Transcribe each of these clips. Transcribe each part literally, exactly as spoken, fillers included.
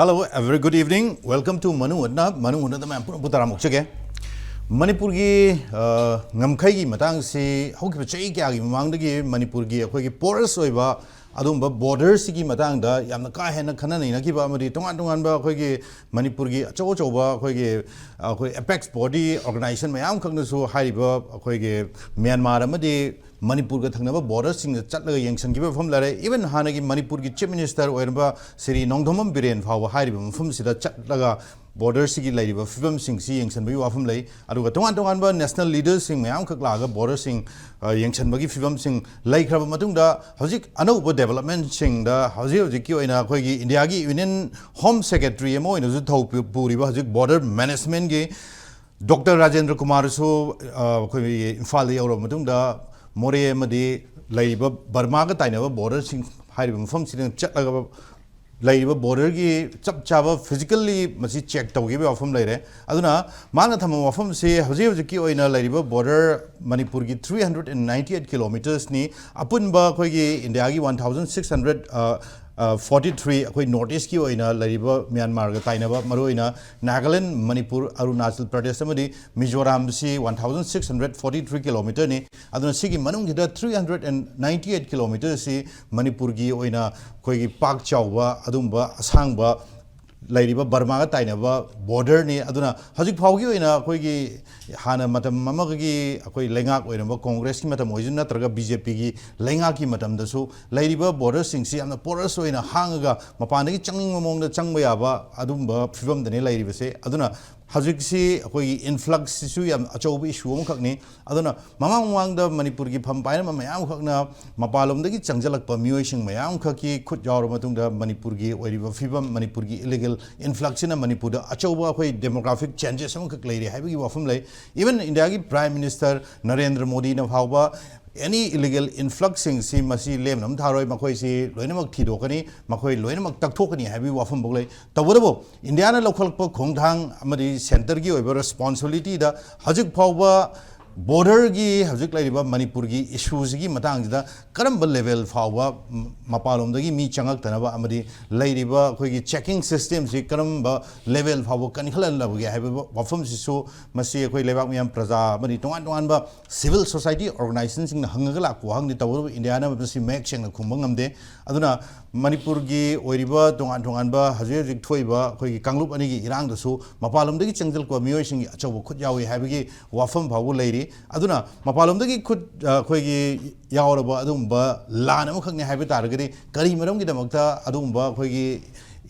Hello, a very good evening. Welcome to ꯃꯅꯨꯡ ꯍꯨꯠꯅ, ꯃꯅꯨꯡ ꯍꯨꯠꯅꯗ ꯃꯌꯥꯝ ꯄꯨꯝꯅꯃꯛꯄꯨ ꯇꯔꯥꯝꯅ ꯑꯣꯛꯆꯒꯦ꯫ ꯃꯅꯤꯄꯨꯔꯒꯤ, ꯑ, ꯉꯝꯈꯩꯒꯤ ꯃꯇꯥꯡꯁꯤ ꯍꯧꯈꯤꯕ ꯆꯍꯤ ꯀꯌꯥꯒꯤ ꯃꯃꯥꯡꯗꯒꯤ ꯃꯅꯤꯄꯨꯔꯒꯤ ꯑꯩꯈꯣꯏꯒꯤ porous ꯑꯣꯏꯕ ꯑꯗꯨꯒꯨꯝꯕ borderꯁꯤꯒꯤ ꯃꯇꯥꯡꯗ ꯌꯥꯝꯅ ꯀꯥ ꯍꯦꯟꯅ ꯈꯟꯅ ꯅꯩꯅꯈꯤꯕ ꯑꯃꯗꯤ ꯇꯣꯉꯥꯟ ꯇꯣꯉꯥꯟꯕ ꯑꯩꯈꯣꯏꯒꯤ ꯃꯅꯤꯄꯨꯔꯒꯤ ꯑꯆꯧ ꯑꯆꯧꯕ ꯑꯩꯈꯣꯏꯒꯤ, ꯑꯩꯈꯣꯏ apex body organization ꯃꯌꯥꯝ ꯈꯛꯅꯁꯨ ꯍꯥꯏꯔꯤꯕ ꯑꯩꯈꯣꯏꯒꯤ ꯃ꯭ꯌꯥꯟꯃꯥꯔ ꯑꯃꯗꯤ ꯃꯅꯤꯄꯨꯔꯒ ꯊꯪꯅꯕ borderꯁꯤꯡꯗ ꯆꯠꯂꯒ ꯌꯦꯡꯁꯤꯟꯈꯤꯕ ꯃꯐꯝ ꯂꯩꯔꯦ꯫ Even ꯍꯥꯟꯅꯒꯤ ꯃꯅꯤꯄꯨꯔꯒꯤ Chief Minister ꯑꯣꯏꯔꯝꯕ ꯁ꯭ꯔꯤ ꯅꯣꯡꯊꯣꯝꯕꯝ ꯕꯤꯔꯦꯟ ꯐꯥꯎꯕ ꯍꯥꯏꯔꯤꯕ ꯃꯐꯝꯁꯤꯗ ꯆꯠꯂꯒ borderꯁꯤꯒꯤ ꯂꯩꯔꯤꯕ ꯐꯤꯕꯝꯁꯤꯡꯁꯤ ꯌꯦꯡꯁꯤꯟꯕꯒꯤ ꯋꯥꯐꯝ ꯂꯩ꯫ ꯑꯗꯨꯒ ꯇꯣꯉꯥꯟ ꯇꯣꯉꯥꯟꯕ national leaderꯁꯤꯡ ꯃꯌꯥꯝ ꯈꯛ ꯂꯥꯛꯑꯒ borderꯁꯤꯡ, ꯑ, ꯌꯦꯡꯁꯤꯟꯕꯒꯤ ꯐꯤꯕꯝꯁꯤꯡ ꯂꯩꯈ꯭ꯔꯕ ꯃꯇꯨꯡꯗ, ꯍꯧꯖꯤꯛ ꯑꯅꯧꯕ developmentꯁꯤꯡꯗ ꯍꯧꯖꯤꯛ ꯍꯧꯖꯤꯛꯀꯤ ꯑꯣꯏꯅ ꯑꯩꯈꯣꯏꯒꯤ ꯏꯟꯗꯤꯌꯥꯒꯤ Union Home Secretary ꯑꯃ ꯑꯣꯏꯅꯁꯨ ꯊꯧ ꯄꯨ-, ꯄꯨꯔꯤꯕ ꯍꯧꯖꯤꯛ border managementꯀꯤ Doctor ꯔꯥꯖꯦꯟꯗ꯭ꯔ ꯀꯨꯃꯥꯔꯁꯨ, ꯑ, ꯑꯩꯈꯣꯏ ꯏꯝꯐꯥꯜꯗ ꯌꯧꯔꯕ ꯃꯇꯨꯡꯗ ꯃꯣꯔꯦ ꯑꯃꯗꯤ ꯂꯩꯔꯤꯕ ꯕꯔꯃꯥꯒ ꯇꯥꯏꯅꯕ borderꯁꯤꯡ ꯍꯥꯏꯔꯤꯕ ꯃꯐꯝꯁꯤꯗ ꯆꯠꯂꯒ ꯂꯩꯔꯤꯕ borderꯒꯤ ꯆꯞ ꯆꯥꯕ physically ꯃꯁꯤ check ꯇꯧꯈꯤꯕ ꯋꯥꯐꯝ ꯂꯩꯔꯦ꯫ ꯑꯗꯨꯅ ꯃꯥꯅ ꯊꯝꯕ ꯋꯥꯐꯝꯁꯤ ꯍꯧꯖꯤꯛ ꯍꯧꯖꯤꯛꯀꯤ ꯑꯣꯏꯅ ꯂꯩꯔꯤꯕ border ꯃꯅꯤꯄꯨꯔꯒꯤ three hundred and ninety eight kilometersꯅꯤ꯫ ꯑꯄꯨꯟꯕ ꯑꯩꯈꯣꯏꯒꯤ ꯏꯟꯗꯤꯌꯥꯒꯤ one thousand six hundred, ꯑ, ꯑ, forty three, ꯑꯩꯈꯣꯏ North Eastꯀꯤ ꯑꯣꯏꯅ ꯂꯩꯔꯤꯕ ꯃ꯭ꯌꯥꯟꯃꯥꯔꯒ ꯇꯥꯏꯅꯕ, ꯃꯔꯨꯑꯣꯏꯅ ꯅꯥꯒꯥꯂꯦꯟ, ꯃꯅꯤꯄꯨꯔ, ꯑꯔꯨꯅꯥꯆꯜ ꯄ꯭ꯔꯗꯦꯁ ꯑꯃꯗꯤ ꯃꯤꯖꯣꯔꯥꯝꯁꯤ one thousand six hundred forty three kilometerꯅꯤ꯫ ꯑꯗꯨꯅ ꯁꯤꯒꯤ ꯃꯅꯨꯡꯁꯤꯗ three hundred and ninety eight kilometerꯁꯤ ꯃꯅꯤꯄꯨꯔꯒꯤ ꯑꯣꯏꯅ ꯑꯩꯈꯣꯏꯒꯤ ꯄꯥꯛ ꯆꯥꯎꯕ ꯑꯗꯨꯝꯕ ꯑꯁꯥꯡꯕ ꯂꯩꯔꯤꯕ ꯕꯔꯃꯥꯒ ꯇꯥꯏꯅꯕ borderꯅꯤ꯫ ꯑꯗꯨꯅ ꯍꯧꯖꯤꯛ ꯐꯥꯎꯒꯤ ꯑꯣꯏꯅ ꯑꯩꯈꯣꯏꯒꯤ ꯍꯥꯟꯅ ꯃꯇꯝ ꯑꯃꯒꯤ ꯑꯩꯈꯣꯏ ꯂꯩꯉꯥꯛ ꯑꯣꯏꯔꯝꯕ ꯀꯣꯡꯒ꯭ꯔꯦꯁꯀꯤ ꯃꯇꯝ ꯑꯣꯏꯁꯅꯨ ꯅꯠꯇ꯭ꯔꯒ BJPꯒꯤ ꯂꯩꯉꯥꯛꯀꯤ ꯃꯇꯝꯗꯁꯨ ꯂꯩꯔꯤꯕ borderꯁꯤꯡꯁꯤ ꯌꯥꯝꯅ porous ꯑꯣꯏꯅ ꯍꯥꯡꯉꯒ ꯃꯄꯥꯟꯗꯒꯤ ꯆꯪꯅꯤꯡꯕ ꯃꯑꯣꯡꯗ ꯆꯪꯕ ꯌꯥꯕ ꯑꯗꯨꯝꯕ ꯐꯤꯕꯝꯗꯅꯤ ꯂꯩꯔꯤꯕꯁꯦ꯫ ꯑꯗꯨꯅ ꯍꯧꯖꯤꯛꯁꯤ ꯑꯩꯈꯣꯏꯒꯤ influxꯁꯤꯁꯨ ꯌꯥꯝ ꯑꯆꯧꯕ issue ꯑꯃꯈꯛꯅꯤ꯫ ꯑꯗꯨꯅ ꯃꯃꯥꯡ ꯃꯃꯥꯡꯗ ꯃꯅꯤꯄꯨꯔꯒꯤ ꯐꯝ ꯄꯥꯏꯔꯝꯕ ꯃꯌꯥꯝ ꯈꯛꯅ ꯃꯄꯥꯟꯂꯣꯝꯗꯒꯤ ꯆꯪꯁꯤꯜꯂꯛꯄ ꯃꯤꯑꯣꯏꯁꯤꯡ ꯃꯌꯥꯝ ꯈꯛꯀꯤ ꯈꯨꯠ ꯌꯥꯎꯔꯕ ꯃꯇꯨꯡꯗ ꯃꯅꯤꯄꯨꯔꯒꯤ ꯑꯣꯏꯔꯤꯕ ꯐꯤꯕꯝ, ꯃꯅꯤꯄꯨꯔꯒꯤ illegal influxꯁꯤꯅ ꯃꯅꯤꯄꯨꯔꯗ ꯑꯆꯧꯕ ꯑꯩꯈꯣꯏ demographic changes ꯑꯃꯈꯛ ꯂꯩꯔꯦ ꯍꯥꯏꯕꯒꯤ ꯋꯥꯐꯝ ꯂꯩ꯫ Even ꯏꯟꯗꯤꯌꯥꯒꯤ Prime Minister ꯅꯔꯦꯟꯗ꯭ꯔ ꯃꯣꯗꯤꯅ ꯐꯥꯎꯕ any illegal influxꯁꯤꯡꯁꯤ ꯃꯁꯤ ꯂꯦꯝꯅ ꯑꯃ ꯊꯥꯔꯣꯏ, ꯃꯈꯣꯏꯁꯤ ꯂꯣꯏꯅꯃꯛ ꯊꯤꯗꯣꯛꯀꯅꯤ, ꯃꯈꯣꯏ ꯂꯣꯏꯅꯃꯛ ꯇꯛꯊꯣꯛꯀꯅꯤ ꯍꯥꯏꯕꯒꯤ ꯋꯥꯐꯝꯐꯥꯎ ꯂꯩ꯫ ꯇꯧꯕꯇꯕꯨ ꯏꯟꯗꯤꯌꯥꯅ ꯂꯧꯈꯠꯂꯛꯄ ꯈꯣꯡꯊꯥꯡ ꯑꯃꯗꯤ centreꯒꯤ ꯑꯣꯏꯕ responsibilityꯗ ꯍꯧꯖꯤꯛ ꯐꯥꯎꯕ ꯕꯣꯔꯗꯔꯒꯤ ꯍꯧꯖꯤꯛ ꯂꯩꯔꯤꯕ ꯃꯅꯤꯄꯨꯔꯒꯤ ꯏꯁꯨꯁꯤꯒꯤ ꯃꯇꯥꯡꯁꯤꯗ ꯀꯔꯝꯕ ꯂꯦꯚꯦꯜ ꯐꯥꯎꯕ ꯃꯄꯥꯟꯂꯣꯝꯗꯒꯤ ꯃꯤ ꯆꯪꯉꯛꯇꯅꯕ ꯑꯃꯗꯤ ꯂꯩꯔꯤꯕ ꯑꯩꯈꯣꯏꯒꯤ ꯆꯦꯀꯤꯡ ꯁꯤꯁꯇꯦꯝꯁꯤ ꯀꯔꯝꯕ ꯂꯦꯚꯦꯜ ꯐꯥꯎꯕ ꯀꯟꯈꯠꯍꯜꯂꯕꯒꯦ ꯍꯥꯏꯕ ꯋꯥꯐꯝꯁꯤꯁꯨ ꯃꯁꯤ ꯑꯩꯈꯣꯏ ꯂꯩꯕꯥꯛ ꯃꯤꯌꯥꯝ ꯄ꯭ꯔꯖꯥ ꯑꯃꯗꯤ ꯇꯣꯉꯥꯟ ꯇꯣꯉꯥꯟꯕ ꯁꯤꯚꯤꯜ ꯁꯣꯁꯥꯏꯇꯤ ꯑꯣꯔꯒꯅꯥꯏꯖꯦꯁꯟꯁꯤꯡꯅ ꯍꯪꯉꯒ ꯂꯥꯛꯄ ꯋꯥꯍꯪꯅꯤ꯫ ꯇꯧꯕꯇꯕꯨ ꯏꯟꯗꯤꯌꯥꯅ ꯃꯁꯤ ꯃꯌꯦꯛ ꯁꯦꯡꯅ ꯈꯨꯝꯕ ꯉꯝꯗꯦ꯫ ꯑꯗꯨꯅ ꯃꯅꯤꯄꯨꯔꯒꯤ ꯑꯣꯏꯔꯤꯕ ꯇꯣꯉꯥꯟ ꯇꯣꯉꯥꯟꯕ ꯍꯧꯖꯤꯛ ꯍꯧꯖꯤꯛ ꯊꯣꯛꯏꯕ ꯑꯩꯈꯣꯏꯒꯤ ꯀꯥꯡꯂꯨꯞ ꯑꯅꯤꯒꯤ ꯏꯔꯥꯡꯗꯁꯨ ꯃꯄꯥꯟꯂꯣꯝꯗꯒꯤ ꯆꯪꯁꯤꯜꯂꯛꯄ ꯃꯤꯑꯣꯏꯁꯤꯡꯒꯤ ꯑꯆꯧꯕ ꯈꯨꯠ ꯌꯥꯎꯏ ꯍꯥꯏꯕꯒꯤ ꯋꯥꯐꯝ ꯐꯥꯎꯕ ꯂꯩꯔꯤ꯫ ꯑꯗꯨꯅ ꯃꯄꯥꯟꯂꯣꯝꯗꯒꯤ ꯈꯨꯠ, ꯑ, ꯑꯩꯈꯣꯏꯒꯤ ꯌꯥꯎꯔꯕ ꯑꯗꯨꯒꯨꯝꯕ ꯂꯥꯟ ꯑꯃꯈꯛꯅꯤ ꯍꯥꯏꯕ ꯇꯥꯔꯒꯗꯤ ꯀꯔꯤ ꯃꯔꯝꯒꯤꯗꯃꯛꯇ ꯑꯗꯨꯒꯨꯝꯕ ꯑꯩꯈꯣꯏꯒꯤ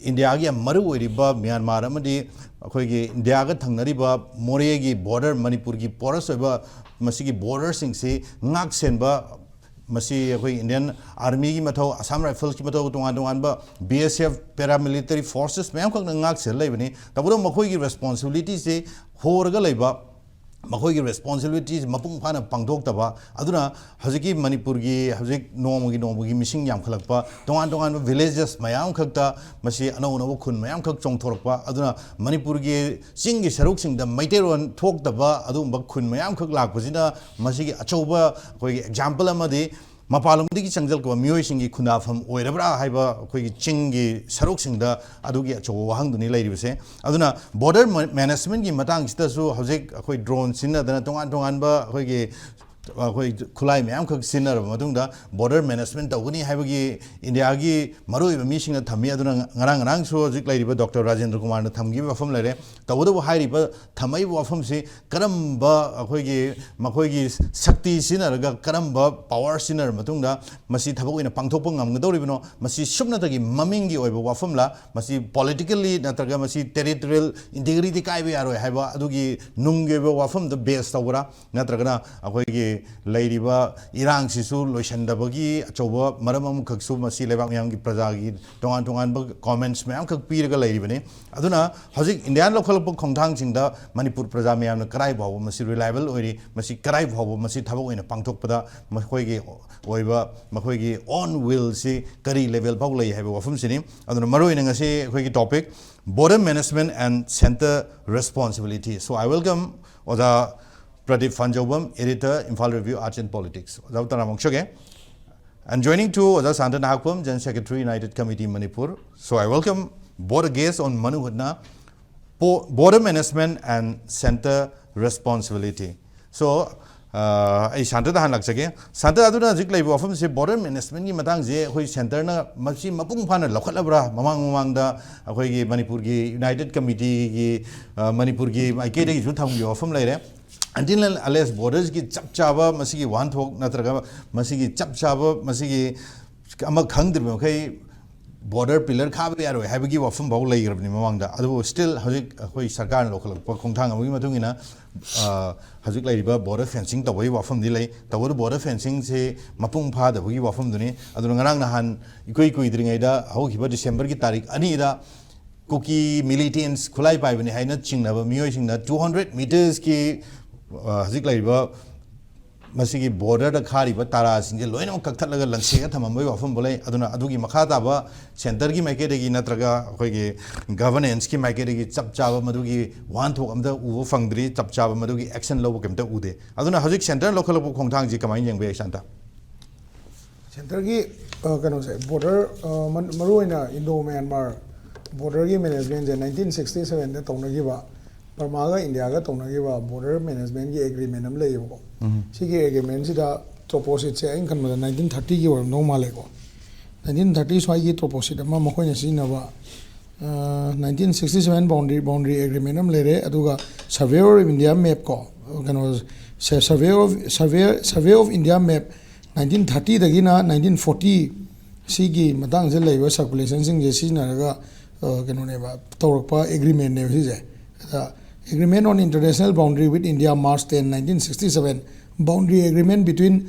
ꯏꯟꯗꯤꯌꯥꯒꯤ ꯌꯥꯝ ꯃꯔꯨ ꯑꯣꯏꯔꯤꯕ ꯃ꯭ꯌꯥꯟꯃꯥꯔ ꯑꯃꯗꯤ ꯑꯩꯈꯣꯏꯒꯤ ꯏꯟꯗꯤꯌꯥꯒ ꯊꯪꯅꯔꯤꯕ ꯃꯣꯔꯦꯒꯤ ꯕꯣꯔꯗꯔ, ꯃꯅꯤꯄꯨꯔꯒꯤ ꯄꯣꯔꯁ ꯑꯣꯏꯕ ꯃꯁꯤꯒꯤ ꯕꯣꯔꯗꯔꯁꯤꯡꯁꯤ ꯉꯥꯛ ꯁꯦꯟꯕ, ꯃꯁꯤ ꯑꯩꯈꯣꯏ ꯏꯟꯗꯤꯌꯟ ꯑꯥꯔꯃꯤꯒꯤ ꯃꯊꯧ, ꯑꯁꯥꯝ ꯔꯥꯏꯐꯜꯁꯀꯤ ꯃꯊꯧ, ꯇꯣꯉꯥꯟ ꯇꯣꯉꯥꯟꯕ ꯕꯤ ꯑꯦꯁ ꯑꯦꯐ ꯄꯦꯔꯥꯃꯤꯂꯤꯇꯔꯤ ꯐꯣꯔꯁꯦꯁ ꯃꯌꯥꯝꯈꯛꯅ ꯉꯥꯛ ꯁꯦꯜ ꯂꯩꯕꯅꯤ꯫ ꯇꯧꯕꯇꯕꯨ ꯃꯈꯣꯏꯒꯤ ꯔꯦꯁꯄꯣꯟꯁꯤꯕꯤꯂꯤꯇꯤꯁꯤ ꯍꯣꯔꯒ ꯂꯩꯕ, ꯃꯈꯣꯏꯒꯤ ꯔꯦꯁꯄꯣꯟꯁꯤꯕꯤꯂꯤꯇꯤꯁꯤ ꯃꯄꯨꯡ ꯐꯥꯅ ꯄꯥꯡꯊꯣꯛꯇꯕ꯫ ꯑꯗꯨꯅ ꯍꯧꯖꯤꯛꯀꯤ ꯃꯅꯤꯄꯨꯔꯒꯤ ꯍꯧꯖꯤꯛ ꯅꯣꯡꯃꯒꯤ ꯅꯣꯡꯃꯒꯤ ꯃꯤꯁꯤꯡ ꯌꯥꯝꯈꯠꯂꯛꯄ, ꯇꯣꯉꯥꯟ ꯇꯣꯉꯥꯟꯕ ꯚꯤꯂꯦꯖꯦꯁ ꯃꯌꯥꯝ ꯈꯛꯇ ꯃꯁꯤ ꯑꯅꯧ ꯑꯅꯧꯕ ꯈꯨꯟ ꯃꯌꯥꯝ ꯈꯛ ꯆꯣꯡꯊꯣꯔꯛꯄ꯫ ꯑꯗꯨꯅ ꯃꯅꯤꯄꯨꯔꯒꯤ ꯆꯤꯡꯒꯤ ꯁꯔꯨꯛꯁꯤꯡꯗ ꯃꯩꯇꯩꯂꯣꯟ ꯊꯣꯛꯇꯕ ꯑꯗꯨꯒꯨꯝꯕ ꯈꯨꯟ ꯃꯌꯥꯝ ꯈꯛ ꯂꯥꯛꯄꯁꯤꯅ ꯃꯁꯤꯒꯤ ꯑꯆꯧꯕ ꯑꯩꯈꯣꯏꯒꯤ ꯑꯦꯛꯖꯥꯝꯄꯜ ꯑꯃꯗꯤ ꯃꯄꯥꯟꯂꯣꯝꯗꯒꯤ ꯆꯪꯁꯤꯜꯂꯛꯄ ꯃꯤꯑꯣꯏꯁꯤꯡꯒꯤ ꯈꯨꯟꯗꯥꯐꯝ ꯑꯣꯏꯔꯕ꯭ꯔꯥ ꯍꯥꯏꯕ ꯑꯩꯈꯣꯏꯒꯤ ꯆꯤꯡꯒꯤ ꯁꯔꯨꯛꯁꯤꯡꯗ ꯑꯗꯨꯒꯤ ꯑꯆꯧꯕ ꯋꯥꯍꯪꯗꯨꯅꯤ ꯂꯩꯔꯤꯕꯁꯦ꯫ ꯑꯗꯨꯅ ꯕꯣꯔꯗꯔ ꯃꯦꯅꯦꯖꯃꯦꯟꯒꯤ ꯃꯇꯥꯡꯁꯤꯗꯁꯨ ꯍꯧꯖꯤꯛ ꯑꯩꯈꯣꯏ ꯗ꯭ꯔꯣꯟ ꯁꯤꯖꯤꯟꯅꯗꯅ ꯇꯣꯉꯥꯟ ꯇꯣꯉꯥꯟꯕ ꯑꯩꯈꯣꯏꯒꯤ, ꯑꯩꯈꯣꯏ ꯈꯨꯠꯂꯥꯏ ꯃꯌꯥꯝꯈꯛ ꯁꯤꯖꯤꯟꯅꯔꯕ ꯃꯇꯨꯡꯗ ꯕꯣꯔꯗꯔ ꯃꯦꯅꯦꯖꯃꯦꯟ ꯇꯧꯒꯅꯤ ꯍꯥꯏꯕꯒꯤ ꯏꯟꯗꯤꯌꯥꯒꯤ ꯃꯔꯨꯑꯣꯏꯕ ꯃꯤꯁꯤꯡꯅ ꯊꯝꯃꯤ꯫ ꯑꯗꯨꯅ ꯉꯔꯥꯡ ꯉꯔꯥꯡꯁꯨ ꯍꯧꯖꯤꯛ ꯂꯩꯔꯤꯕ ꯗꯣꯛꯇꯔ ꯔꯥꯖꯦꯟꯗ꯭ꯔ ꯀꯨꯃꯥꯔꯅ ꯊꯝꯈꯤꯕ ꯋꯥꯐꯝ ꯂꯩꯔꯦ꯫ ꯇꯧꯕꯇꯕꯨ ꯍꯥꯏꯔꯤꯕ ꯊꯝꯃꯛꯏꯕ ꯋꯥꯐꯝꯁꯤ ꯀꯔꯝꯕ ꯑꯩꯈꯣꯏꯒꯤ ꯃꯈꯣꯏꯒꯤ ꯁꯛꯇꯤ ꯁꯤꯖꯤꯟꯅꯔꯒ ꯀꯔꯝꯕ ꯄꯥꯋꯔ ꯁꯤꯖꯤꯟꯅꯔꯕ ꯃꯇꯨꯡꯗ ꯃꯁꯤ ꯊꯕꯛ ꯑꯣꯏꯅ ꯄꯥꯡꯊꯣꯛꯄ ꯉꯝꯒꯗꯧꯔꯤꯕꯅꯣ? ꯃꯁꯤ ꯁꯨꯞꯅꯇꯒꯤ ꯃꯃꯤꯡꯒꯤ ꯑꯣꯏꯕ ꯋꯥꯐꯝꯂ? ꯃꯁꯤ ꯄꯣꯂꯤꯇꯤꯀꯦꯜꯂꯤ ꯅꯠꯇ꯭ꯔꯒ ꯃꯁꯤ ꯇꯦꯔꯤꯇꯣꯔꯤꯌꯦꯜ ꯏꯟꯇꯤꯒ꯭ꯔꯤꯇꯤ ꯀꯥꯏꯕ ꯌꯥꯔꯣꯏ ꯍꯥꯏꯕ ꯑꯗꯨꯒꯤ ꯅꯨꯡꯒꯤ ꯑꯣꯏꯕ ꯋꯥꯐꯝꯗ ꯕꯦꯁ ꯇꯧꯕ꯭ꯔꯥ? ꯅꯠꯇ꯭ꯔꯒꯅ ꯑꯩꯈꯣꯏꯒꯤ ꯂꯩꯔꯤꯕ ꯏꯔꯥꯡꯁꯤꯁꯨ ꯂꯣꯏꯁꯤꯟꯗꯕꯒꯤ ꯑꯆꯧꯕ ꯃꯔꯝ ꯑꯃꯈꯛꯁꯨ ꯃꯁꯤ ꯂꯩꯕꯥꯛ ꯃꯤꯌꯥꯝꯒꯤ ꯄ꯭ꯔꯖꯥꯒꯤ ꯇꯣꯉꯥꯟ ꯇꯣꯉꯥꯟꯕ ꯀꯣꯃꯦꯟꯠꯁ ꯃꯌꯥꯝꯈꯛ ꯄꯤꯔꯒ ꯂꯩꯔꯤꯕꯅꯤ꯫ ꯑꯗꯨꯅ ꯍꯧꯖꯤꯛ ꯏꯟꯗꯤꯌꯥꯅ ꯂꯧꯈꯠꯂꯛꯄ ꯈꯣꯡꯊꯥꯡꯁꯤꯡꯗ ꯃꯅꯤꯄꯨꯔ ꯄ꯭ꯔꯖꯥ ꯃꯌꯥꯝꯅ ꯀꯗꯥꯏ ꯐꯥꯎꯕ ꯃꯁꯤ ꯔꯤꯂꯥꯏꯕꯜ ꯑꯣꯏꯔꯤ, ꯃꯁꯤ ꯀꯗꯥꯏ ꯐꯥꯎꯕ ꯃꯁꯤ ꯊꯕꯛ ꯑꯣꯏꯅ ꯄꯥꯡꯊꯣꯛꯄꯗ ꯃꯈꯣꯏꯒꯤ ꯑꯣꯏꯕ, ꯃꯈꯣꯏꯒꯤ ꯑꯣꯟ ꯋꯤꯜꯁꯤ ꯀꯔꯤ ꯂꯦꯚꯦꯜ ꯐꯥꯎ ꯂꯩ ꯍꯥꯏꯕ ꯋꯥꯐꯝꯁꯤꯅꯤ꯫ ꯑꯗꯨꯅ ꯃꯔꯨꯑꯣꯏꯅ ꯉꯁꯤ ꯑꯩꯈꯣꯏꯒꯤ topic, Border Management and Centre Responsibility. So I welcome ꯑꯣꯖꯥ Pradeep Phanjaobam, editor, Imphal Review, Arts and Politics. ꯑꯣꯖꯥ ꯇꯔꯥꯝꯅ ꯑꯣꯛꯆꯒꯦ꯫ And joining to ꯑꯣꯖꯥ Santa Nahakpam, General Secretary, United Committee Manipur. So I welcome both the guests on Manu Hutna, Border Management and Center Responsibility. So ꯑꯩ ꯁꯥꯟꯇꯗ ꯍꯥꯟꯅ ꯂꯥꯛꯆꯒꯦ꯫ Santa, ꯑꯗꯨꯅ ꯍꯧꯖꯤꯛ ꯂꯩꯕ ꯋꯥꯐꯝꯁꯦ border managementꯀꯤ ꯃꯇꯥꯡꯁꯦ ꯑꯩꯈꯣꯏ centreꯅ ꯃꯁꯤ ꯃꯄꯨꯡ ꯐꯥꯅ ꯂꯧꯈꯠꯂꯕ꯭ꯔꯥ? ꯃꯃꯥꯡ ꯃꯃꯥꯡꯗ ꯑꯩꯈꯣꯏꯒꯤ ꯃꯅꯤꯄꯨꯔꯒꯤ United Committeeꯒꯤ, ꯑ, ꯃꯅꯤꯄꯨꯔꯒꯤ ꯃꯥꯏꯀꯩꯗꯒꯤꯁꯨ ꯊꯝꯈꯤꯕ ꯋꯥꯐꯝ ꯂꯩꯔꯦ꯫ Until and unless bordersꯀꯤ ꯆꯞ ꯆꯥꯕ ꯃꯁꯤꯒꯤ ꯋꯥꯍꯟꯊꯣꯛ ꯅꯠꯇ꯭ꯔꯒ ꯃꯁꯤꯒꯤ ꯆꯞ ꯆꯥꯕ ꯃꯁꯤꯒꯤ ꯑꯃ ꯈꯪꯗ꯭ꯔꯤꯕ ꯃꯈꯩ border pillar ꯈꯥꯕ ꯌꯥꯔꯣꯏ ꯍꯥꯏꯕꯒꯤ ꯋꯥꯐꯝ ꯐꯥꯎ ꯂꯩꯈ꯭ꯔꯕꯅꯤ ꯃꯃꯥꯡꯗ꯫ ꯑꯗꯨꯕꯨ still ꯍꯧꯖꯤꯛ ꯑꯩꯈꯣꯏ ꯁꯔꯀꯥꯔꯅ ꯂꯧꯈꯠꯂꯛꯄ ꯈꯣꯡꯊꯥꯡ ꯑꯃꯒꯤ ꯃꯇꯨꯡ ꯏꯟꯅ, ꯑ, ꯍꯧꯖꯤꯛ ꯂꯩꯔꯤꯕ border fencing ꯇꯧꯕꯒꯤ ꯋꯥꯐꯝꯗꯤ ꯂꯩ꯫ ꯇꯧꯕꯇꯕꯨ border fencingꯁꯦ ꯃꯄꯨꯡ ꯐꯥꯗꯕꯒꯤ ꯋꯥꯐꯝꯗꯨꯅꯤ꯫ ꯑꯗꯨꯅ ꯉꯔꯥꯡ ꯅꯍꯥꯟ ꯏꯀꯨꯏ ꯀꯨꯏꯗ꯭ꯔꯤꯉꯩꯗ ꯍꯧꯈꯤꯕ Decemberꯒꯤ ꯇꯥꯔꯤꯛ ꯑꯅꯤꯗ ꯀꯨꯀꯤ militants, ꯈꯨꯠꯂꯥꯏ ꯄꯥꯏꯕꯅꯤ ꯍꯥꯏꯅ ꯆꯤꯡꯅꯕ ꯃꯤꯑꯣꯏꯁꯤꯡꯅ two hundred metersꯀꯤ, ꯑ, ꯍꯧꯖꯤꯛ ꯂꯩꯔꯤꯕ ꯃꯁꯤꯒꯤ borderꯗ ꯈꯥꯔꯤꯕ ꯇꯥꯔꯥꯁꯤꯡꯁꯦ ꯂꯣꯏꯅꯃꯛ ꯀꯛꯊꯠꯂꯒ ꯂꯪꯁꯦꯡꯉ ꯊꯝꯃꯝꯕꯒꯤ ꯋꯥꯐꯝꯕꯨ ꯂꯩ꯫ ꯑꯗꯨꯅ ꯑꯗꯨꯒꯤ ꯃꯈꯥ ꯇꯥꯕ centreꯒꯤ ꯃꯥꯏꯀꯩꯗꯒꯤ ꯅꯠꯇ꯭ꯔꯒ ꯑꯩꯈꯣꯏꯒꯤ governanceꯀꯤ ꯃꯥꯏꯀꯩꯗꯒꯤ ꯆꯞ ꯆꯥꯕ ꯃꯗꯨꯒꯤ ꯋꯥꯍꯟꯊꯣꯛ ꯑꯝꯇ ꯎꯕ ꯐꯪꯗ꯭ꯔꯤ, ꯆꯞ ꯆꯥꯕ ꯃꯗꯨꯒꯤ action ꯂꯧꯕ ꯀꯩꯝꯇ ꯎꯗꯦ꯫ ꯑꯗꯨꯅ ꯍꯧꯖꯤꯛ centreꯅ ꯂꯧꯈꯠꯂꯛꯄ ꯈꯣꯡꯊꯥꯡꯁꯤ ꯀꯃꯥꯏꯅ ꯌꯦꯡꯕ ꯌꯥꯏ, ꯁꯥꯟꯇ? Centreꯒꯤ, ꯑ, ꯀꯩꯅꯣꯁꯦ, border, ꯑ, ꯃꯔꯨꯑꯣꯏꯅ Indo Myanmar borderꯒꯤ managementꯁꯦ nineteen sixty sevenꯗ ꯇꯧꯅꯈꯤꯕ, ꯕꯔꯃꯥꯒ ꯏꯟꯗꯤꯌꯥꯒ ꯇꯧꯅꯈꯤꯕ border managementꯀꯤ agreement ꯑꯃ ꯂꯩꯌꯦꯕꯀꯣ꯫ ꯁꯤꯒꯤ agreementꯁꯤꯗ ꯇ꯭ꯔꯣꯄꯣꯁꯤꯠꯁꯦ ꯑꯩꯅ ꯈꯟꯕꯗ nineteen thirtyꯒꯤ ꯑꯣꯏꯔꯝꯗꯧ ꯃꯥꯜꯂꯦꯀꯣ꯫ Nineteen thirty ꯁ꯭ꯋꯥꯏꯒꯤ ꯇ꯭ꯔꯣꯄꯣꯁꯤꯠ ꯑꯃ ꯃꯈꯣꯏꯅ ꯁꯤꯖꯤꯟꯅꯕ, nineteen sixty seven boundary, boundary agreement ꯑꯃ ꯂꯩꯔꯦ꯫ ꯑꯗꯨꯒ Survey of India map ꯀꯣ, ꯀꯩꯅꯣ, Survey of, Survey, Survey of India map nineteen thirtyꯗꯒꯤꯅ nineteen forty ꯁꯤꯒꯤ ꯃꯇꯥꯡꯁꯤꯗ ꯂꯩꯕ circulationꯁꯤꯡꯁꯦ ꯁꯤꯖꯤꯟꯅꯔꯒ, ꯑ, ꯀꯩꯅꯣꯅꯦꯕ, ꯇꯧꯔꯛꯄ agreementꯅꯦꯕ ꯁꯤꯁꯦ꯫ ꯑꯗ Agreement on International Boundary with India, March ten, nineteen sixty seven, boundary agreement between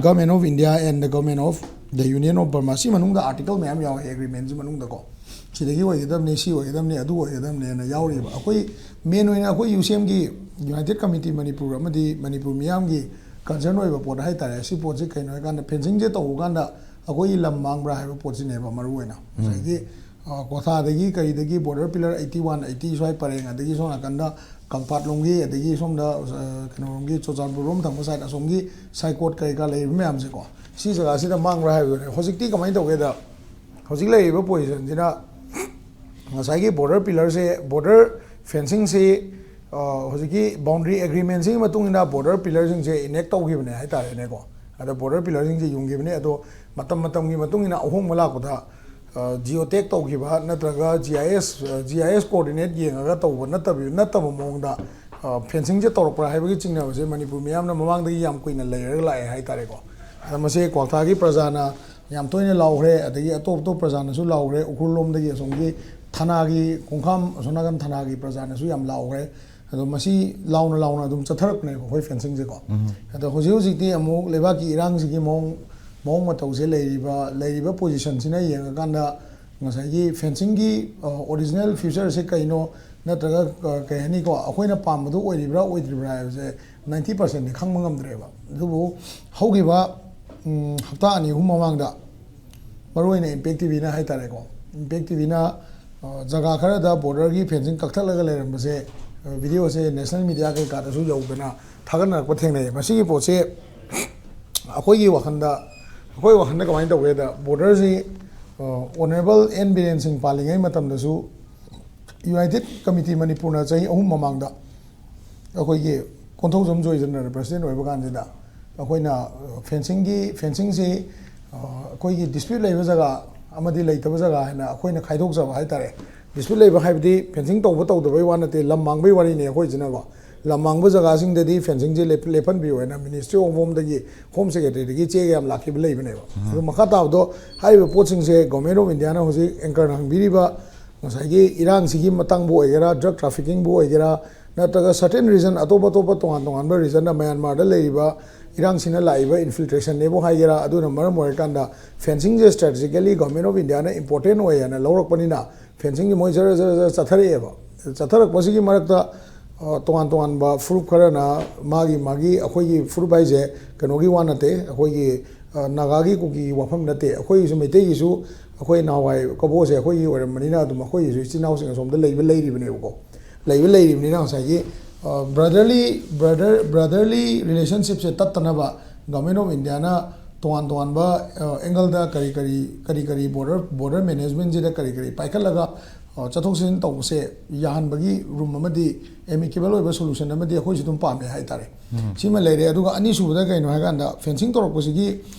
Government of India and the Government of the Union of Burma. ꯁꯤ ꯃꯅꯨꯡꯗ article ꯃꯌꯥꯝ ꯌꯥꯎꯋꯦ agreementꯁꯤ ꯃꯅꯨꯡꯗꯀꯣ꯫ ꯁꯤꯗꯒꯤ ꯑꯣꯏꯒꯗꯕꯅꯤ, ꯁꯤ ꯑꯣꯏꯒꯗꯕꯅꯤ, ꯑꯗꯨ ꯑꯣꯏꯒꯗꯕꯅꯤꯅ ꯌꯥꯎꯔꯤꯕ꯫ ꯑꯩꯈꯣꯏ main ꯑꯣꯏꯅ ꯑꯩꯈꯣꯏ ꯌꯨ ꯁꯤ ꯑꯦꯝꯒꯤ United Committee ꯃꯅꯤꯄꯨꯔ ꯑꯃꯗꯤ ꯃꯅꯤꯄꯨꯔ ꯃꯤꯌꯥꯝꯒꯤ concern ꯑꯣꯏꯕ ꯄꯣꯠ ꯍꯥꯏꯇꯥꯔꯦ꯫ ꯁꯤ ꯄꯣꯠꯁꯤ ꯀꯩꯅꯣ ꯍꯥꯏꯀꯥꯟꯗ fencingꯁꯦ ꯇꯧꯕ ꯀꯥꯟꯗ ꯑꯩꯈꯣꯏꯒꯤ ꯂꯝ ꯃꯥꯡꯕ꯭ꯔꯥ ꯍꯥꯏꯕ ꯄꯣꯠꯁꯤꯅꯦꯕ ꯃꯔꯨ ꯑꯣꯏꯅ꯫ ꯉꯁꯥꯏꯒꯤ, ꯑ, ꯀ꯭ꯋꯥꯊꯥꯗꯒꯤ ꯀꯔꯤꯗꯒꯤ border pillar eighty one, eighty ꯁ꯭ꯋꯥꯏ ꯄꯔꯦꯡ, ꯑꯗꯒꯤ ꯁꯣꯝ ꯅꯥꯀꯟꯗ ꯀꯪꯄꯥꯠꯂꯣꯝꯒꯤ, ꯑꯗꯒꯤ ꯁꯣꯝꯗ ꯀꯩꯅꯣꯔꯣꯝꯒꯤ ꯆꯨꯔꯆꯥꯟꯄꯨꯔꯔꯣꯝ ꯊꯪꯕ ꯁꯥꯏꯠ, ꯑꯁꯣꯝꯒꯤ ꯁꯥꯏꯀꯣꯠ ꯀꯩꯀꯥ ꯂꯩꯔꯤꯕ ꯃꯌꯥꯝꯁꯦꯀꯣ, ꯁꯤ ꯖꯒꯥꯁꯤꯗ ꯃꯥꯡꯕ꯭ꯔꯥ ꯍꯥꯏꯕꯗꯨꯅꯦ꯫ ꯍꯧꯖꯤꯛꯇꯤ ꯀꯃꯥꯏꯅ ꯇꯧꯒꯦꯗ, ꯍꯧꯖꯤꯛ ꯂꯩꯔꯤꯕ ꯄꯣꯖꯤꯁꯟꯁꯤꯅ ꯉꯁꯥꯏꯒꯤ ꯕꯣꯔꯗꯔ ꯄꯤꯂꯔꯁꯦ, ꯕꯣꯔꯗꯔ ꯐꯦꯟꯁꯤꯡꯁꯤ ꯍꯧꯖꯤꯛꯀꯤ ꯕꯥꯎꯟꯗꯔꯤ ꯑꯦꯒ꯭ꯔꯤꯃꯦꯟꯁꯤꯒꯤ ꯃꯇꯨꯡ ꯏꯟꯅ ꯕꯣꯔꯗꯔ ꯄꯤꯂꯔꯁꯤꯡꯁꯦ ꯏꯅꯦꯛ ꯇꯧꯈꯤꯕꯅꯦ ꯍꯥꯏꯇꯥꯔꯦꯅꯦꯀꯣ꯫ ꯑꯗ ꯕꯣꯔꯗꯔ ꯄꯤꯂꯔꯁꯤꯡꯁꯦ ꯌꯨꯡꯈꯤꯕꯅꯦ꯫ ꯑꯗꯣ ꯃꯇꯝ ꯃꯇꯝꯒꯤ ꯃꯇꯨꯡ ꯏꯟꯅ ꯑꯍꯣꯡꯕ ꯂꯥꯛꯄꯗ ꯖꯤꯑꯣ ꯇꯦꯛ ꯇꯧꯈꯤꯕ ꯅꯠꯇ꯭ꯔꯒ ꯖꯤ ꯑꯥꯏ ꯑꯦꯁ, ꯖꯤ ꯑꯥꯏ ꯑꯦꯁ ꯀꯣꯑꯣꯔꯗꯤꯅꯦꯠ ꯌꯦꯡꯉꯒ ꯇꯧꯕ ꯅꯠꯇꯕ, ꯅꯠꯇꯕ ꯃꯑꯣꯡꯗ ꯐꯦꯟꯁꯤꯡꯁꯦ ꯇꯧꯔꯛꯄ꯭ꯔꯥ ꯍꯥꯏꯕꯒꯤ ꯆꯤꯡꯅꯕꯁꯦ ꯃꯅꯤꯄꯨꯔ ꯃꯤꯌꯥꯝꯅ ꯃꯃꯥꯡꯗꯒꯤ ꯌꯥꯝ ꯀꯨꯏꯅ ꯂꯩꯔꯒ ꯂꯥꯛꯑꯦ ꯍꯥꯏꯇꯥꯔꯦꯀꯣ꯫ ꯑꯗ ꯃꯁꯤ ꯀ꯭ꯋꯥꯛꯊꯥꯒꯤ ꯄ꯭ꯔꯖꯥꯅ ꯌꯥꯝ ꯇꯣꯏꯅ ꯂꯥꯎꯈ꯭ꯔꯦ, ꯑꯗꯒꯤ ꯑꯇꯣꯞ ꯑꯇꯣꯞ ꯄ꯭ꯔꯖꯥꯅꯁꯨ ꯂꯥꯎꯈ꯭ꯔꯦ, ꯎꯈ꯭ꯔꯨꯜ ꯂꯣꯝꯗꯒꯤ ꯑꯁꯣꯝꯒꯤ ꯊꯅꯥꯒꯤ ꯈꯣꯡꯈꯥꯝ ꯑꯁꯣꯝ ꯅꯥꯀꯟ ꯊꯅꯥꯒꯤ ꯄ꯭ꯔꯖꯥꯅꯁꯨ ꯌꯥꯝ ꯂꯥꯎꯈ꯭ꯔꯦ꯫ ꯑꯗꯣ ꯃꯁꯤ ꯂꯥꯎꯅ ꯂꯥꯎꯅ ꯑꯗꯨꯝ ꯆꯠꯊꯔꯛꯄꯅꯦꯕ ꯑꯩꯈꯣꯏ ꯐꯦꯟꯁꯤꯡꯁꯦꯀꯣ꯫ ꯑꯗꯣ ꯍꯧꯖꯤꯛ ꯍꯧꯖꯤꯛꯇꯤ ꯑꯃꯨꯛ ꯂꯩꯕꯥꯛꯀꯤ ꯏꯔꯥꯡꯁꯤꯒꯤ ꯃꯑꯣꯡ, ꯃꯑꯣꯡ ꯃꯇꯧꯁꯦ ꯂꯩꯔꯤꯕ, ꯂꯩꯔꯤꯕ ꯄꯣꯖꯤꯁꯟꯁꯤꯅ ꯌꯦꯡꯉꯀꯥꯟꯗ ꯉꯁꯥꯏꯒꯤ ꯐꯦꯟꯁꯤꯡꯒꯤ ꯑꯣꯔꯤꯖꯤꯅꯦꯜ ꯐ꯭ꯌꯨꯆꯔꯁꯦ ꯀꯩꯅꯣ, ꯅꯠꯇ꯭ꯔꯒ ꯀꯩ ꯍꯥꯏꯅꯤꯀꯣ, ꯑꯩꯈꯣꯏꯅ ꯄꯥꯝꯕꯗꯨ ꯑꯣꯏꯔꯤꯕ꯭ꯔꯥ ꯑꯣꯏꯗ꯭ꯔꯤꯕ꯭ꯔꯥ ꯍꯥꯏꯕꯁꯦ ꯅꯥꯏꯟꯇꯤ ꯄꯥꯔꯁꯦꯟꯗꯤ ꯈꯪꯕ ꯉꯝꯗ꯭ꯔꯦꯕ꯫ ꯑꯗꯨꯕꯨ ꯍꯧꯈꯤꯕ ꯍꯞꯇꯥ ꯑꯅꯤ ꯑꯍꯨꯝ ꯃꯃꯥꯡꯗ ꯃꯔꯨꯑꯣꯏꯅ ꯏꯝꯄꯦꯛ ꯇꯤꯚꯤꯅ ꯍꯥꯏꯇꯥꯔꯦꯀꯣ, ꯏꯝꯄꯦꯛ ꯇꯤꯚꯤꯅ ꯖꯒꯥ ꯈꯔꯗ ꯕꯣꯔꯗꯔꯒꯤ ꯐꯦꯟꯁꯤꯡ ꯀꯛꯊꯠꯂꯒ ꯂꯩꯔꯝꯕꯁꯦ, ꯚꯤꯗꯤꯑꯣꯁꯦ ꯅꯦꯁꯅꯦꯜ ꯃꯤꯗꯤꯌꯥ ꯀꯩꯀꯥꯗꯁꯨ ꯌꯧꯗꯅ ꯊꯥꯒꯠꯅꯔꯛꯄ ꯊꯦꯡꯅꯩ꯫ ꯃꯁꯤꯒꯤ ꯄꯣꯠꯁꯦ ꯑꯩꯈꯣꯏꯒꯤ ꯋꯥꯈꯜꯗ, ꯑꯩꯈꯣꯏ ꯋꯥꯈꯜꯗ ꯀꯃꯥꯏꯅ ꯇꯧꯒꯦꯗ, ꯕꯣꯔꯗꯔꯁꯤ ꯑꯣꯅꯔꯦꯕꯜ ꯑꯦꯟ ꯕꯤꯔꯦꯟ ꯁꯤꯡ ꯄꯥꯜꯂꯤꯉꯩ ꯃꯇꯝꯗꯁꯨ ꯌꯨꯅꯥꯏꯇꯦꯠ ꯀꯃꯤꯇꯤ ꯃꯅꯤꯄꯨꯔꯅ ꯆꯍꯤ ꯑꯍꯨꯝ ꯃꯃꯥꯡꯗ ꯑꯩꯈꯣꯏꯒꯤ ꯀꯣꯟꯊꯧꯖꯝ ꯖꯣꯏꯆꯟꯗ꯭ꯔꯅ ꯄ꯭ꯔꯁꯤꯗꯦꯟ ꯑꯣꯏꯕ ꯀꯥꯟꯁꯤꯗ ꯑꯩꯈꯣꯏꯅ ꯐꯦꯟꯁꯤꯡꯒꯤ, ꯐꯦꯟꯁꯤꯡꯁꯤ ꯑꯩꯈꯣꯏꯒꯤ ꯗꯤꯁꯄ꯭ꯌꯨꯠ ꯂꯩꯕ ꯖꯒꯥ ꯑꯃꯗꯤ ꯂꯩꯇꯕ ꯖꯒꯥ ꯍꯥꯏꯅ ꯑꯩꯈꯣꯏꯅ ꯈꯥꯏꯗꯣꯛꯆꯕ ꯍꯥꯏꯇꯥꯔꯦ꯫ ꯗꯤꯁꯄ꯭ꯌꯨꯠ ꯂꯩꯕ ꯍꯥꯏꯕꯗꯤ ꯐꯦꯟꯁꯤꯡ ꯇꯧꯕ ꯇꯧꯗꯕꯩ ꯋꯥ ꯅꯠꯇꯦ, ꯂꯝ ꯃꯥꯡꯕꯩ ꯋꯥꯔꯤꯅꯤ ꯑꯩꯈꯣꯏꯁꯤꯅꯀꯣ꯫ ꯂꯝ ꯃꯥꯡꯕ ꯖꯒꯥꯁꯤꯡꯗꯗꯤ ꯐꯦꯟꯁꯤꯡꯁꯦ ꯂꯦꯞ-, ꯂꯦꯞꯍꯟꯕꯤꯌꯨ ꯍꯥꯏꯅ ꯃꯤꯅꯤꯁꯇ꯭ꯔꯤ ꯑꯣꯐ ꯍꯣꯝꯗꯒꯤ, ꯍꯣꯝ ꯁꯦꯀ꯭ꯔꯦꯇꯔꯤꯗꯒꯤ ꯆꯦꯒ ꯌꯥꯝ ꯂꯥꯛꯈꯤꯕ ꯂꯩꯕꯅꯦꯕ꯫ ꯑꯗꯨ ꯃꯈꯥ ꯇꯥꯕꯗꯣ ꯍꯥꯏꯔꯤꯕ ꯄꯣꯠꯁꯤꯡꯁꯦ ꯒꯣꯔꯃꯦꯟ ꯑꯣꯐ ꯏꯟꯗꯤꯌꯥꯅ ꯍꯧꯖꯤꯛ ꯑꯦꯡꯀꯔꯅ ꯍꯪꯕꯤꯔꯤꯕ ꯉꯁꯥꯏꯒꯤ ꯏꯔꯥꯡꯁꯤꯒꯤ ꯃꯇꯥꯡꯕꯨ ꯑꯣꯏꯒꯦꯔꯥ, ꯗ꯭ꯔꯒ ꯇ꯭ꯔꯥꯐꯤꯀꯤꯡꯕꯨ ꯑꯣꯏꯒꯦꯔꯥ, ꯅꯠꯇ꯭ꯔꯒ ꯁꯔꯇꯦꯟ ꯔꯤꯖꯟ, ꯑꯇꯣꯞ ꯑꯇꯣꯞꯄ ꯇꯣꯉꯥꯟ ꯇꯣꯉꯥꯟꯕ ꯔꯤꯖꯟꯗ ꯃꯌꯥꯟꯃꯥꯔꯗ ꯂꯩꯔꯤꯕ ꯏꯔꯥꯡꯁꯤꯅ ꯂꯥꯛꯏꯕ ꯏꯟꯐꯤꯜꯇ꯭ꯔꯦꯁꯟꯅꯦꯕꯨ ꯍꯥꯏꯒꯦꯔꯥ, ꯑꯗꯨꯅ ꯃꯔꯝ ꯑꯣꯏꯔꯀꯥꯟꯗ ꯐꯦꯟꯁꯤꯡꯁꯦ ꯁ꯭ꯇ꯭ꯔꯦꯇꯦꯖꯤꯀꯦꯂꯤ ꯒꯣꯔꯃꯦꯟ ꯑꯣꯐ ꯏꯟꯗꯤꯌꯥꯅ ꯏꯝꯄꯣꯔꯇꯦꯟ ꯑꯣꯏ ꯍꯥꯏꯅ ꯂꯧꯔꯛꯄꯅꯤꯅ ꯐꯦꯟꯁꯤꯡꯁꯦ ꯃꯣꯏ ꯖꯔ ꯖꯔ ꯖꯔ ꯆꯠꯊꯔꯛꯑꯦꯕ꯫ ꯆꯠꯊꯔꯛꯄꯁꯤꯒꯤ ꯃꯔꯛꯇ ꯑ, ꯇꯣꯉꯥꯟ ꯇꯣꯉꯥꯟꯕ ꯐꯨꯔꯨꯞ ꯈꯔꯅ ꯃꯥꯒꯤ, ꯃꯥꯒꯤ ꯑꯩꯈꯣꯏꯒꯤ ꯐꯨꯔꯨꯞ ꯍꯥꯏꯁꯦ ꯀꯩꯅꯣꯒꯤ ꯋꯥ ꯅꯠꯇꯦ, ꯑꯩꯈꯣꯏꯒꯤ ꯑ, ꯅꯥꯒꯥꯒꯤ, ꯀꯨꯀꯤꯒꯤ ꯋꯥꯐꯝ ꯅꯠꯇꯦ꯫ ꯑꯩꯈꯣꯏꯒꯤꯁꯨ, ꯃꯩꯇꯩꯒꯤꯁꯨ, ꯑꯩꯈꯣꯏ ꯅꯍꯥꯟꯋꯥꯏ ꯀꯕꯣꯁꯦ ꯑꯩꯈꯣꯏꯒꯤ ꯑꯣꯏꯔꯝꯕꯅꯤꯅ ꯑꯗꯨꯝ ꯑꯩꯈꯣꯏꯒꯤꯁꯨ ꯏꯆꯤꯟ ꯏꯅꯥꯎꯁꯤꯡ ꯑꯁꯣꯝꯗ ꯂꯩꯕ ꯂꯩꯔꯤꯕꯅꯦꯕꯀꯣ꯫ ꯂꯩꯕ ꯂꯩꯔꯤꯕꯅꯤꯅ ꯉꯁꯥꯏꯒꯤ brotherly brother brotherly relationshipꯁꯦ ꯇꯠꯇꯅꯕ Government of Indiaꯅ ꯇꯣꯉꯥꯟ ꯇꯣꯉꯥꯟꯕ ꯑꯦꯡꯒꯜꯗ ꯀꯔꯤ ꯀꯔꯤ ꯀꯔꯤ ꯀꯔꯤ border border managementꯁꯤꯗ ꯀꯔꯤ ꯀꯔꯤ ꯄꯥꯏꯈꯠꯂꯒ ꯆꯠꯊꯣꯛ ꯆꯠꯁꯤꯟ ꯇꯧꯕꯁꯦ ꯌꯥꯍꯟꯕꯒꯤ room ꯑꯃꯗꯤ amicable ꯑꯣꯏꯕ solution ꯑꯃꯗꯤ ꯑꯩꯈꯣꯏꯁꯨ ꯑꯗꯨꯝ ꯄꯥꯝꯃꯦ ꯍꯥꯏꯇꯥꯔꯦ꯫ ꯁꯤꯃ ꯂꯩꯔꯦ꯫ ꯑꯗꯨꯒ ꯑꯅꯤꯁꯨꯕꯗ ꯀꯩꯅꯣ ꯍꯥꯏꯀꯥꯟꯗ fencing ꯇꯧꯔꯛꯄꯁꯤꯒꯤ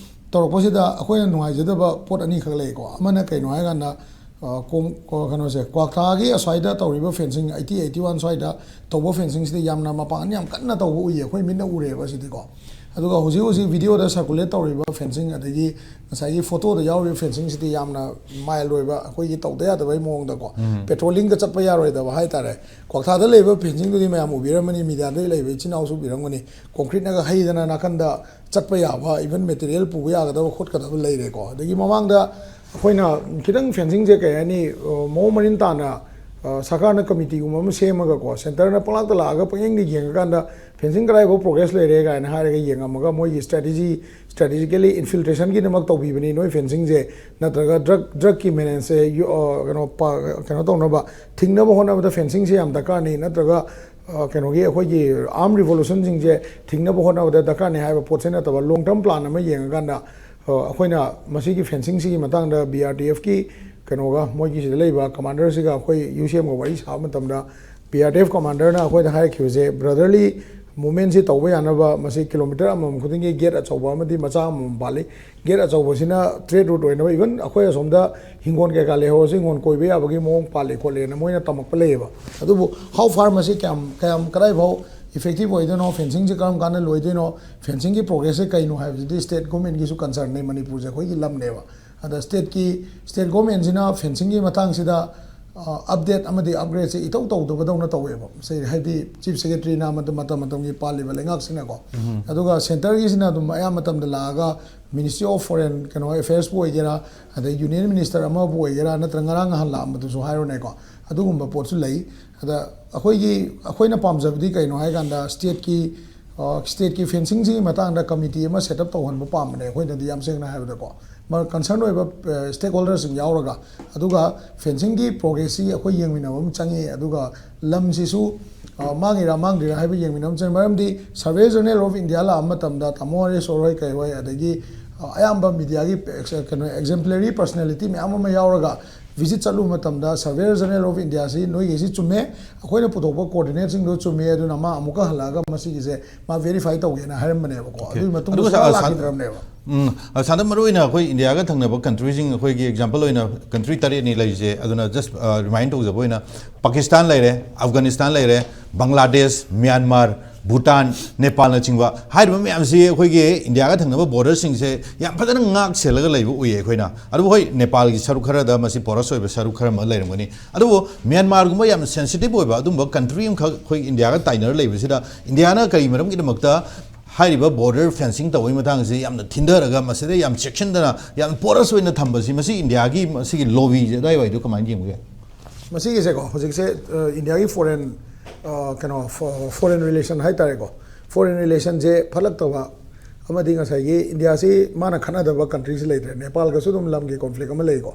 ꯇꯧꯔꯛꯄꯁꯤꯗ ꯑꯩꯈꯣꯏꯅ ꯅꯨꯡꯉꯥꯏꯖꯗꯕ ꯄꯣꯠ ꯑꯅꯤꯈꯛ ꯂꯩꯀꯣ꯫ ꯑꯃꯅ ꯀꯩꯅꯣ ꯍꯥꯏꯀꯥꯟꯗ ꯀꯩꯅꯣꯁꯦ, ꯀ꯭ꯋꯥꯛꯊꯥꯒꯤ ꯑꯁ꯭ꯋꯥꯏꯗ ꯇꯧꯔꯤꯕ fencing eighty eighty one ꯁ꯭ꯋꯥꯏꯗ ꯇꯧꯕ fencingꯁꯤꯗꯤ ꯌꯥꯝꯅ ꯃꯄꯥꯡꯒꯜ ꯌꯥꯝ ꯀꯟꯅ ꯇꯧꯕ ꯎꯏꯌꯦ, ꯑꯩꯈꯣꯏ ꯃꯤꯠꯅ ꯎꯔꯦꯕ ꯁꯤꯗꯤꯀꯣ꯫ ꯑꯗꯨꯒ ꯍꯧꯖꯤꯛ ꯍꯧꯖꯤꯛ videoꯗ circulate ꯇꯧꯔꯤꯕ fencing ꯑꯗꯒꯤ ꯉꯁꯥꯏꯒꯤ photoꯗ ꯌꯥꯎꯔꯤꯕ fencingꯁꯤꯗꯤ ꯌꯥꯝꯅ mild ꯑꯣꯏꯕ, ꯑꯩꯈꯣꯏꯒꯤ ꯇꯧꯗ ꯌꯥꯗꯕꯒꯤ ꯃꯑꯣꯡꯗꯀꯣ, patrollingꯒ ꯆꯠꯄ ꯌꯥꯔꯣꯏꯗꯕ ꯍꯥꯏꯇꯥꯔꯦ꯫ ꯀ꯭ꯋꯥꯛꯊꯥꯗ ꯂꯩꯕ fencingꯗꯨꯗꯤ ꯃꯌꯥꯝ ꯎꯕꯤꯔꯝꯃꯅꯤ, mediaꯗ ꯂꯩꯕ ꯏꯆꯤꯟ ꯏꯅꯥꯎꯁꯨ ꯎꯕꯤꯔꯝꯒꯅꯤ꯫ Concreteꯅꯒ ꯍꯩꯗꯅ ꯅꯥꯀꯟꯗ ꯆꯠꯄ ꯌꯥꯕ, even material ꯄꯨꯕ ꯌꯥꯒꯗꯕ ꯈꯣꯠꯀꯗꯕ ꯂꯩꯔꯦꯀꯣ꯫ ꯑꯗꯒꯤ ꯃꯃꯥꯡꯗ ꯑꯩꯈꯣꯏꯅ ꯈꯤꯇꯪ fencingꯁꯦ ꯀꯩ ꯍꯥꯏꯅꯤ, ꯃꯑꯣꯡ ꯃꯔꯤꯟ ꯇꯥꯅ ꯁꯔꯀꯥꯔꯅ committeeꯒꯨꯝꯕ ꯑꯃ ꯁꯦꯝꯃꯒꯀꯣ, centreꯅ ꯄꯪꯂꯥꯛꯇ ꯂꯥꯛꯑꯒ ꯄꯪꯌꯦꯡꯗ ꯌꯦꯡꯉꯀꯥꯟꯗ fencing ꯀꯗꯥꯏꯐꯥꯎ progress ꯂꯩꯔꯦ ꯀꯥꯏꯅ ꯍꯥꯏꯔꯒ ꯌꯦꯡꯉꯝꯃꯒ ꯃꯣꯏꯒꯤ strategy, strategically infiltrationꯒꯤꯗꯃꯛ ꯇꯧꯕꯤꯕꯅꯤ ꯅꯣꯏ fencingꯁꯦ, ꯅꯠꯇ꯭ꯔꯒ drug drugꯀꯤ menaceꯁꯦ ꯀꯩꯅꯣ ꯀꯩꯅꯣ ꯇꯧꯅꯕ, ꯊꯤꯡꯅꯕ ꯍꯣꯠꯅꯕꯗ fencingꯁꯦ ꯌꯥꯝ ꯗꯔꯀꯥꯔꯅꯤ, ꯅꯠꯇ꯭ꯔꯒ ꯀꯩꯅꯣꯒꯤ ꯑꯩꯈꯣꯏꯒꯤ armed revolutionꯁꯤꯡꯁꯦ ꯊꯤꯡꯅꯕ ꯍꯣꯠꯅꯕꯗ ꯗꯔꯀꯥꯔꯅꯤ ꯍꯥꯏꯕ ꯄꯣꯠꯁꯦ ꯅꯠꯇꯕ long term plan ꯑꯃ ꯌꯦꯡꯉꯀꯥꯟꯗ ꯑꯩꯈꯣꯏꯅ ꯃꯁꯤꯒꯤ fencingꯁꯤꯒꯤ ꯃꯇꯥꯡꯗ BRTFꯀꯤ ꯀꯩꯅꯣꯒ ꯃꯣꯏꯒꯤ ꯁꯤꯗ ꯂꯩꯕ commanderꯁꯤꯒ ꯑꯩꯈꯣꯏ UCMꯒ ꯋꯥꯔꯤ ꯁꯥꯕ ꯃꯇꯝꯗ BRTF commanderꯅ ꯑꯩꯈꯣꯏꯗ ꯍꯥꯏꯔꯛꯈꯤꯕꯁꯦ brotherly movementꯁꯤ ꯇꯧꯕ ꯌꯥꯅꯕ ꯃꯁꯤ kilometre ꯑꯃꯃꯝ ꯈꯨꯗꯤꯡꯒꯤ gate ꯑꯆꯧꯕ ꯑꯃꯗꯤ ꯃꯆꯥ ꯑꯃꯃꯝ ꯄꯥꯜꯂꯤ꯫ Gate ꯑꯆꯧꯕꯁꯤꯅ trade route ꯑꯣꯏꯅꯕ, even ꯑꯩꯈꯣꯏ ꯑꯁꯣꯝꯗ ꯍꯤꯡꯒꯣꯜ ꯀꯩꯀꯥ ꯂꯩꯍꯧꯔꯁꯨ ꯍꯤꯡꯒꯣꯜ ꯀꯣꯏꯕ ꯌꯥꯕꯒꯤ ꯃꯑꯣꯡ ꯄꯥꯜꯂꯦ ꯈꯣꯠꯂꯦꯅ ꯃꯣꯏꯅ ꯇꯝꯃꯛꯄ ꯂꯩꯌꯦꯕ꯫ ꯑꯗꯨꯕꯨ how far ꯃꯁꯤ ꯀꯌꯥꯝ ꯀꯌꯥꯝ ꯀꯗꯥꯏꯐꯥꯎ effective ꯑꯣꯏꯗꯣꯏꯅꯣ, fencingꯁꯤ ꯀꯔꯝ ꯀꯥꯟꯗ ꯂꯣꯏꯗꯣꯏꯅꯣ, fencingꯒꯤ progressꯁꯦ ꯀꯩꯅꯣ ꯍꯥꯏꯕꯁꯤꯗꯤ state governmentꯀꯤꯁꯨ concernꯅꯦ, ꯃꯅꯤꯄꯨꯔꯁꯦ ꯑꯩꯈꯣꯏꯒꯤ ꯂꯝꯅꯦꯕ꯫ ꯑꯗ stateꯀꯤ state governmentꯁꯤꯅ fencingꯒꯤ ꯃꯇꯥꯡꯁꯤꯗ update ꯑꯃꯗꯤ upgradeꯁꯦ ꯏꯇꯧ ꯇꯧꯗꯕꯗꯧꯅ ꯇꯧꯋꯦꯕ꯫ ꯁꯤ ꯍꯥꯏꯗꯤ chief secretaryꯅ ꯃꯇꯝ ꯃꯇꯝ ꯃꯇꯝꯒꯤ ꯄꯥꯜꯂꯤꯕ ꯂꯩꯉꯥꯛꯁꯤꯅꯀꯣ꯫ ꯑꯗꯨꯒ centreꯒꯤꯁꯤꯅ ꯑꯗꯨꯝ ꯑꯌꯥꯝꯕ ꯃꯇꯝꯗ ꯂꯥꯛꯑꯒ Ministry of Foreign ꯀꯩꯅꯣ affairsꯄꯨ ꯑꯣꯏꯒꯦꯔꯥ, ꯑꯗꯩ union minister ꯑꯃꯕꯨ ꯑꯣꯏꯒꯦꯔꯥ, ꯅꯠꯇ꯭ꯔꯒ ꯉꯔꯥꯡ ꯅꯍꯥꯟ ꯂꯥꯛꯑꯝꯕꯗꯨꯁꯨ ꯍꯥꯏꯔꯣꯅꯦꯀꯣ, ꯑꯗꯨꯒꯨꯝꯕ ꯄꯣꯠꯁꯨ ꯂꯩ꯫ ꯑꯗ ꯑꯩꯈꯣꯏꯒꯤ ꯑꯩꯈꯣꯏꯅ ꯄꯥꯝꯖꯕꯗꯤ ꯀꯩꯅꯣ ꯍꯥꯏꯀꯥꯟꯗ stateꯀꯤ stateꯀꯤ fencingꯁꯤꯒꯤ ꯃꯇꯥꯡꯗ committee ꯑꯃ set up ꯇꯧꯍꯟꯕ ꯄꯥꯝꯕꯅꯦ ꯑꯩꯈꯣꯏꯅꯗꯤ, ꯌꯥꯝ ꯁꯦꯡꯅ ꯍꯥꯏꯕꯗꯀꯣ꯫ ꯀꯟꯁꯔꯟ ꯑꯣꯏꯕ ꯁ꯭ꯇꯦꯛ ꯍꯣꯜꯗꯔꯁꯤꯡ ꯌꯥꯎꯔꯒ, ꯑꯗꯨꯒ ꯐꯦꯟꯁꯤꯡꯒꯤ ꯄ꯭ꯔꯣꯒ꯭ꯔꯦꯁꯁꯤ ꯑꯩꯈꯣꯏ ꯌꯦꯡꯃꯤꯟꯅꯕ ꯑꯃ ꯆꯪꯉꯤ꯫ ꯑꯗꯨꯒ ꯂꯝꯁꯤꯁꯨ ꯑ, ꯃꯥꯡꯉꯤꯔꯥ ꯃꯥꯡꯗ꯭ꯔꯤꯔꯥ ꯍꯥꯏꯕ ꯌꯦꯡꯃꯤꯟꯅꯕ ꯑꯃ ꯆꯪꯉꯤ꯫ ꯃꯔꯝꯗꯤ Surveyor General of India ꯂꯥꯛꯑꯕ ꯃꯇꯝꯗ ꯇꯥꯃꯣ ꯍꯔꯦꯁꯣꯔ ꯍꯣꯏ ꯀꯩ ꯍꯣꯏ, ꯑꯗꯒꯤ ꯑ, ꯑꯌꯥꯝꯕ ꯃꯤꯗꯤꯌꯥꯒꯤ ꯀꯩꯅꯣ, exemplary personality ꯃꯌꯥꯝ ꯑꯃ ꯌꯥꯎꯔꯒ ꯚꯤꯖꯤꯠ ꯆꯠꯂꯨꯕ ꯃꯇꯝꯗ Surveyor General ofꯏꯟꯗꯤꯌꯥꯁꯤ ꯅꯣꯏꯒꯤꯁꯤ ꯆꯨꯝꯃꯦ, ꯑꯩꯈꯣꯏꯅ ꯄꯨꯊꯣꯛꯄ ꯀꯣꯑꯣꯔꯗꯤꯅꯦꯠꯁꯤꯡꯗꯣ ꯆꯨꯝꯃꯦ, ꯑꯗꯨꯅ ꯃꯥ ꯑꯃꯨꯛꯀ ꯍꯜꯂꯛꯑꯒ ꯃꯁꯤꯒꯤꯁꯦ ꯃꯥ ꯚꯦꯔꯤꯐꯥꯏ ꯇꯧꯒꯦꯅ ꯍꯥꯏꯔꯝꯕꯅꯦꯕꯀꯣ꯫ ꯑꯗꯨꯒꯤ ꯃꯇꯨꯡꯗ ꯑꯗꯨꯒ ꯁꯨꯡꯂꯥꯛ ꯁꯥ-, ꯁꯥ-, ꯂꯥꯛꯈꯤꯗ꯭ꯔꯕꯅꯦꯕ꯫ ꯎꯝ, ꯑ, ꯁꯥꯟꯗ, ꯃꯔꯨ ꯑꯣꯏꯅ ꯑꯩꯈꯣꯏ ꯏꯟꯗꯤꯌꯥꯒ ꯊꯪꯅꯕ ꯀꯟꯇ꯭ꯔꯤꯁꯤꯡ, ꯑꯩꯈꯣꯏꯒꯤ ꯑꯦꯛꯖꯥꯝꯄꯜ ꯑꯣꯏꯅ ꯀꯟꯇ꯭ꯔꯤ ꯇꯔꯦꯠꯅꯤ ꯂꯩꯔꯤꯁꯦ, ꯑꯗꯨꯅ ꯖꯁ ꯔꯤꯃꯥꯏꯟ ꯇꯧꯖꯕ ꯑꯣꯏꯅ, ꯄꯥꯀꯤꯁꯇꯥꯟ ꯂꯩꯔꯦ, ꯑꯐꯒꯥꯅꯤꯁꯇꯥꯟ ꯂꯩꯔꯦ, ꯕꯪꯒ꯭ꯂꯥꯗꯦꯁ, ꯃ꯭ꯌꯥꯟꯃꯥꯔ, ꯚꯨꯇꯥꯟ, ꯅꯦꯄꯥꯜꯅꯆꯤꯡꯕ ꯍꯥꯏꯔꯤꯕ ꯃꯌꯥꯝꯁꯤ ꯑꯩꯈꯣꯏꯒꯤ ꯏꯟꯗꯤꯌꯥꯒ ꯊꯪꯅꯕ ꯕꯣꯔꯗꯔꯁꯤꯡꯁꯦ ꯌꯥꯝ ꯐꯖꯅ ꯉꯥꯛ ꯁꯦꯜꯂꯒ ꯂꯩꯕ ꯎꯏꯌꯦ ꯑꯩꯈꯣꯏꯅ꯫ ꯑꯗꯨꯕꯨ ꯍꯣꯏ, ꯅꯦꯄꯥꯜꯒꯤ ꯁꯔꯨꯛ ꯈꯔꯗ ꯃꯁꯤ ꯄꯣꯔꯁ ꯑꯣꯏꯕ ꯁꯔꯨꯛ ꯈꯔ ꯑꯃ ꯂꯩꯔꯝꯒꯅꯤ, ꯑꯗꯨꯕꯨ ꯃ꯭ꯌꯥꯟꯃꯥꯔꯒꯨꯝꯕ ꯌꯥꯝꯅ ꯁꯦꯟꯁꯤꯇꯤꯞ ꯑꯣꯏꯕ ꯑꯗꯨꯝꯕ ꯀꯟꯇ꯭ꯔꯤ ꯑꯃꯈꯛ ꯑꯩꯈꯣꯏ ꯏꯟꯗꯤꯌꯥꯒ ꯇꯥꯏꯅꯔ ꯂꯩꯕꯁꯤꯗ, ꯏꯟꯗꯤꯌꯥꯅ ꯀꯔꯤ ꯃꯔꯝꯒꯤꯗꯃꯛꯇ ꯍꯥꯏꯔꯤꯕ ꯕꯣꯔꯗꯔ ꯐꯦꯟꯁꯤꯡ ꯇꯧꯕꯒꯤ ꯃꯇꯥꯡꯁꯤ ꯌꯥꯝꯅ ꯊꯤꯟꯊꯔꯒ, ꯃꯁꯤꯗ ꯌꯥꯝ ꯆꯦꯛꯁꯤꯟꯗꯅ, ꯌꯥꯝ ꯄꯣꯔꯁ ꯑꯣꯏꯅ ꯊꯝꯕꯁꯤ, ꯃꯁꯤ ꯏꯟꯗꯤꯌꯥꯒꯤ ꯃꯁꯤꯒꯤ ꯂꯣꯕꯤꯁꯦ ꯑꯗꯨꯋꯥꯏꯋꯥꯏꯗꯣ ꯀꯃꯥꯏꯅ ꯌꯦꯡꯕꯒꯦ? ꯃꯁꯤꯒꯤꯁꯦꯀꯣ, ꯍꯧꯖꯤꯛꯁꯦ, ꯑ, ꯏꯟꯗꯤꯌꯥꯒꯤ ꯐꯣꯔꯦꯟ, ꯑ, ꯀꯩꯅꯣ, ꯐꯣ-, ꯐꯣꯔꯦꯟ ꯔꯤꯂꯦꯁꯟ ꯍꯥꯏꯇꯥꯔꯦꯀꯣ, ꯐꯣꯔꯦꯟ ꯔꯤꯂꯦꯁꯟꯁꯦ ꯐꯠꯂꯛꯇꯕ ꯑꯃꯗꯤ ꯉꯁꯥꯏꯒꯤ ꯏꯟꯗꯤꯌꯥꯁꯤ ꯃꯥꯅ ꯈꯠꯅꯗꯕ ꯀꯟꯇ꯭ꯔꯤꯁꯤ ꯂꯩꯇ꯭ꯔꯦ꯫ ꯅꯦꯄꯥꯜꯒꯁꯨ ꯑꯗꯨꯝ ꯂꯝꯒꯤ ꯀꯣꯟꯐ꯭ꯂꯤꯛ ꯑꯃ ꯂꯩꯀꯣ,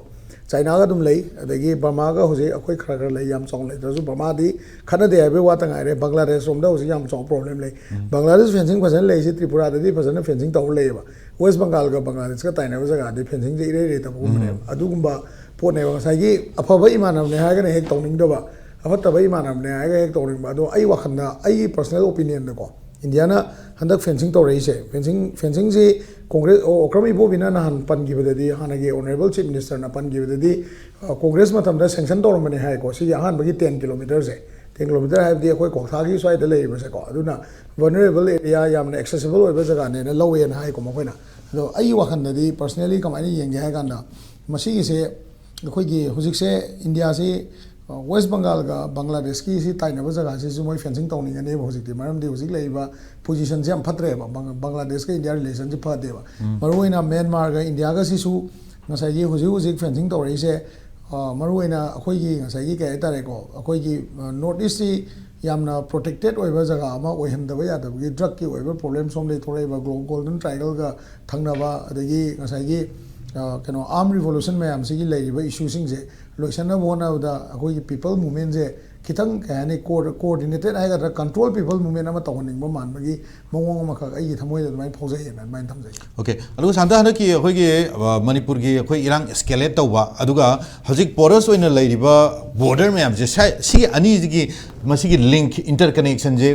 ꯆꯥꯏꯅꯥꯒ ꯑꯗꯨꯝ ꯂꯩ, ꯑꯗꯒꯤ ꯕꯔꯃꯥꯒ ꯍꯧꯖꯤꯛ ꯑꯩꯈꯣꯏ ꯈꯔ ꯈꯔ ꯂꯩ, ꯌꯥꯝ ꯆꯥꯎꯅ ꯂꯩꯇ꯭ꯔꯁꯨ꯫ ꯕꯔꯃꯥꯗꯤ ꯈꯠꯅꯗꯦ ꯍꯥꯏꯕꯒꯤ ꯋꯥꯇ ꯉꯥꯏꯔꯦ, ꯕꯪꯒ꯭ꯂꯥꯗꯦꯁ ꯔꯣꯝꯗ ꯍꯧꯖꯤꯛ ꯌꯥꯝ ꯆꯥꯎꯕ ꯄ꯭ꯔꯣꯕ꯭ꯂꯦꯝ ꯂꯩ꯫ ꯕꯪꯒ꯭ꯂꯥꯗꯦꯁ ꯐꯦꯟꯁꯤꯡ ꯐꯖꯅ ꯂꯩꯔꯤꯁꯤ ꯇ꯭ꯔꯤꯄꯨꯔꯥꯗꯗꯤ ꯐꯖꯅ ꯐꯦꯟꯁꯤꯡ ꯇꯧꯔ ꯂꯩꯌꯦꯕ꯫ ꯋꯦꯁ ꯕꯪꯒꯥꯜꯒ ꯕꯪꯒ꯭ꯂꯥꯗꯦꯁꯀ ꯇꯥꯏꯅꯕ ꯖꯒꯥꯗꯤ ꯐꯦꯟꯁꯤꯡꯁꯦ ꯏꯔꯩ ꯂꯩꯇꯕꯒꯨꯝꯕꯅꯦꯕ꯫ ꯑꯗꯨꯒꯨꯝꯕ ꯄꯣꯠꯅꯦꯕ꯫ ꯉꯁꯥꯏꯒꯤ ꯑꯐꯕ ꯏꯃꯥꯟꯅꯕꯅꯦ ꯍꯥꯏꯔꯒꯅ ꯍꯦꯛ ꯇꯧꯅꯤꯡꯗꯕ, ꯑꯐꯠꯇꯕ ꯏꯃꯥꯟꯅꯕꯅꯦ ꯍꯥꯏꯔꯒ ꯍꯦꯛ ꯇꯧꯅꯤꯡꯕ꯫ ꯑꯗꯣ ꯑꯩ ꯋꯥꯈꯜꯗ, ꯑꯩꯒꯤ ꯄꯔꯁꯣꯅꯦꯜ ꯑꯣꯄꯤꯅꯤꯌꯟꯗꯀꯣ, ꯏꯟꯗꯤꯌꯥꯅ ꯍꯟꯗꯛ ꯐꯦꯟꯁꯤꯡ ꯇꯧꯔꯛꯏꯁꯦ, ꯐꯦꯟꯁꯤꯡ, ꯐꯦꯟꯁꯤꯡꯁꯤ ꯀꯣꯡꯒ꯭ꯔꯦꯁ, ꯑꯣ, ꯑꯣꯀ꯭ꯔꯝ ꯏꯕꯣꯕꯤꯅ ꯅꯍꯥꯟ ꯄꯟꯈꯤꯕꯗꯗꯤ, ꯍꯥꯟꯅꯒꯤ ꯑꯣꯅꯔꯦꯕꯜ ꯆꯤꯐ ꯃꯤꯅꯤꯁꯇꯔꯅ ꯄꯟꯈꯤꯕꯗꯗꯤ, ꯑ, ꯀꯣꯡꯒ꯭ꯔꯦꯁ ꯃꯇꯝꯗ ꯁꯦꯡꯁꯟ ꯇꯧꯔꯝꯕꯅꯦ ꯍꯥꯏꯀꯣ꯫ ꯁꯤꯒꯤ ꯑꯍꯥꯟꯕꯒꯤ ꯇꯦꯟ ꯀꯤꯂꯣꯃꯤꯇꯔꯁꯦ, ꯇꯦꯟ ꯀꯤꯂꯣꯃꯤꯇꯔ ꯍꯥꯏꯕꯗꯤ ꯑꯩꯈꯣꯏ ꯀ꯭ꯋꯥꯛꯊꯥꯒꯤ ꯁ꯭ꯋꯥꯏꯗ ꯂꯩꯔꯤꯕꯁꯦꯀꯣ, ꯑꯗꯨꯅ ꯚꯜꯅꯔꯦꯕꯜ ꯑꯦꯔꯤꯌꯥ, ꯌꯥꯝꯅ ꯑꯦꯛꯁꯦꯁꯤꯕꯜ ꯑꯣꯏꯕ ꯖꯒꯥꯅꯦꯅ ꯂꯧꯋꯦꯅ ꯍꯥꯏꯀꯣ ꯃꯈꯣꯏꯅ꯫ ꯑꯗꯣ ꯑꯩꯒꯤ ꯋꯥꯈꯜꯗꯗꯤ ꯄꯔꯁꯅꯦꯜꯂꯤ ꯀꯃꯥꯏꯅ ꯌꯦꯡꯒꯦ ꯍꯥꯏ ꯀꯥꯟꯗ, ꯃꯁꯤꯒꯤꯁꯦ ꯑꯩꯈꯣꯏꯒꯤ ꯍꯧꯖꯤꯛꯁꯦ ꯏꯟꯗꯤꯌꯥꯁꯤ, ꯑ, ꯋꯦꯁ ꯕꯪꯒꯥꯜꯒ ꯕꯪꯒ꯭ꯂꯥꯗꯦꯁꯀꯤ ꯁꯤ ꯇꯥꯏꯅꯕ ꯖꯒꯥꯁꯤꯁꯨ ꯃꯣꯏ ꯐꯦꯟꯁꯤꯡ ꯇꯧꯅꯤꯡꯒꯅꯦꯕ ꯍꯧꯖꯤꯛꯇꯤ꯫ ꯃꯔꯝꯗꯤ ꯍꯧꯖꯤꯛ ꯂꯩꯔꯤꯕ ꯄꯣꯖꯤꯁꯟꯁꯦ ꯌꯥꯝ ꯐꯠꯇ꯭ꯔꯦꯕ, ꯕꯪ-, ꯕꯪꯒ꯭ꯂꯥꯗꯦꯁꯀ ꯏꯟꯗꯤꯌꯥ ꯔꯤꯂꯦꯁꯟꯁꯤ ꯐꯗꯦꯕ꯫ ꯃꯔꯨꯑꯣꯏꯅ ꯃ꯭ꯌꯥꯟꯃꯥꯔꯒ ꯏꯟꯗꯤꯌꯥꯒꯁꯤꯁꯨ ꯉꯁꯥꯏꯒꯤ ꯍꯧꯖꯤꯛ ꯍꯧꯖꯤꯛ ꯐꯦꯟꯁꯤꯡ ꯇꯧꯔꯛꯏꯁꯦ, ꯑ, ꯃꯔꯨꯑꯣꯏꯅ ꯑꯩꯈꯣꯏꯒꯤ ꯉꯁꯥꯏꯒꯤ ꯀꯩ ꯍꯥꯏꯇꯥꯔꯦꯀꯣ, ꯑꯩꯈꯣꯏꯒꯤ, ꯑ, ꯅꯣꯔꯠ ꯏꯁꯁꯤ ꯌꯥꯝꯅ ꯄ꯭ꯔꯣꯇꯦꯛꯇꯦꯠ ꯑꯣꯏꯕ ꯖꯒꯥ ꯑꯃ ꯑꯣꯏꯍꯟꯗꯕ ꯌꯥꯗꯕꯒꯤ, ꯗ꯭ꯔꯒꯀꯤ ꯑꯣꯏꯕ ꯄ꯭ꯔꯣꯕ꯭ꯂꯦꯝ ꯁꯣꯝꯗꯒꯤ ꯊꯣꯛꯂꯛꯏꯕ, ꯒ꯭ꯂꯣ-, ꯒꯣꯜꯗꯟ ꯇ꯭ꯔꯥꯏꯒꯜꯒ ꯊꯪꯅꯕ, ꯑꯗꯒꯤ ꯉꯁꯥꯏꯒꯤ, ꯑ, ꯀꯩꯅꯣ, ꯑꯥꯔꯝ ꯔꯤꯚꯣꯂꯨꯁꯟ ꯃꯌꯥꯝꯁꯤꯒꯤ ꯂꯩꯔꯤꯕ ꯏꯁꯨꯁꯤꯡꯁꯦ ꯂꯣꯏꯁꯟꯅꯕ ꯍꯣꯠꯅꯕꯗ ꯑꯩꯈꯣꯏꯒꯤ ꯄꯤꯄꯜ ꯃꯨꯚꯃꯦꯟꯁꯦ ꯈꯤꯇꯪ, ꯀꯩ ꯍꯥꯏꯅꯤ, ꯀꯣꯑꯣꯔ-, ꯀꯣꯑꯣꯔꯗꯤꯅꯦꯇꯦꯠ ꯍꯥꯏꯒꯗ꯭ꯔꯥ, ꯀꯟꯇ꯭ꯔꯣꯜ ꯄꯤꯄꯜ ꯃꯨꯚꯃꯦꯟ ꯑꯃ ꯇꯧꯍꯟꯅꯤꯡꯕ ꯃꯥꯟꯕꯒꯤ ꯃꯑꯣꯡ ꯑꯃꯈꯛ ꯑꯩꯒꯤ ꯊꯃꯣꯏꯗ ꯑꯗꯨꯃꯥꯏꯅ ꯐꯥꯎꯖꯩꯑꯅ ꯑꯗꯨꯃꯥꯏꯅ ꯊꯝꯖꯩ꯫ ꯑꯣꯀꯦ, ꯑꯗꯨꯒ ꯁꯥꯟꯇ, ꯍꯟꯗꯛꯀꯤ ꯑꯩꯈꯣꯏꯒꯤ, ꯑ, ꯃꯅꯤꯄꯨꯔꯒꯤ ꯑꯩꯈꯣꯏ ꯏꯔꯥꯡ ꯑꯦꯁꯀꯦꯂꯦꯠ ꯇꯧꯕ, ꯑꯗꯨꯒ ꯍꯧꯖꯤꯛ ꯄꯣꯔꯁ ꯑꯣꯏꯅ ꯂꯩꯔꯤꯕ ꯕꯣꯔꯗꯔ ꯃꯌꯥꯝꯁꯦ, ꯁꯥꯏ-, ꯁꯤꯒꯤ ꯑꯅꯤꯁꯤꯒꯤ ꯃꯁꯤꯒꯤ ꯂꯤꯡꯛ, ꯏꯟꯇꯔꯀꯅꯦꯛꯁꯟꯁꯦ,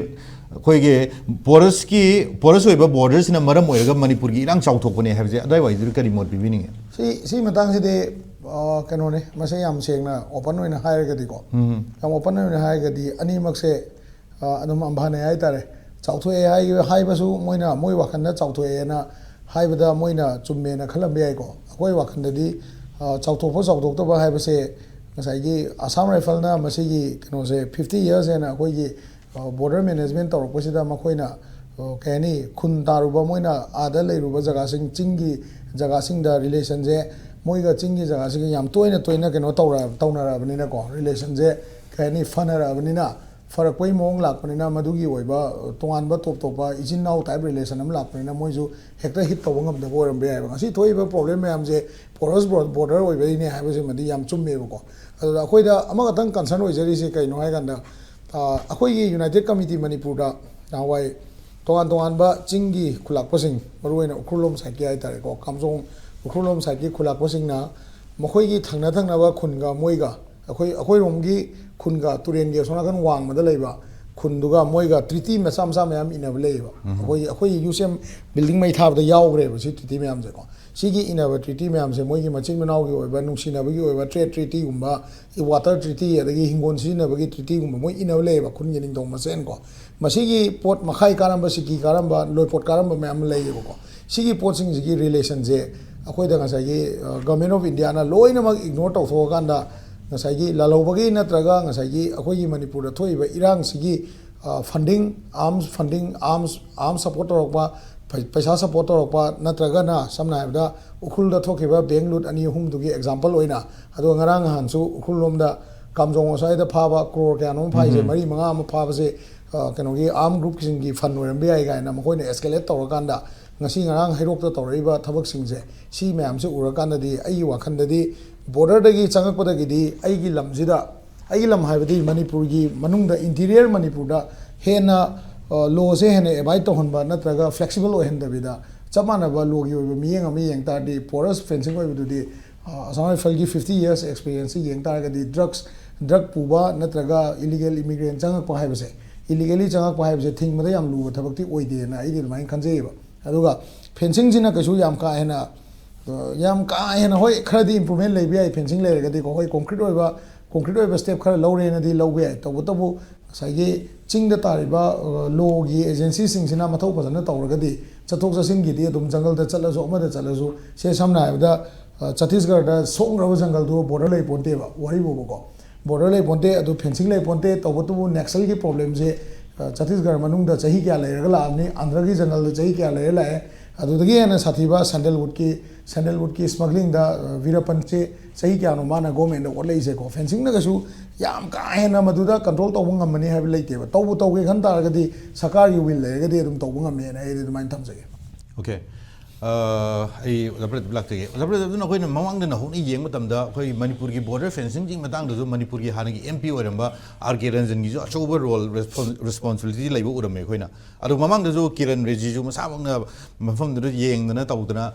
ꯑꯩꯈꯣꯏꯒꯤ ꯄꯣꯔꯁꯀꯤ, ꯄꯣꯔꯁ ꯑꯣꯏꯕ ꯕꯣꯔꯗꯔꯁꯤꯅ ꯃꯔꯝ ꯑꯣꯏꯔꯒ ꯃꯅꯤꯄꯨꯔꯒꯤ ꯏꯔꯥꯡ ꯆꯥꯎꯊꯣꯛꯄꯅꯦ ꯍꯥꯏꯕꯁꯦ ꯑꯗꯨꯋꯥꯏ ꯋꯥꯏꯗꯨꯗ ꯀꯔꯤ ꯃꯣꯠ ꯄꯤꯕꯤꯅꯤꯡꯉꯤ? ꯁꯤ, ꯁꯤ ꯃꯇꯥꯡꯁꯤꯗꯤ, ꯑ, ꯀꯩꯅꯣꯅꯦ, ꯃꯁꯤ ꯌꯥꯝ ꯁꯦꯡꯅ ꯑꯣꯄꯟ ꯑꯣꯏꯅ ꯍꯥꯏꯔꯒꯗꯤꯀꯣ, ꯎꯝ. ꯌꯥꯝ ꯑꯣꯄꯟ ꯑꯣꯏꯅ ꯍꯥꯏꯔꯒꯗꯤ ꯑꯅꯤꯃꯛꯁꯦ, ꯑ, ꯑꯗꯨꯝ ꯑꯝꯕꯥꯅꯦ ꯍꯥꯏꯇꯥꯔꯦ꯫ ꯆꯥꯎꯊꯣꯛꯑꯦ ꯍꯥꯏ-, ꯍꯥꯏꯕꯁꯨ ꯃꯣꯏꯅ, ꯃꯣꯏ ꯋꯥꯈꯜꯗ ꯆꯥꯎꯊꯣꯛꯑꯦꯅ ꯍꯥꯏꯕꯗ ꯃꯣꯏꯅ ꯆꯨꯝꯃꯦꯅ ꯈꯜꯂꯝꯕ ꯌꯥꯏꯀꯣ꯫ ꯑꯩꯈꯣꯏ ꯋꯥꯈꯜꯗꯗꯤ, ꯑ, ꯆꯥꯎꯊꯣꯛꯄ ꯆꯥꯎꯊꯣꯛꯇꯕ ꯍꯥꯏꯕꯁꯦ ꯉꯁꯥꯏꯒꯤ ꯑꯁꯥꯝ ꯔꯥꯏꯐꯜꯅ ꯃꯁꯤꯒꯤ ꯀꯩꯅꯣꯁꯦ ꯐꯤꯐꯇꯤ ꯌꯔꯁ ꯍꯦꯟꯅ ꯑꯩꯈꯣꯏꯒꯤ, ꯑ, ꯕꯣꯔꯗꯔ ꯃꯦꯅꯦꯖꯃꯦꯟ ꯇꯧꯔꯛꯄꯁꯤꯗ ꯃꯈꯣꯏꯅ, ꯑ, ꯀꯩ ꯍꯥꯏꯅꯤ, ꯈꯨꯟ ꯇꯥꯔꯨꯕ, ꯃꯣꯏꯅ ꯑꯥꯗ ꯂꯩꯔꯨꯕ ꯖꯒꯥꯁꯤꯡ, ꯆꯤꯡꯒꯤ ꯖꯒꯥꯁꯤꯡꯗ ꯔꯤꯂꯦꯁꯟꯁꯦ, ꯃꯣꯏꯒ ꯆꯤꯡꯒꯤ ꯖꯒꯥꯁꯤꯒ ꯌꯥꯝ ꯇꯣꯏꯅ ꯇꯣꯏꯅ ꯀꯩꯅꯣ ꯇꯧꯔ-, ꯇꯧꯅꯔꯛꯑꯕꯅꯤꯅꯀꯣ, ꯔꯤꯂꯦꯁꯟꯁꯦ, ꯀꯩ ꯍꯥꯏꯅꯤ, ꯐꯅꯔꯛꯑꯕꯅꯤꯅ, ꯐꯔꯛꯄꯒꯤ ꯃꯑꯣꯡ ꯂꯥꯛꯄꯅꯤꯅ, ꯃꯗꯨꯒꯤ ꯑꯣꯏꯕ, ꯑ, ꯇꯣꯉꯥꯟꯕ ꯇꯣꯞ ꯇꯣꯞꯄ ꯏꯆꯤꯟ ꯏꯅꯥꯎ ꯇꯥꯏꯞ ꯔꯤꯂꯦꯁꯟ ꯑꯃ ꯂꯥꯛꯄꯅꯤꯅ, ꯃꯣꯏꯁꯨ ꯍꯦꯛꯇ ꯍꯤꯠ ꯇꯧꯕ ꯉꯝꯗꯕ ꯑꯣꯏꯔꯝꯕ ꯌꯥꯏꯑꯕ꯫ ꯉꯁꯤ ꯊꯣꯛꯏꯕ ꯄ꯭ꯔꯣꯕ꯭ꯂꯦꯝ ꯃꯌꯥꯝꯁꯦ ꯄꯣꯔꯁ ꯕꯣꯔ-, ꯕꯣꯔꯗꯔ ꯑꯣꯏꯕꯩꯅꯦ ꯍꯥꯏꯕꯁꯤꯃꯗꯤ ꯌꯥꯝ ꯆꯨꯝꯃꯦꯕꯀꯣ꯫ ꯑꯗꯨꯗ ꯑꯩꯈꯣꯏꯗ ꯑꯃꯈꯛꯇꯪ ꯀꯟꯁꯔꯟ ꯑꯣꯏꯖꯔꯤꯁꯦ ꯀꯩꯅꯣ ꯍꯥꯏꯀꯥꯟꯗ, ꯑ, ꯑꯩꯈꯣꯏꯒꯤ ꯌꯨꯅꯥꯏꯇꯦꯠ ꯀꯃꯤꯇꯤ ꯃꯅꯤꯄꯨꯔꯗ ꯅꯍꯥꯟꯋꯥꯏ ꯇꯣꯉꯥꯟ ꯇꯣꯉꯥꯟꯕ ꯆꯤꯡꯒꯤ ꯈꯨꯜꯂꯥꯛꯄꯁꯤꯡ, ꯃꯔꯨꯑꯣꯏꯅ ꯎꯈ꯭ꯔꯨꯜꯂꯣꯝ ꯁꯥꯏꯠꯀꯤ ꯍꯥꯏꯇꯥꯔꯦꯀꯣ, ꯀꯥꯝꯖꯣꯡ, ꯎꯈ꯭ꯔꯨꯜꯂꯣꯝ ꯁꯥꯏꯠꯀꯤ ꯈꯨꯜꯂꯥꯛꯄꯁꯤꯡꯅ ꯃꯈꯣꯏꯒꯤ ꯊꯪꯅ ꯊꯪꯅꯕ ꯈꯨꯟꯒ ꯃꯣꯏꯒ, ꯑꯩꯈꯣꯏ, ꯑꯩꯈꯣꯏꯔꯣꯝꯒꯤ ꯈꯨꯟꯒ ꯇꯨꯔꯦꯟꯒꯤ ꯑꯁꯣꯝ ꯅꯥꯀꯟ ꯋꯥꯡꯃꯗ ꯂꯩꯕ ꯈꯨꯟꯗꯨꯒ ꯃꯣꯏꯒ ꯇ꯭ꯔꯤꯇꯤ ꯃꯆꯥ ꯃꯆꯥ ꯃꯌꯥꯝ ꯏꯟꯅꯕ ꯂꯩꯌꯦꯕ꯫ ꯑꯩꯈꯣꯏ, ꯑꯩꯈꯣꯏ ꯌꯨ ꯁꯤ ꯑꯦꯝ ꯕꯤꯜꯗꯤꯡ ꯃꯩ ꯊꯥꯕꯗ ꯌꯥꯎꯈ꯭ꯔꯦꯕ ꯁꯤ ꯇ꯭ꯔꯤꯇꯤ ꯃꯌꯥꯝꯁꯦꯀꯣ꯫ ꯁꯤꯒꯤ ꯏꯟꯅꯕ ꯇ꯭ꯔꯤꯇꯤ ꯃꯌꯥꯝꯁꯦ ꯃꯣꯏꯒꯤ ꯃꯆꯤꯟ ꯃꯅꯥꯎꯒꯤ ꯑꯣꯏꯕ, ꯅꯨꯡꯁꯤꯅꯕꯒꯤ ꯑꯣꯏꯕ, ꯇ꯭ꯔꯦꯗ ꯇ꯭ꯔꯤꯇꯤꯒꯨꯝꯕ, ꯋꯥꯇꯔ ꯇ꯭ꯔꯤꯇꯤ, ꯑꯗꯒꯤ ꯍꯤꯡꯒꯣꯜ ꯁꯤꯖꯤꯟꯅꯕꯒꯤ ꯇ꯭ꯔꯤꯇꯤꯒꯨꯝꯕ ꯃꯣꯏ ꯏꯟꯅꯕ ꯂꯩꯌꯦꯕ, ꯈꯨꯟꯒꯤ ꯅꯤꯡꯊꯧ ꯃꯁꯦꯟꯀꯣ꯫ ꯃꯁꯤꯒꯤ ꯄꯣꯠ ꯃꯈꯥꯏ ꯀꯥꯔꯝꯕ, ꯁꯤꯀꯤ ꯀꯥꯔꯝꯕ, ꯂꯣꯏꯄꯣꯠ ꯀꯥꯔꯝꯕ ꯃꯌꯥꯝ ꯑꯃ ꯂꯩꯌꯦꯕꯀꯣ꯫ ꯁꯤꯒꯤ ꯄꯣꯠꯁꯤꯡꯁꯤꯒꯤ ꯔꯤꯂꯦꯁꯟꯁꯦ ꯑꯩꯈꯣꯏꯗ ꯉꯁꯥꯏꯒꯤ, ꯑ, ꯒꯚꯔꯟꯃꯦꯟ ꯑꯣꯐ ꯏꯟꯗꯤꯌꯥꯅ ꯂꯣꯏꯅꯃꯛ ꯏꯒꯅꯣꯔ ꯇꯧꯊꯣꯛꯑꯀꯥꯟꯗ, ꯉꯁꯥꯏꯒꯤ ꯂꯥꯜꯍꯧꯕꯒꯤ ꯅꯠꯇ꯭ꯔꯒ ꯉꯁꯥꯏꯒꯤ ꯑꯩꯈꯣꯏꯒꯤ ꯃꯅꯤꯄꯨꯔꯗ ꯊꯣꯛꯏꯕ ꯏꯔꯥꯡꯁꯤꯒꯤ, ꯑ, ꯐꯟꯗꯤꯡ, ꯑꯥꯔꯝꯁ ꯐꯟꯗꯤꯡ, ꯑꯥꯔꯝꯁ, ꯑꯥꯔꯝꯁ ꯁꯞꯄꯣꯔꯠ ꯇꯧꯔꯛꯄ, ꯄꯩ-, ꯄꯩꯁꯥ ꯁꯞꯄꯣꯔꯠ ꯇꯧꯔꯛꯄ, ꯅꯠꯇ꯭ꯔꯒꯅ ꯁꯝꯅ ꯍꯥꯏꯔꯕꯗ ꯎꯈ꯭ꯔꯨꯜꯗ ꯊꯣꯛꯈꯤꯕ ꯕꯦꯡꯛ ꯂꯨꯠ ꯑꯅꯤ ꯑꯍꯨꯝꯗꯨꯒꯤ ꯑꯦꯛꯖꯥꯝꯄꯜ ꯑꯣꯏꯅ, ꯑꯗꯨꯒ ꯉꯔꯥꯡ ꯅꯍꯥꯟꯁꯨ ꯎꯈ꯭ꯔꯨꯜ ꯂꯣꯝꯗ ꯀꯥꯝꯖꯣꯡ ꯑꯁ꯭ꯋꯥꯏꯗ ꯐꯥꯕ ꯀ꯭ꯔꯣꯔ ꯀꯌꯥꯅꯣꯝ ꯐꯥꯏꯁꯦ, ꯃꯔꯤ ꯃꯉꯥ ꯑꯃ ꯐꯥꯕꯁꯦ, ꯑ, ꯀꯩꯅꯣꯒꯤ ꯑꯥꯔꯝ ꯒ꯭ꯔꯨꯞꯁꯤꯡꯒꯤ ꯐꯟ ꯑꯣꯏꯔꯝꯕ ꯌꯥꯏ ꯀꯥꯏꯅ ꯃꯈꯣꯏꯅ ꯑꯦꯁꯀꯦꯂꯦꯠ ꯇꯧꯔꯀꯥꯟꯗ, ꯉꯁꯤ ꯉꯔꯥꯡ ꯍꯩꯔꯣꯛꯇ ꯇꯧꯔꯛꯏꯕ ꯊꯕꯛꯁꯤꯡꯁꯦ, ꯁꯤ ꯃꯌꯥꯝꯁꯦ ꯎꯔꯀꯥꯟꯗꯗꯤ ꯑꯩꯒꯤ ꯋꯥꯈꯜꯗꯗꯤ borderꯗꯒꯤ ꯆꯪꯉꯛꯄꯗꯒꯤꯗꯤ ꯑꯩꯒꯤ ꯂꯝꯁꯤꯗ, ꯑꯩꯒꯤ ꯂꯝ ꯍꯥꯏꯕꯗꯤ ꯃꯅꯤꯄꯨꯔꯒꯤ ꯃꯅꯨꯡꯗ, interior ꯃꯅꯤꯄꯨꯔꯗ ꯍꯦꯟꯅ lawꯁꯦ ꯍꯦꯟꯅ abide ꯇꯧꯍꯟꯕ ꯅꯠꯇ꯭ꯔꯒ flexible ꯑꯣꯏꯍꯟꯗꯕꯤꯗ, ꯆꯞ ꯃꯥꯟꯅꯕ lawꯒꯤ ꯑꯣꯏꯕ ꯃꯤꯠꯌꯦꯡ ꯑꯃ ꯌꯦꯡ ꯇꯥꯔꯗꯤ porous fencing ꯑꯣꯏꯕꯗꯨꯗꯤ Assam ꯔꯥꯏꯐꯜꯒꯤ fifty years experienceꯁꯤ ꯌꯦꯡ ꯇꯥꯔꯒꯗꯤ drugs, drug ꯄꯨꯕ ꯅꯠꯇ꯭ꯔꯒ illegal immigrant ꯆꯪꯉꯛꯄ ꯍꯥꯏꯕꯁꯦ, illegally ꯆꯪꯉꯛꯄ ꯍꯥꯏꯕꯁꯦ ꯊꯤꯡꯕꯗ ꯌꯥꯝ ꯂꯨꯕ ꯊꯕꯛꯇꯤ ꯑꯣꯏꯗꯦꯅ ꯑꯩꯗꯤ ꯑꯗꯨꯃꯥꯏꯅ ꯈꯟꯖꯩꯌꯦꯕ꯫ ꯑꯗꯨꯒ fencingꯁꯤꯅ ꯀꯩꯁꯨ ꯌꯥꯝ ꯀꯥ ꯍꯦꯟꯅ, ꯑ, ꯌꯥꯝ ꯀꯥ ꯍꯦꯟꯅ, ꯍꯣꯏ, ꯈꯔꯗꯤ improvement ꯂꯩꯕ ꯌꯥꯏ fencing ꯂꯩꯔꯒꯗꯤꯀꯣ, ꯍꯣꯏ, concrete ꯑꯣꯏꯕ, concrete ꯑꯣꯏꯕ step ꯈꯔ ꯂꯧꯔꯦꯅꯗꯤ ꯂꯧꯕ ꯌꯥꯏ꯫ ꯇꯧꯕꯇꯕꯨ ꯉꯁꯥꯏꯒꯤ ꯆꯤꯡꯗ ꯇꯥꯔꯤꯕ, ꯑ, lawꯒꯤ agencyꯁꯤꯡꯁꯤꯅ ꯃꯊꯧ ꯐꯖꯅ ꯇꯧꯔꯒꯗꯤ ꯆꯠꯊꯣꯛ ꯆꯠꯁꯤꯟꯒꯤꯗꯤ ꯑꯗꯨꯝ ꯖꯪꯒꯜꯗ ꯆꯠꯂꯁꯨ ꯑꯃꯗ ꯆꯠꯂꯁꯨ, ꯁꯦ ꯁꯝꯅ ꯍꯥꯏꯔꯕꯗ, ꯑ, ꯆꯇꯤꯁꯒꯔꯗ ꯁꯣꯡꯈ꯭ꯔꯕ ꯖꯪꯒꯜꯗꯨ border ꯂꯩ ꯄꯣꯟꯇꯦꯕ, ꯋꯥꯔꯤ ꯐꯥꯎꯕꯀꯣ꯫ Border ꯂꯩ ꯄꯣꯟꯇꯦ, ꯑꯗꯨ fencing ꯂꯩ ꯄꯣꯟꯇꯦ, ꯇꯧꯕꯇꯕꯨ ꯅꯛꯁꯜꯒꯤ problemꯁꯦ, ꯑ, ꯆꯇꯤꯁꯒꯔ ꯃꯅꯨꯡꯗ ꯆꯍꯤ ꯀꯌꯥ ꯂꯩꯔꯒ ꯂꯥꯛꯑꯕꯅꯤ, ꯑꯟꯙ꯭ꯔꯒꯤ ꯖꯪꯒꯜꯗ ꯆꯍꯤ ꯀꯌꯥ ꯂꯩꯔ ꯂꯥꯛꯑꯦ꯫ ꯑꯗꯨꯗꯒꯤ ꯍꯦꯟꯅ ꯁꯥꯊꯤꯕ ꯁꯦꯟꯗꯜꯋꯨꯗꯀꯤ, ꯁꯦꯟꯗꯜꯋꯨꯗꯀꯤ smugglingꯗ, ꯑ, ꯚꯤꯔꯄꯟꯁꯦ ꯆꯍꯤ ꯀꯌꯥꯅꯣ ꯃꯥꯅ governmentꯗ ꯑꯣꯠꯂꯛꯏꯁꯦꯀꯣ꯫ Fencingꯅ ꯀꯩꯁꯨ ꯌꯥꯝ ꯀꯥ ꯍꯦꯟꯅ ꯃꯗꯨꯗ control ꯇꯧꯕ ꯉꯝꯃꯅꯤ ꯍꯥꯏꯕ ꯂꯩꯇꯦꯕ꯫ ꯇꯧꯕꯨ ꯇꯧꯒꯦ ꯈꯟ ꯇꯥꯔꯒꯗꯤ ꯁꯔꯀꯥꯔꯒꯤ will ꯂꯩꯔꯒꯗꯤ ꯑꯗꯨꯝ ꯇꯧꯕ ꯉꯝꯃꯦꯅ ꯑꯩꯗꯤ ꯑꯗꯨꯃꯥꯏꯅ ꯊꯝꯖꯒꯦ꯫ Okay. ꯑ, ꯑꯩ ꯑꯣꯖꯥ ꯄ꯭ꯔꯗꯤꯞ ꯂꯥꯛꯆꯒꯦ꯫ ꯑꯣꯖꯥ ꯄ꯭ꯔꯗꯤꯞ, ꯑꯗꯨꯅ ꯑꯩꯈꯣꯏꯅ ꯃꯃꯥꯡꯗ ꯅꯧꯍꯧꯅ ꯌꯦꯡꯕ ꯃꯇꯝꯗ ꯑꯩꯈꯣꯏ ꯃꯅꯤꯄꯨꯔꯒꯤ border fencingꯒꯤ ꯃꯇꯥꯡꯗꯁꯨ ꯃꯅꯤꯄꯨꯔꯒꯤ ꯍꯥꯟꯅꯒꯤ MP ꯑꯣꯏꯔꯝꯕ ꯑꯥꯔ ꯀꯦ ꯔꯟꯖꯟꯒꯤꯁꯨ ꯑꯆꯧꯕ role, respon-, responsibility ꯂꯩꯕ ꯎꯔꯝꯃꯦ ꯑꯩꯈꯣꯏꯅ꯫ ꯑꯗꯣ ꯃꯃꯥꯡꯗꯁꯨ ꯀꯤꯔꯟ ꯔꯤꯖꯤꯖꯨ ꯃꯁꯥꯃꯛꯅ ꯃꯐꯝꯗꯨꯗ ꯌꯦꯡꯗꯅ ꯇꯧꯗꯅ,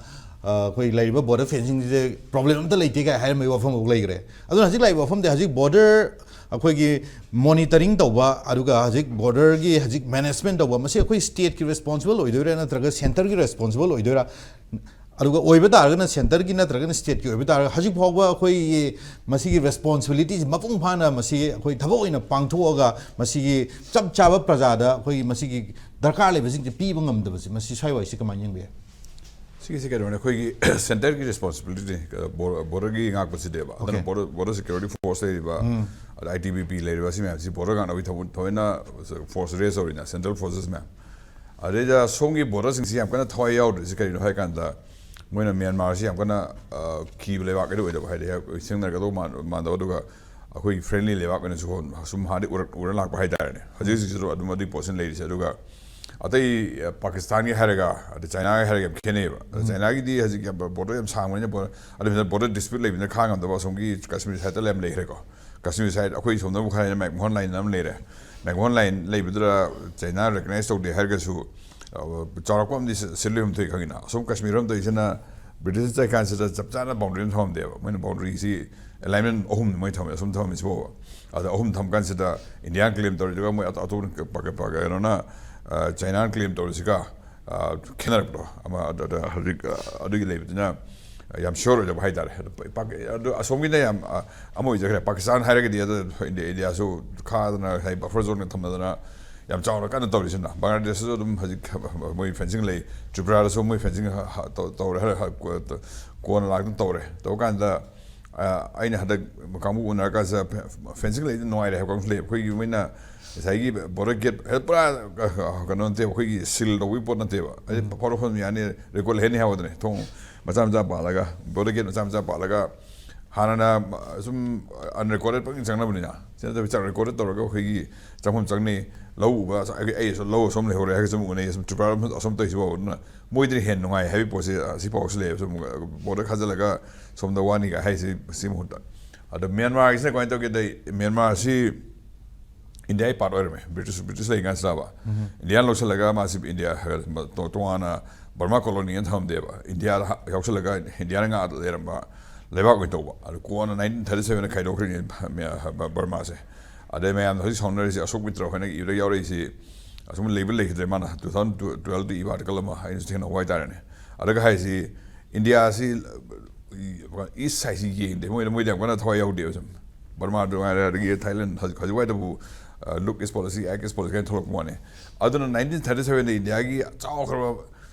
ꯑ, ꯑꯩꯈꯣꯏ ꯂꯩꯔꯤꯕ border fencingꯁꯤꯗ problem ꯑꯝꯇ ꯂꯩꯇꯦ ꯀꯥꯏ ꯍꯥꯏꯔꯝꯕꯒꯤ ꯋꯥꯐꯝ ꯑꯃ ꯂꯩꯈ꯭ꯔꯦ꯫ ꯑꯗꯨꯅ ꯍꯧꯖꯤꯛ ꯂꯥꯛꯏꯕ ꯋꯥꯐꯝꯗꯤ ꯍꯧꯖꯤꯛ border ꯑꯩꯈꯣꯏꯒꯤ monitoring ꯇꯧꯕ, ꯑꯗꯨꯒ ꯍꯧꯖꯤꯛ borderꯒꯤ ꯍꯧꯖꯤꯛ management ꯇꯧꯕ, ꯃꯁꯤ ꯑꯩꯈꯣꯏ stateꯀꯤ responsible ꯑꯣꯏꯗꯣꯏꯔꯥ ꯅꯠꯇ꯭ꯔꯒ centreꯒꯤ responsible ꯑꯣꯏꯗꯣꯏꯔꯥ? ꯑꯗꯨꯒ ꯑꯣꯏꯕ ꯇꯥꯔꯒꯅ centreꯒꯤ ꯅꯠꯇ꯭ꯔꯒꯅ stateꯀꯤ ꯑꯣꯏꯕ ꯇꯥꯔꯒ, ꯍꯧꯖꯤꯛ ꯐꯥꯎꯕ ꯑꯩꯈꯣꯏꯒꯤ ꯃꯁꯤꯒꯤ responsibilityꯁꯤ ꯃꯄꯨꯡ ꯐꯥꯅ ꯃꯁꯤ ꯑꯩꯈꯣꯏ ꯊꯕꯛ ꯑꯣꯏꯅ ꯄꯥꯡꯊꯣꯛꯑꯒ ꯃꯁꯤꯒꯤ ꯆꯞ ꯆꯥꯕ ꯄ꯭ꯔꯖꯥꯗ ꯑꯩꯈꯣꯏꯒꯤ ꯃꯁꯤꯒꯤ ꯗꯔꯀꯥꯔ ꯂꯩꯕꯁꯤꯡꯁꯦ ꯄꯤꯕ ꯉꯝꯗꯕꯁꯤ, ꯃꯁꯤ ꯁ꯭ꯋꯥꯏꯋꯥꯏꯁꯤ ꯀꯃꯥꯏꯅ ꯌꯦꯡꯕ ꯌꯥꯏ? ꯁꯤꯒꯤꯁꯦ ꯀꯩꯅꯣꯅꯦ, ꯑꯩꯈꯣꯏꯒꯤ centreꯒꯤ responsibilityꯅꯦ, borderꯒꯤ ꯉꯥꯛꯄꯁꯤꯗꯦꯕ꯫ ꯑꯗꯨꯅ Okay. border, border security force ꯂꯩꯔꯤꯕ, ꯑꯗ I T B P ꯂꯩꯔꯤꯕ, ꯁꯤ ꯃꯌꯥꯝꯁꯤ border ꯉꯥꯛꯅꯕꯒꯤ ꯊꯕꯛ, ꯊꯑꯣꯏꯅ force raise ꯇꯧꯔꯤꯅ, central forces ꯃꯌꯥꯝ꯫ ꯑꯗꯩꯗ ꯁꯣꯝꯒꯤ borderꯁꯤꯡꯁꯤ ꯌꯥꯝ ꯀꯟꯅ ꯊꯋꯥꯏ ꯌꯥꯎꯗ꯭ꯔꯤꯁꯤ ꯀꯔꯤꯅꯣ ꯍꯥꯏ ꯀꯥꯟꯗ, ꯃꯣꯏꯅ ꯃ꯭ꯌꯥꯟꯃꯥꯔꯁꯤ ꯌꯥꯝ ꯀꯟꯅ, ꯑ, ꯀꯤꯕ ꯂꯩꯕꯥꯛ ꯑꯣꯏꯗꯕ, ꯍꯥꯏꯗꯤ ꯍꯦꯛ ꯁꯦꯡꯅꯔꯒꯗꯧ ꯃꯥꯟ-, ꯃꯥꯟꯗꯕ, ꯑꯗꯨꯒ ꯑꯩꯈꯣꯏꯒꯤ friendly ꯂꯩꯕꯥꯛ ꯑꯣꯏꯅꯁꯨ ꯁꯨꯝ ꯍꯥꯟꯅꯗꯤ ꯎꯔꯛ-, ꯎꯔ ꯂꯥꯛꯄ ꯍꯥꯏꯇꯥꯔꯦꯅꯦ꯫ ꯍꯧꯖꯤꯛ ꯍꯧꯖꯤꯛꯁꯨ ꯑꯗꯨꯝ ꯑꯗꯨꯒꯤ ꯄꯣꯠꯁꯤꯅ ꯂꯩꯔꯤꯁꯦ꯫ ꯑꯗꯨꯒ ꯑꯇꯩ ꯄꯥꯀꯤꯁꯇꯥꯟꯒꯤ ꯍꯥꯏꯔꯒ, ꯑꯗꯩ ꯆꯥꯏꯅꯥꯒꯤ ꯍꯥꯏꯔꯒ ꯌꯥꯝ ꯈꯦꯠꯅꯩꯕ꯫ ꯑꯗ ꯆꯥꯏꯅꯥꯒꯤ ꯗꯤ ꯍꯧꯖꯤꯛ ꯌꯥꯝ ꯕꯣꯔꯗꯔ ꯌꯥꯝ ꯁꯥꯡꯕꯅꯤꯅ, ꯕꯣꯔꯗꯔ, ꯑꯗꯨ ꯕꯣꯔꯗꯔ ꯗꯤꯁꯄ꯭ꯌꯨꯠ ꯂꯩꯕꯅꯤꯅ ꯈꯥꯡ ꯉꯝꯗꯕ ꯑꯁꯣꯝꯒꯤ ꯀꯥꯁꯃꯤꯔ ꯁꯥꯏꯠꯇ ꯌꯥꯝ ꯂꯩꯈ꯭ꯔꯦꯀꯣ꯫ ꯀꯥꯁꯃꯤꯔ ꯁꯥꯏꯠ ꯑꯩꯈꯣꯏ ꯁꯣꯝꯗ ꯑꯃꯨꯛ ꯍꯥꯏꯔꯒꯅ ꯃꯦꯛꯃꯣꯍꯟ ꯂꯥꯏꯟ ꯑꯃ ꯂꯩꯔꯦ꯫ ꯃꯦꯛꯃꯣꯍꯟ ꯂꯥꯏꯟ ꯂꯩꯕꯗꯨꯗ ꯆꯥꯏꯅꯥ ꯔꯦꯀꯒꯅꯥꯏꯁ ꯇꯧꯗꯦ ꯍꯥꯏꯔꯒꯁꯨ, ꯑ, ꯆꯥꯎꯔꯥꯛꯄ ꯑꯃꯗꯤ ꯁꯤ-, ꯁꯤꯜꯂꯤ ꯍꯨꯝꯊꯣꯏ ꯈꯪꯉꯤꯅ꯫ ꯑꯁꯣꯝ ꯀꯥꯁꯃꯤꯔ ꯑꯃ ꯇꯧꯔꯤꯁꯤꯅ ꯕ꯭ꯔꯤꯇꯤꯁ ꯆꯠꯂꯤꯀꯥꯟꯁꯤꯗ ꯆꯞ ꯆꯥꯅ ꯕꯥꯎꯟꯗꯔꯤ ꯑꯃ ꯊꯝꯃꯝꯗꯦꯕ꯫ ꯃꯣꯏꯅ ꯕꯥꯎꯟꯗꯔꯤꯁꯤ ꯑꯦꯂꯥꯏꯟꯃꯦꯟ ꯑꯍꯨꯝꯅꯤ ꯃꯣꯏ ꯊꯝꯃꯦ, ꯑꯁꯣꯝ ꯊꯝꯃꯤꯁꯤ ꯐꯥꯎꯕ꯫ ꯑꯗ ꯑꯍꯨꯝ ꯊꯝꯃꯀꯥꯟꯁꯤꯗ ꯏꯟꯗꯤꯌꯥꯅ ꯀ꯭ꯂꯦꯝ ꯇꯧꯔꯤꯗꯨꯒ ꯃꯣꯏ ꯑꯇꯣꯞ-, ꯑꯇꯣꯞꯄ ꯀ-, ꯀ-, ꯀ-, ꯀꯩꯅꯣꯅ, ꯑ, ꯆꯥꯏꯅꯥꯅ ꯀ꯭ꯂꯦꯝ ꯇꯧꯔꯤꯁꯤꯒ, ꯑ, ꯈꯦꯠꯅꯔꯛꯄꯗꯣ꯫ ꯑꯃ ꯑꯗ, ꯑꯗ ꯍꯧꯖꯤꯛ, ꯑ, ꯑꯗꯨꯒꯤ ꯂꯩꯕꯗꯨꯅ ꯌꯥꯝ ꯁꯤꯌꯣꯔ ꯑꯣꯏꯗꯕ ꯍꯥꯏꯇꯥꯔꯦ꯫ ꯑꯗꯣ ꯄꯥꯛ-, ꯑꯗꯣ ꯑꯁꯣꯝꯒꯤꯅ ꯌꯥꯝ, ꯑ, ꯑꯃ ꯑꯣꯏꯖꯈ꯭ꯔꯦ꯫ ꯄꯥꯀꯤꯁꯇꯥꯟ ꯍꯥꯏꯔꯒꯗꯤ ꯑꯗꯣ ꯏꯟꯗꯤꯌꯥ, ꯏꯟꯗꯤꯌꯥꯁꯨ ꯈꯥꯗꯅ, ꯍꯥꯏ, ꯕꯐꯔ ꯖꯣꯟꯒ ꯊꯝꯅꯗꯅ ꯌꯥꯝ ꯆꯥꯎꯅ ꯀꯟꯅ ꯇꯧꯔꯤꯁꯤꯅ꯫ ꯕꯪꯒ꯭ꯂꯥꯗꯦꯁꯇꯁꯨ ꯑꯗꯨꯝ ꯍꯧꯖꯤꯛ ꯃꯣꯏ ꯐꯦꯟꯁꯤꯡ ꯂꯩ꯫ ꯇ꯭ꯔꯤꯄꯨꯔꯥꯗꯁꯨ ꯃꯣꯏ ꯐꯦꯟꯁꯤꯡ ꯍ-, ꯍ-, ꯇꯧ-, ꯇꯧꯔꯦ꯫ ꯍ-, ꯍ-, ꯀꯣ-, ꯀꯣꯟꯅ ꯂꯥꯛꯇꯅ ꯇꯧꯔꯦ꯫ ꯇꯧꯕ ꯀꯥꯟꯗ, ꯑ, ꯑꯩꯅ ꯍꯟꯗꯛ ꯀꯥꯡꯕꯨ ꯎꯅꯔꯀꯥꯟꯁꯤꯗ ꯐꯦ-, ꯐꯦꯟꯁꯤꯡ ꯂꯩꯗꯤ ꯅꯨꯡꯉꯥꯏꯔꯦ ꯍꯥꯏꯕ ꯀꯥꯡꯕꯨꯁꯨ ꯂꯩ꯫ ꯑꯩꯈꯣꯏꯒꯤ ꯃꯣꯏꯅ ꯉꯁꯥꯏꯒꯤ ꯕꯣꯔꯗꯔ ꯒꯦꯠ, ꯑꯦ, ꯄꯨꯔꯥ, ꯑ, ꯀꯩꯅꯣ ꯅꯠꯇꯦꯕ, ꯑꯩꯈꯣꯏꯒꯤ ꯁꯤꯜ ꯇꯧꯕꯒꯤ ꯄꯣꯠ ꯅꯠꯇꯦꯕ꯫ ꯍꯥꯏꯗꯤ ꯐꯥꯎꯗꯣꯛ ꯐꯥꯎꯖꯤꯟ ꯌꯥꯅꯤ, ꯔꯦꯀꯣꯔꯗ ꯂꯩꯍꯟꯅꯤ ꯍꯥꯏꯕꯗꯨꯅꯦ꯫ ꯊꯣꯡ ꯃꯆꯥ ꯃꯆꯥ ꯄꯥꯜꯂꯒ, ꯕꯣꯔꯗꯔ ꯒꯦꯠ ꯃꯆꯥ ꯃꯆꯥ ꯄꯥꯜꯂꯒ, ꯍꯥꯟꯅꯅ ꯁꯨꯝ ꯑꯟꯔꯦꯀꯣꯔꯗꯦꯠ ꯄꯪꯆꯪ ꯆꯪꯅꯕꯅꯤꯅ, ꯁꯤ ꯅꯠꯇꯕ ꯆꯪ ꯔꯦꯀꯣꯔꯗꯦꯠ ꯇꯧꯔꯒ ꯑꯩꯈꯣꯏꯒꯤ ꯆꯪꯐꯝ ꯆꯪꯅꯤ, ꯂꯧ ꯎꯕ, ꯑꯩ, ꯑꯩ ꯂꯧ ꯑꯁꯣꯝ ꯂꯩꯍꯧꯔꯦ ꯍꯥꯏꯔꯒ ꯁꯨꯝ ꯎꯅꯩ, ꯁꯨꯝ ꯇ꯭ꯔꯤꯄꯨꯔꯥ ꯑꯁꯣꯝ ꯇꯧꯔꯤꯁꯤꯐꯥꯎ꯫ ꯑꯗꯨꯅ ꯃꯣꯏꯗꯅ ꯍꯦꯟꯅ ꯅꯨꯡꯉꯥꯏ ꯍꯥꯏꯕꯒꯤ ꯄꯣꯠꯁꯦ, ꯑ, ꯁꯤꯐꯥꯎꯁꯨ ꯂꯩꯌꯦꯕ꯫ ꯁꯨꯝ, ꯑ, ꯕꯣꯔꯗꯔ ꯈꯥꯖꯤꯜꯂꯒ ꯁꯣꯝꯗ ꯋꯥꯅꯤꯒ ꯍꯥꯏꯁꯤ, ꯁꯤ ꯃꯍꯨꯠꯇ꯫ ꯑꯗꯣ ꯃ꯭ꯌꯥꯟꯃꯥꯔꯒꯤꯁꯤꯅ ꯀꯃꯥꯏꯅ ꯇꯧꯒꯦꯗ, ꯃ꯭ꯌꯥꯟꯃꯥꯔꯁꯤ ꯏꯟꯗꯤꯌꯥꯒꯤ ꯄꯥꯔꯠ ꯑꯣꯏꯔꯝꯃꯦ, ꯕ꯭ꯔꯤꯇꯤꯁ, ꯕ꯭ꯔꯤꯇꯤꯁ ꯂꯩꯔꯤꯀꯥꯟꯁꯤꯗꯕ꯫ ꯏꯟꯗꯤꯌꯥ ꯂꯧꯁꯤꯜꯂꯒ ꯃꯥꯁꯤ ꯏꯟꯗꯤꯌꯥ ꯍꯥꯏꯔꯒ ꯇꯣ-, ꯇꯣꯉꯥꯟꯅ ꯕꯔꯃꯥ ꯀꯣꯂꯣꯅꯤ ꯑꯅ ꯊꯝꯃꯝꯗꯦꯕ꯫ ꯏꯟꯗꯤꯌꯥꯗ ꯍꯥ-, ꯌꯥꯎꯁꯜꯂꯒ ꯏꯟꯗꯤꯌꯥꯅ ꯉꯥꯛ ꯂꯩꯔꯝꯕ ꯂꯩꯕꯥꯛ ꯑꯣꯏꯅ ꯇꯧꯕ꯫ ꯑꯗꯨ ꯀꯣꯟꯅ ꯅꯥꯏꯟꯇꯤꯟ ꯊꯥꯔꯇꯤ ꯁꯚꯦꯟꯗ ꯈꯥꯏꯗꯣꯛꯈ꯭ꯔꯤꯅꯤ ꯕ-, ꯕꯔꯃꯥꯁꯦ꯫ ꯑꯗꯩ ꯃꯌꯥꯝꯅ ꯍꯧꯖꯤꯛ ꯁꯥꯎꯅꯔꯤꯁꯤ, ꯑꯁꯣꯛ ꯃꯤꯇ꯭ꯔ ꯍꯣꯏꯅ ꯏꯕꯗ ꯌꯥꯎꯔꯛꯏꯁꯤ, ꯑꯁꯨꯝ ꯂꯩꯕ ꯂꯩꯈꯤꯗ꯭ꯔꯦ꯫ ꯃꯥꯅ ꯇꯨ ꯊꯥꯎꯖꯟ ꯇꯨꯋꯦꯜꯞꯇ ꯏꯕ ꯑꯥꯔꯇꯤꯀꯜ ꯑꯃ ꯑꯩꯅꯁꯨ ꯊꯦꯡꯅꯍꯧꯕ ꯍꯥꯏꯇꯥꯔꯦꯅꯦ꯫ ꯑꯗꯨꯒ ꯍꯥꯏꯁꯤ, ꯏꯟꯗꯤꯌꯥꯁꯤ ꯏꯁ ꯁꯥꯏꯠꯁꯤ ꯌꯦꯡꯗꯦ꯫ ꯃꯣꯏꯅ, ꯃꯣꯏꯗꯤ ꯌꯥꯝ ꯀꯟꯅ ꯊꯋꯥꯏ ꯌꯥꯎꯗꯦꯕ ꯁꯨꯝ꯫ ꯕꯔꯃꯥꯗꯨ ꯉꯥꯏꯔꯦ, ꯑꯗꯒꯤ ꯊꯥꯏꯂꯦꯟ, ꯍꯧꯖꯤꯛ, ꯍꯧꯖꯤꯛ ꯋꯥꯏꯗꯕꯨ, ꯑ, ꯂꯨꯛ ꯏꯁ ꯄꯣꯂꯤꯁꯤ, ꯑꯦꯛ ꯏꯁ ꯄꯣꯂꯤꯁꯤ ꯀꯥꯏꯅ ꯊꯣꯛꯂꯛꯄ ꯋꯥꯅꯤ꯫ ꯑꯗꯨꯅ ꯅꯥꯏꯟꯇꯤꯟ ꯊꯥꯔꯇꯤ ꯁꯚꯦꯟꯗ ꯏꯟꯗꯤꯌꯥꯒꯤ ꯆꯥꯎꯈ꯭ꯔꯕ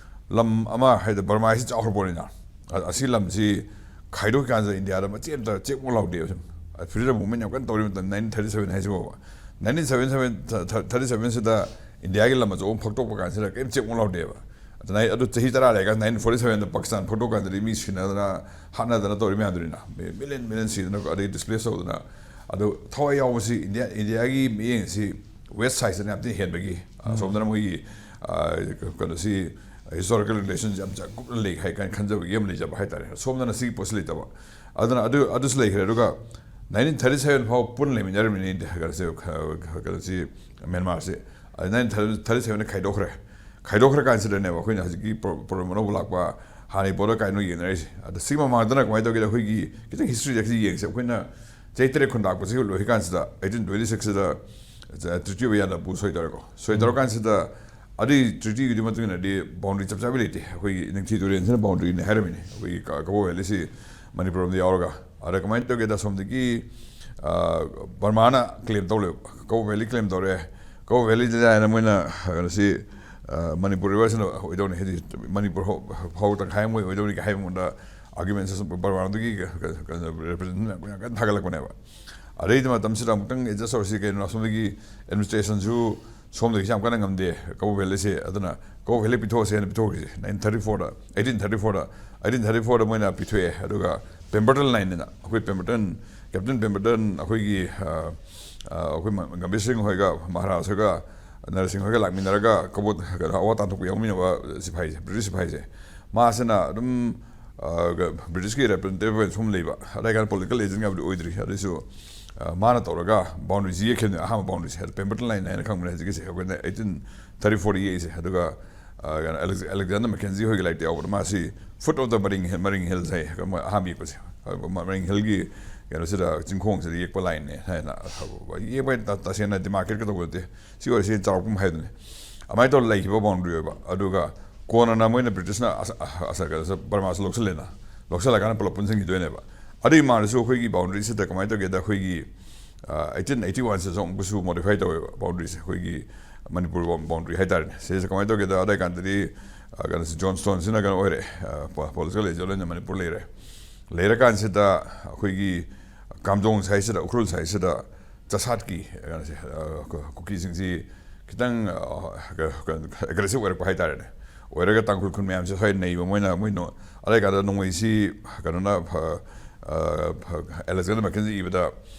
ꯂꯝ ꯑꯃ ꯍꯥꯏꯗꯤ ꯕꯔꯃꯥ ꯍꯥꯏꯁꯤ ꯆꯥꯎꯈ꯭ꯔ ꯄꯣꯠꯅꯤꯅ꯫ ꯑ-, ꯑꯁꯤ ꯂꯝꯁꯤ ꯈꯥꯏꯗꯣꯛꯈꯤꯀꯥꯟꯁꯤꯗ ꯏꯟꯗꯤꯌꯥꯗ ꯃꯆꯦꯠ ꯑꯃꯇ ꯆꯦꯛ ꯃꯨꯛ ꯂꯥꯎꯗꯦꯕ ꯁꯨꯝ꯫ ꯑ, ꯐ꯭ꯔꯤꯗꯝ ꯃꯨꯚꯃꯦꯟ ꯌꯥꯝ ꯀꯟꯅ ꯇꯧꯔꯤ ꯃꯇꯝ ꯅꯥꯏꯟꯇꯤꯟ ꯊꯥꯔꯇꯤ ꯁꯚꯦꯟ ꯍꯥꯏꯁꯤꯐꯥꯎꯕ꯫ ꯅꯥꯏꯟꯇꯤꯟ ꯁꯚꯦꯟꯇꯤ ꯁꯚꯦꯟ, ꯊ-, ꯊ-, ꯊꯥꯔꯇꯤ ꯁꯚꯦꯟꯁꯤꯗ ꯏꯟꯗꯤꯌꯥꯒꯤ ꯂꯝ ꯑꯆꯧꯕ ꯑꯃ ꯐꯛꯇꯣꯛꯄ ꯀꯥꯟꯁꯤꯗ ꯀꯔꯤꯝ ꯆꯦꯛ ꯃꯨꯛ ꯂꯥꯎꯗꯦꯕ꯫ ꯑꯗꯨꯅ ꯑꯩ ꯑꯗꯨ ꯆꯍꯤ ꯇꯔꯥ ꯂꯩꯔꯀꯥꯟꯗ ꯅꯥꯏꯟꯇꯤꯟ ꯐꯣꯔꯇꯤ ꯁꯚꯦꯟꯗ ꯄꯥꯀꯤꯁꯇꯥꯟ ꯐꯛꯇꯣꯛꯀꯥꯟꯗꯗꯤ ꯃꯤ ꯁꯤꯅꯗꯅ ꯍꯥꯠꯅꯗꯅ ꯇꯧꯔꯤ ꯃꯌꯥꯝꯗꯨꯅꯤꯅ꯫ ꯃꯤ ꯃꯤꯂꯤꯌꯟ ꯃꯤꯂꯤꯌꯟ ꯁꯤꯗꯅ ꯑꯗꯩ ꯗꯤꯁꯄ꯭ꯂꯦꯁ ꯇꯧꯗꯅ꯫ ꯑꯗꯨ ꯊꯋꯥꯏ ꯌꯥꯎꯕꯁꯤ ꯏꯟꯗꯤꯌꯥ, ꯏꯟꯗꯤꯌꯥꯒꯤ ꯃꯤꯠꯌꯦꯡꯁꯤ ꯋꯦꯁ ꯁꯥꯏꯠꯁꯤꯅ ꯌꯥꯝ ꯊꯤꯅ ꯍꯦꯟꯕꯒꯤ, ꯑꯁꯣꯝꯗꯅ ꯃꯣꯏꯒꯤ ꯀꯩꯅꯣꯁꯤ ꯍꯤꯁꯇꯣꯔꯤꯀꯦꯜ ꯔꯤꯂꯦꯁꯟꯁ ꯌꯥꯝ ꯆꯥꯎꯅ ꯂꯩ ꯍꯥꯏ ꯀꯥꯏꯅ ꯈꯟꯖꯕꯒꯤ ꯑꯃ ꯂꯩꯖꯕ ꯍꯥꯏꯇꯥꯔꯦ꯫ ꯁꯣꯝꯗꯅ ꯁꯤꯒꯤ ꯄꯣꯠꯁꯤ ꯂꯩꯇꯕ꯫ ꯑꯗꯨꯅ ꯑꯗꯨ ꯑꯗꯨꯁꯨ ꯂꯩꯈ꯭ꯔꯦ꯫ ꯑꯗꯨꯒ ꯅꯥꯏꯟꯇꯤꯟ ꯊꯥꯔꯇꯤ ꯁꯚꯦꯟ ꯐꯥꯎ ꯄꯨꯟꯅ ꯂꯩꯃꯤꯟꯅꯔꯝꯃꯤꯅꯤ ꯀꯩꯅꯣꯁꯤ, ꯀꯩꯅꯣꯁꯤ, ꯃ꯭ꯌꯥꯟꯃꯥꯔꯁꯤ꯫ ꯑꯗ ꯅꯥꯏꯟꯇꯤꯟ ꯊꯥꯔꯇꯤ ꯁꯚꯦꯟꯗ ꯈꯥꯏꯗꯣꯛꯈ꯭ꯔꯦ꯫ ꯈꯥꯏꯗꯣꯛꯈ꯭ꯔ ꯀꯥꯟꯁꯤꯗꯅꯦꯕ ꯑꯩꯈꯣꯏꯅ ꯍꯧꯖꯤꯛꯀꯤ ꯄ꯭ꯔꯣꯕ꯭ꯂꯦꯝ ꯑꯅꯧꯕ ꯂꯥꯛꯄ, ꯍꯥꯟꯅꯒꯤ ꯄꯣꯠꯇ ꯀꯥꯏꯅꯣ ꯌꯦꯡꯅꯔꯤꯁꯦ꯫ ꯑꯗ ꯁꯤ ꯃꯃꯥꯡꯗꯅ ꯀꯃꯥꯏꯅ ꯇꯧꯒꯦꯗ, ꯑꯩꯈꯣꯏꯒꯤ ꯈꯤꯇꯪ ꯍꯤꯁꯇ꯭ꯔꯤꯗ ꯈꯤꯇꯪ ꯌꯦꯡꯁꯦ꯫ ꯑꯩꯈꯣꯏꯅ ꯆꯍꯤ ꯇꯔꯦꯠ ꯈꯨꯟꯗꯥꯛꯄꯁꯤ ꯂꯣꯏ ꯀꯥꯟꯁꯤꯗ, ꯑꯩꯇꯤꯟ ꯇ꯭ꯋꯦꯟꯇꯤ ꯁꯤꯛꯁꯁꯤꯗ ꯇ꯭ꯔꯤꯇꯤ ꯑꯣꯐ ꯌꯥꯗꯕꯨ ꯁꯣꯏ ꯇꯧꯔꯦꯀꯣ꯫ ꯁꯣꯏ ꯇꯧꯔꯀꯥꯟꯁꯤꯗ ꯑꯗꯨꯒꯤ ꯇ꯭ꯔꯤꯇꯤꯒꯤꯗꯤ ꯃꯇꯨꯡ ꯏꯟꯅꯗꯤ ꯕꯥꯎꯟꯗꯔꯤ ꯆꯞ ꯆꯥꯕꯤ ꯂꯩꯇꯦ꯫ ꯑꯩꯈꯣꯏꯒꯤ ꯅꯤꯡꯊꯤ ꯇꯨꯔꯦꯜꯁꯤꯅ ꯕꯥꯎꯟꯗꯔꯤꯅꯤ ꯍꯥꯏꯔꯝꯃꯤꯅꯤ, ꯑꯩꯈꯣꯏꯒꯤ ꯀ-, ꯀꯕꯣ ꯚꯦꯂꯤꯁꯤ ꯃꯅꯤꯄꯨꯔ ꯑꯃꯗ ꯌꯥꯎꯔꯒ꯫ ꯑꯗ ꯀꯃꯥꯏꯅ ꯇꯧꯒꯦꯗ, ꯁꯣꯝꯗꯒꯤ, ꯑ, ꯕꯔꯃꯥꯅ ꯀ꯭ꯂꯦꯝ ꯇꯧ ꯂꯩꯕ, ꯀꯕꯣ ꯚꯦꯂꯤ ꯀ꯭ꯂꯦꯝ ꯇꯧꯔꯛꯑꯦ꯫ ꯀꯕꯣ ꯚꯦꯂꯤꯗ ꯍꯥꯏꯅ ꯃꯣꯏꯅ ꯀꯩꯅꯣꯁꯤ, ꯑ, ꯃꯅꯤꯄꯨꯔ ꯔꯤꯚꯔꯁꯤꯅ ꯑꯣꯏꯗꯧꯅꯤ, ꯍꯥꯏꯗꯤ ꯃꯅꯤꯄꯨꯔ ꯍꯧ-, ꯐꯧ ꯇꯪꯈꯥꯏ ꯑꯃ ꯑꯣꯏꯗꯧꯅꯤ ꯍꯥꯏꯕ ꯃꯉꯣꯟꯗ ꯑꯥꯔꯒꯨꯃꯦꯟꯁꯦ ꯁꯨꯝ ꯕꯔꯃꯥꯗꯒꯤ ꯀ-, ꯀ-, ꯀ-, ꯔꯦꯄ꯭ꯔꯖꯦꯟꯇꯦꯇꯤꯚꯅ ꯌꯥꯝ ꯀꯟꯅ ꯊꯥꯒꯠꯂꯛꯄꯅꯦꯕ꯫ ꯑꯗꯩꯗ ꯃꯇꯝꯁꯤꯗ ꯑꯃꯨꯛꯇꯪ ꯑꯦꯗꯖꯁ ꯇꯧꯔꯁꯤ ꯀꯩꯅꯣ, ꯑꯁꯣꯝꯗꯒꯤ ꯑꯦꯗꯃꯤꯅꯤꯁꯇ꯭ꯔꯦꯁꯟꯁꯨ ꯁꯣꯝꯗꯒꯤꯁꯨ ꯌꯥꯝ ꯀꯟꯅ ꯉꯝꯗꯦ ꯀꯕꯣ ꯚꯦꯂꯤꯁꯦ꯫ ꯑꯗꯨꯅ ꯀꯕꯣ ꯚꯦꯂꯤ ꯄꯤꯊꯣꯛꯑꯁꯦ ꯍꯥꯏꯅ ꯄꯤꯊꯣꯛꯈ꯭ꯔꯤꯁꯦ ꯅꯥꯏꯟꯇꯤꯟ ꯊꯥꯔꯇꯤ ꯐꯣꯔꯗ, ꯑꯩꯇꯤꯟ ꯊꯥꯔꯇꯤ ꯐꯣꯔꯗ, ꯑꯩꯇꯤꯟ ꯊꯥꯔꯇꯤ ꯐꯣꯔꯗ ꯃꯣꯏꯅ ꯄꯤꯊꯣꯛꯑꯦ꯫ ꯑꯗꯨꯒ ꯄꯦꯝꯕꯔꯇꯟ ꯂꯥꯏꯟꯅꯤꯅ, ꯑꯩꯈꯣꯏ ꯄꯦꯝꯕꯔꯇꯟ, ꯀꯦꯞꯇꯦꯟ ꯄꯦꯝꯕꯔꯇꯟ, ꯑꯩꯈꯣꯏꯒꯤ, ꯑ, ꯑ, ꯑꯩꯈꯣꯏ ꯃ-, ꯒꯝꯚꯤꯔ ꯁꯤꯡ ꯍꯣꯏꯒ, ꯃꯍꯥꯔꯥꯖ ꯍꯣꯏꯒ, ꯅꯔꯁꯤꯡ ꯍꯣꯏꯒ ꯂꯥꯛꯃꯤꯟꯅꯔꯒ ꯀꯕꯣ-, ꯀꯩꯅꯣ, ꯑꯋꯥ ꯇꯥꯟꯊꯣꯛꯄ ꯌꯥꯎꯃꯤꯟꯅꯕ ꯁꯤꯐꯥꯏꯁꯦ, ꯕ꯭ꯔꯤꯇꯤꯁ ꯁꯤꯐꯥꯏꯁꯦ, ꯃꯥꯁꯤꯅ ꯑꯗꯨꯝ, ꯑ, ꯕ꯭ꯔꯤꯇꯤꯁꯀꯤ ꯔꯦꯄ꯭ꯔꯖꯦꯟꯇꯦꯇꯤꯚ ꯑꯣꯏꯅ ꯁꯨꯝ ꯂꯩꯕ, ꯑꯗꯥꯏ ꯀꯥꯟꯗ ꯄꯣꯂꯤꯇꯤꯀꯦꯜ ꯑꯦꯖꯦꯟ ꯌꯥꯎꯕꯗꯤ ꯑꯣꯏꯗ꯭ꯔꯤ꯫ ꯑꯗꯨꯁꯨ, ꯑ, ꯃꯥꯅ ꯇꯧꯔꯒ ꯕꯥꯎꯟꯗꯔꯤꯁꯤ ꯌꯦꯛꯈꯤꯕꯅꯦ, ꯑꯍꯥꯟꯕ ꯕꯥꯎꯟꯗꯔꯤꯁꯦ꯫ ꯑꯗ ꯄꯦꯝꯕꯔꯇꯟ ꯂꯥꯏꯟ ꯍꯥꯏꯅ ꯈꯪꯕꯅꯦ ꯍꯧꯖꯤꯛꯀꯤꯁꯦ, ꯑꯩꯈꯣꯏꯅ ꯑꯩꯇꯤꯟ ꯊꯥꯔꯇꯤ ꯐꯣꯔꯗ ꯌꯦꯛꯏꯁꯦ꯫ ꯑꯗꯨꯒ, ꯑ, ꯀꯩꯅꯣ, ꯑꯂꯦꯛ-, ꯑꯂꯦꯛꯖꯥꯟꯗꯔ ꯃꯦꯀꯦꯟꯖꯤ ꯍꯣꯏꯒꯤ ꯂꯥꯏꯔꯤꯛꯇ ꯌꯥꯎꯕꯗ ꯃꯥꯁꯤ Foot of the Mering Hill, Mering Hills ꯍꯥꯏ, ꯑꯍꯥꯟꯕ ꯌꯦꯛꯄꯁꯦ꯫ ꯃ-, Mering Hillꯒꯤ ꯀꯩꯅꯣꯁꯤꯗ, ꯆꯤꯡꯈꯣꯡꯁꯤꯗ ꯌꯦꯛꯄ ꯂꯥꯏꯟꯅꯦ ꯍꯥꯏꯅ꯫ ꯌꯦꯛꯄ ꯍꯥꯏ ꯇ-, ꯇꯁꯦꯡꯅ ꯗꯤꯃꯥꯔꯀꯦꯠꯀ ꯇꯧꯕ ꯅꯠꯇꯦ꯫ ꯁꯤ ꯑꯣꯏꯔꯁꯤ ꯆꯥꯎꯔꯥꯛꯄ ꯑꯃ ꯍꯥꯏꯗꯨꯅꯤ꯫ ꯑꯗꯨꯃꯥꯏꯅ ꯇꯧꯔ ꯂꯩꯈꯤꯕ ꯕꯥꯎꯟꯗꯔꯤ ꯑꯣꯏꯕ꯫ ꯑꯗꯨꯒ ꯀꯣꯟꯅꯅ ꯃꯣꯏꯅ ꯕ꯭ꯔꯤꯇꯤꯁꯅ ꯑꯁ-, ꯑ-, ꯑꯁ-, ꯀꯩꯅꯣꯁꯦ, ꯕꯔꯃꯥꯁꯦ ꯂꯧꯁꯤꯜꯂꯦꯅ꯫ ꯂꯧꯁꯤꯜꯂꯀꯥꯟꯗ ꯄꯨꯂꯞ ꯄꯨꯟꯁꯤꯟꯈꯤꯗꯣꯏꯅꯦꯕ꯫ ꯑꯗꯨꯒꯤ ꯃꯥꯡꯗꯁꯨ ꯑꯩꯈꯣꯏꯒꯤ ꯕꯥꯎꯟꯗꯔꯤꯁꯤꯗ ꯀꯃꯥꯏꯅ ꯇꯧꯒꯦꯗ, ꯑꯩꯈꯣꯏꯒꯤ, ꯑ, ꯑꯩꯇꯤꯟ ꯑꯩꯇꯤ ꯋꯥꯟꯁꯤꯗꯁꯨ ꯑꯃꯨꯛꯀꯁꯨ ꯃꯣꯗꯤꯐꯥꯏ ꯇꯧꯋꯦꯕ ꯕꯥꯎꯟꯗꯔꯤꯁꯦ, ꯑꯩꯈꯣꯏꯒꯤ ꯃꯅꯤꯄꯨꯔ ꯕꯥꯎꯟ-, ꯕꯥꯎꯟꯗꯔꯤ ꯍꯥꯏꯇꯥꯔꯦꯅꯦ꯫ ꯁꯤꯁꯦ ꯀꯃꯥꯏꯅ ꯇꯧꯒꯦꯗ, ꯑꯗꯥꯏ ꯀꯥꯟꯗꯗꯤ, ꯑ, ꯀꯩꯅꯣꯁꯦ, ꯖꯣꯟ ꯁ꯭ꯇꯣꯟꯁꯤꯅ ꯀꯩꯅꯣ ꯑꯣꯏꯔꯦ, ꯑ, ꯄꯣ-, ꯄꯣꯂꯤꯇꯤꯀꯦꯜ ꯑꯦꯖꯦꯟ ꯑꯣꯏꯅ ꯃꯅꯤꯄꯨꯔ ꯂꯩꯔꯦ꯫ ꯂꯩꯔꯀꯥꯟꯁꯤꯗ ꯑꯩꯈꯣꯏꯒꯤ ꯀꯥꯝꯖꯣꯡ ꯁꯥꯏꯠꯁꯤꯗ, ꯎꯈ꯭ꯔꯨꯜ ꯁꯥꯏꯠꯁꯤꯗ ꯆꯁꯥꯠꯀꯤ ꯀꯩꯅꯣꯁꯦ, ꯑ, ꯀꯨ-, ꯀꯨꯀꯤꯁꯤꯡꯁꯤ ꯈꯤꯇꯪ, ꯑ, ꯀ-, ꯀ-, ꯑꯦꯒ꯭ꯔꯦꯁꯤꯞ ꯑꯣꯏꯔꯛꯄ ꯍꯥꯏꯇꯥꯔꯦꯅꯦ꯫ ꯑꯣꯏꯔꯒ ꯇꯥꯡꯈꯨꯜ ꯈꯨꯟ ꯃꯌꯥꯝꯁꯦ ꯁ꯭ꯋꯥꯏ ꯅꯩꯕ ꯃꯣꯏꯅ, ꯃꯣꯏ ꯅꯣ-, ꯑꯗꯥꯏ ꯀꯥꯟꯗ ꯅꯣꯡꯃꯩꯁꯤ ꯀꯩꯅꯣꯅ, ꯑ, ꯑ, ꯑꯂꯦꯛꯖꯥꯟꯗꯔ ꯃꯦꯀꯦꯟꯖꯤ ꯏꯕꯗ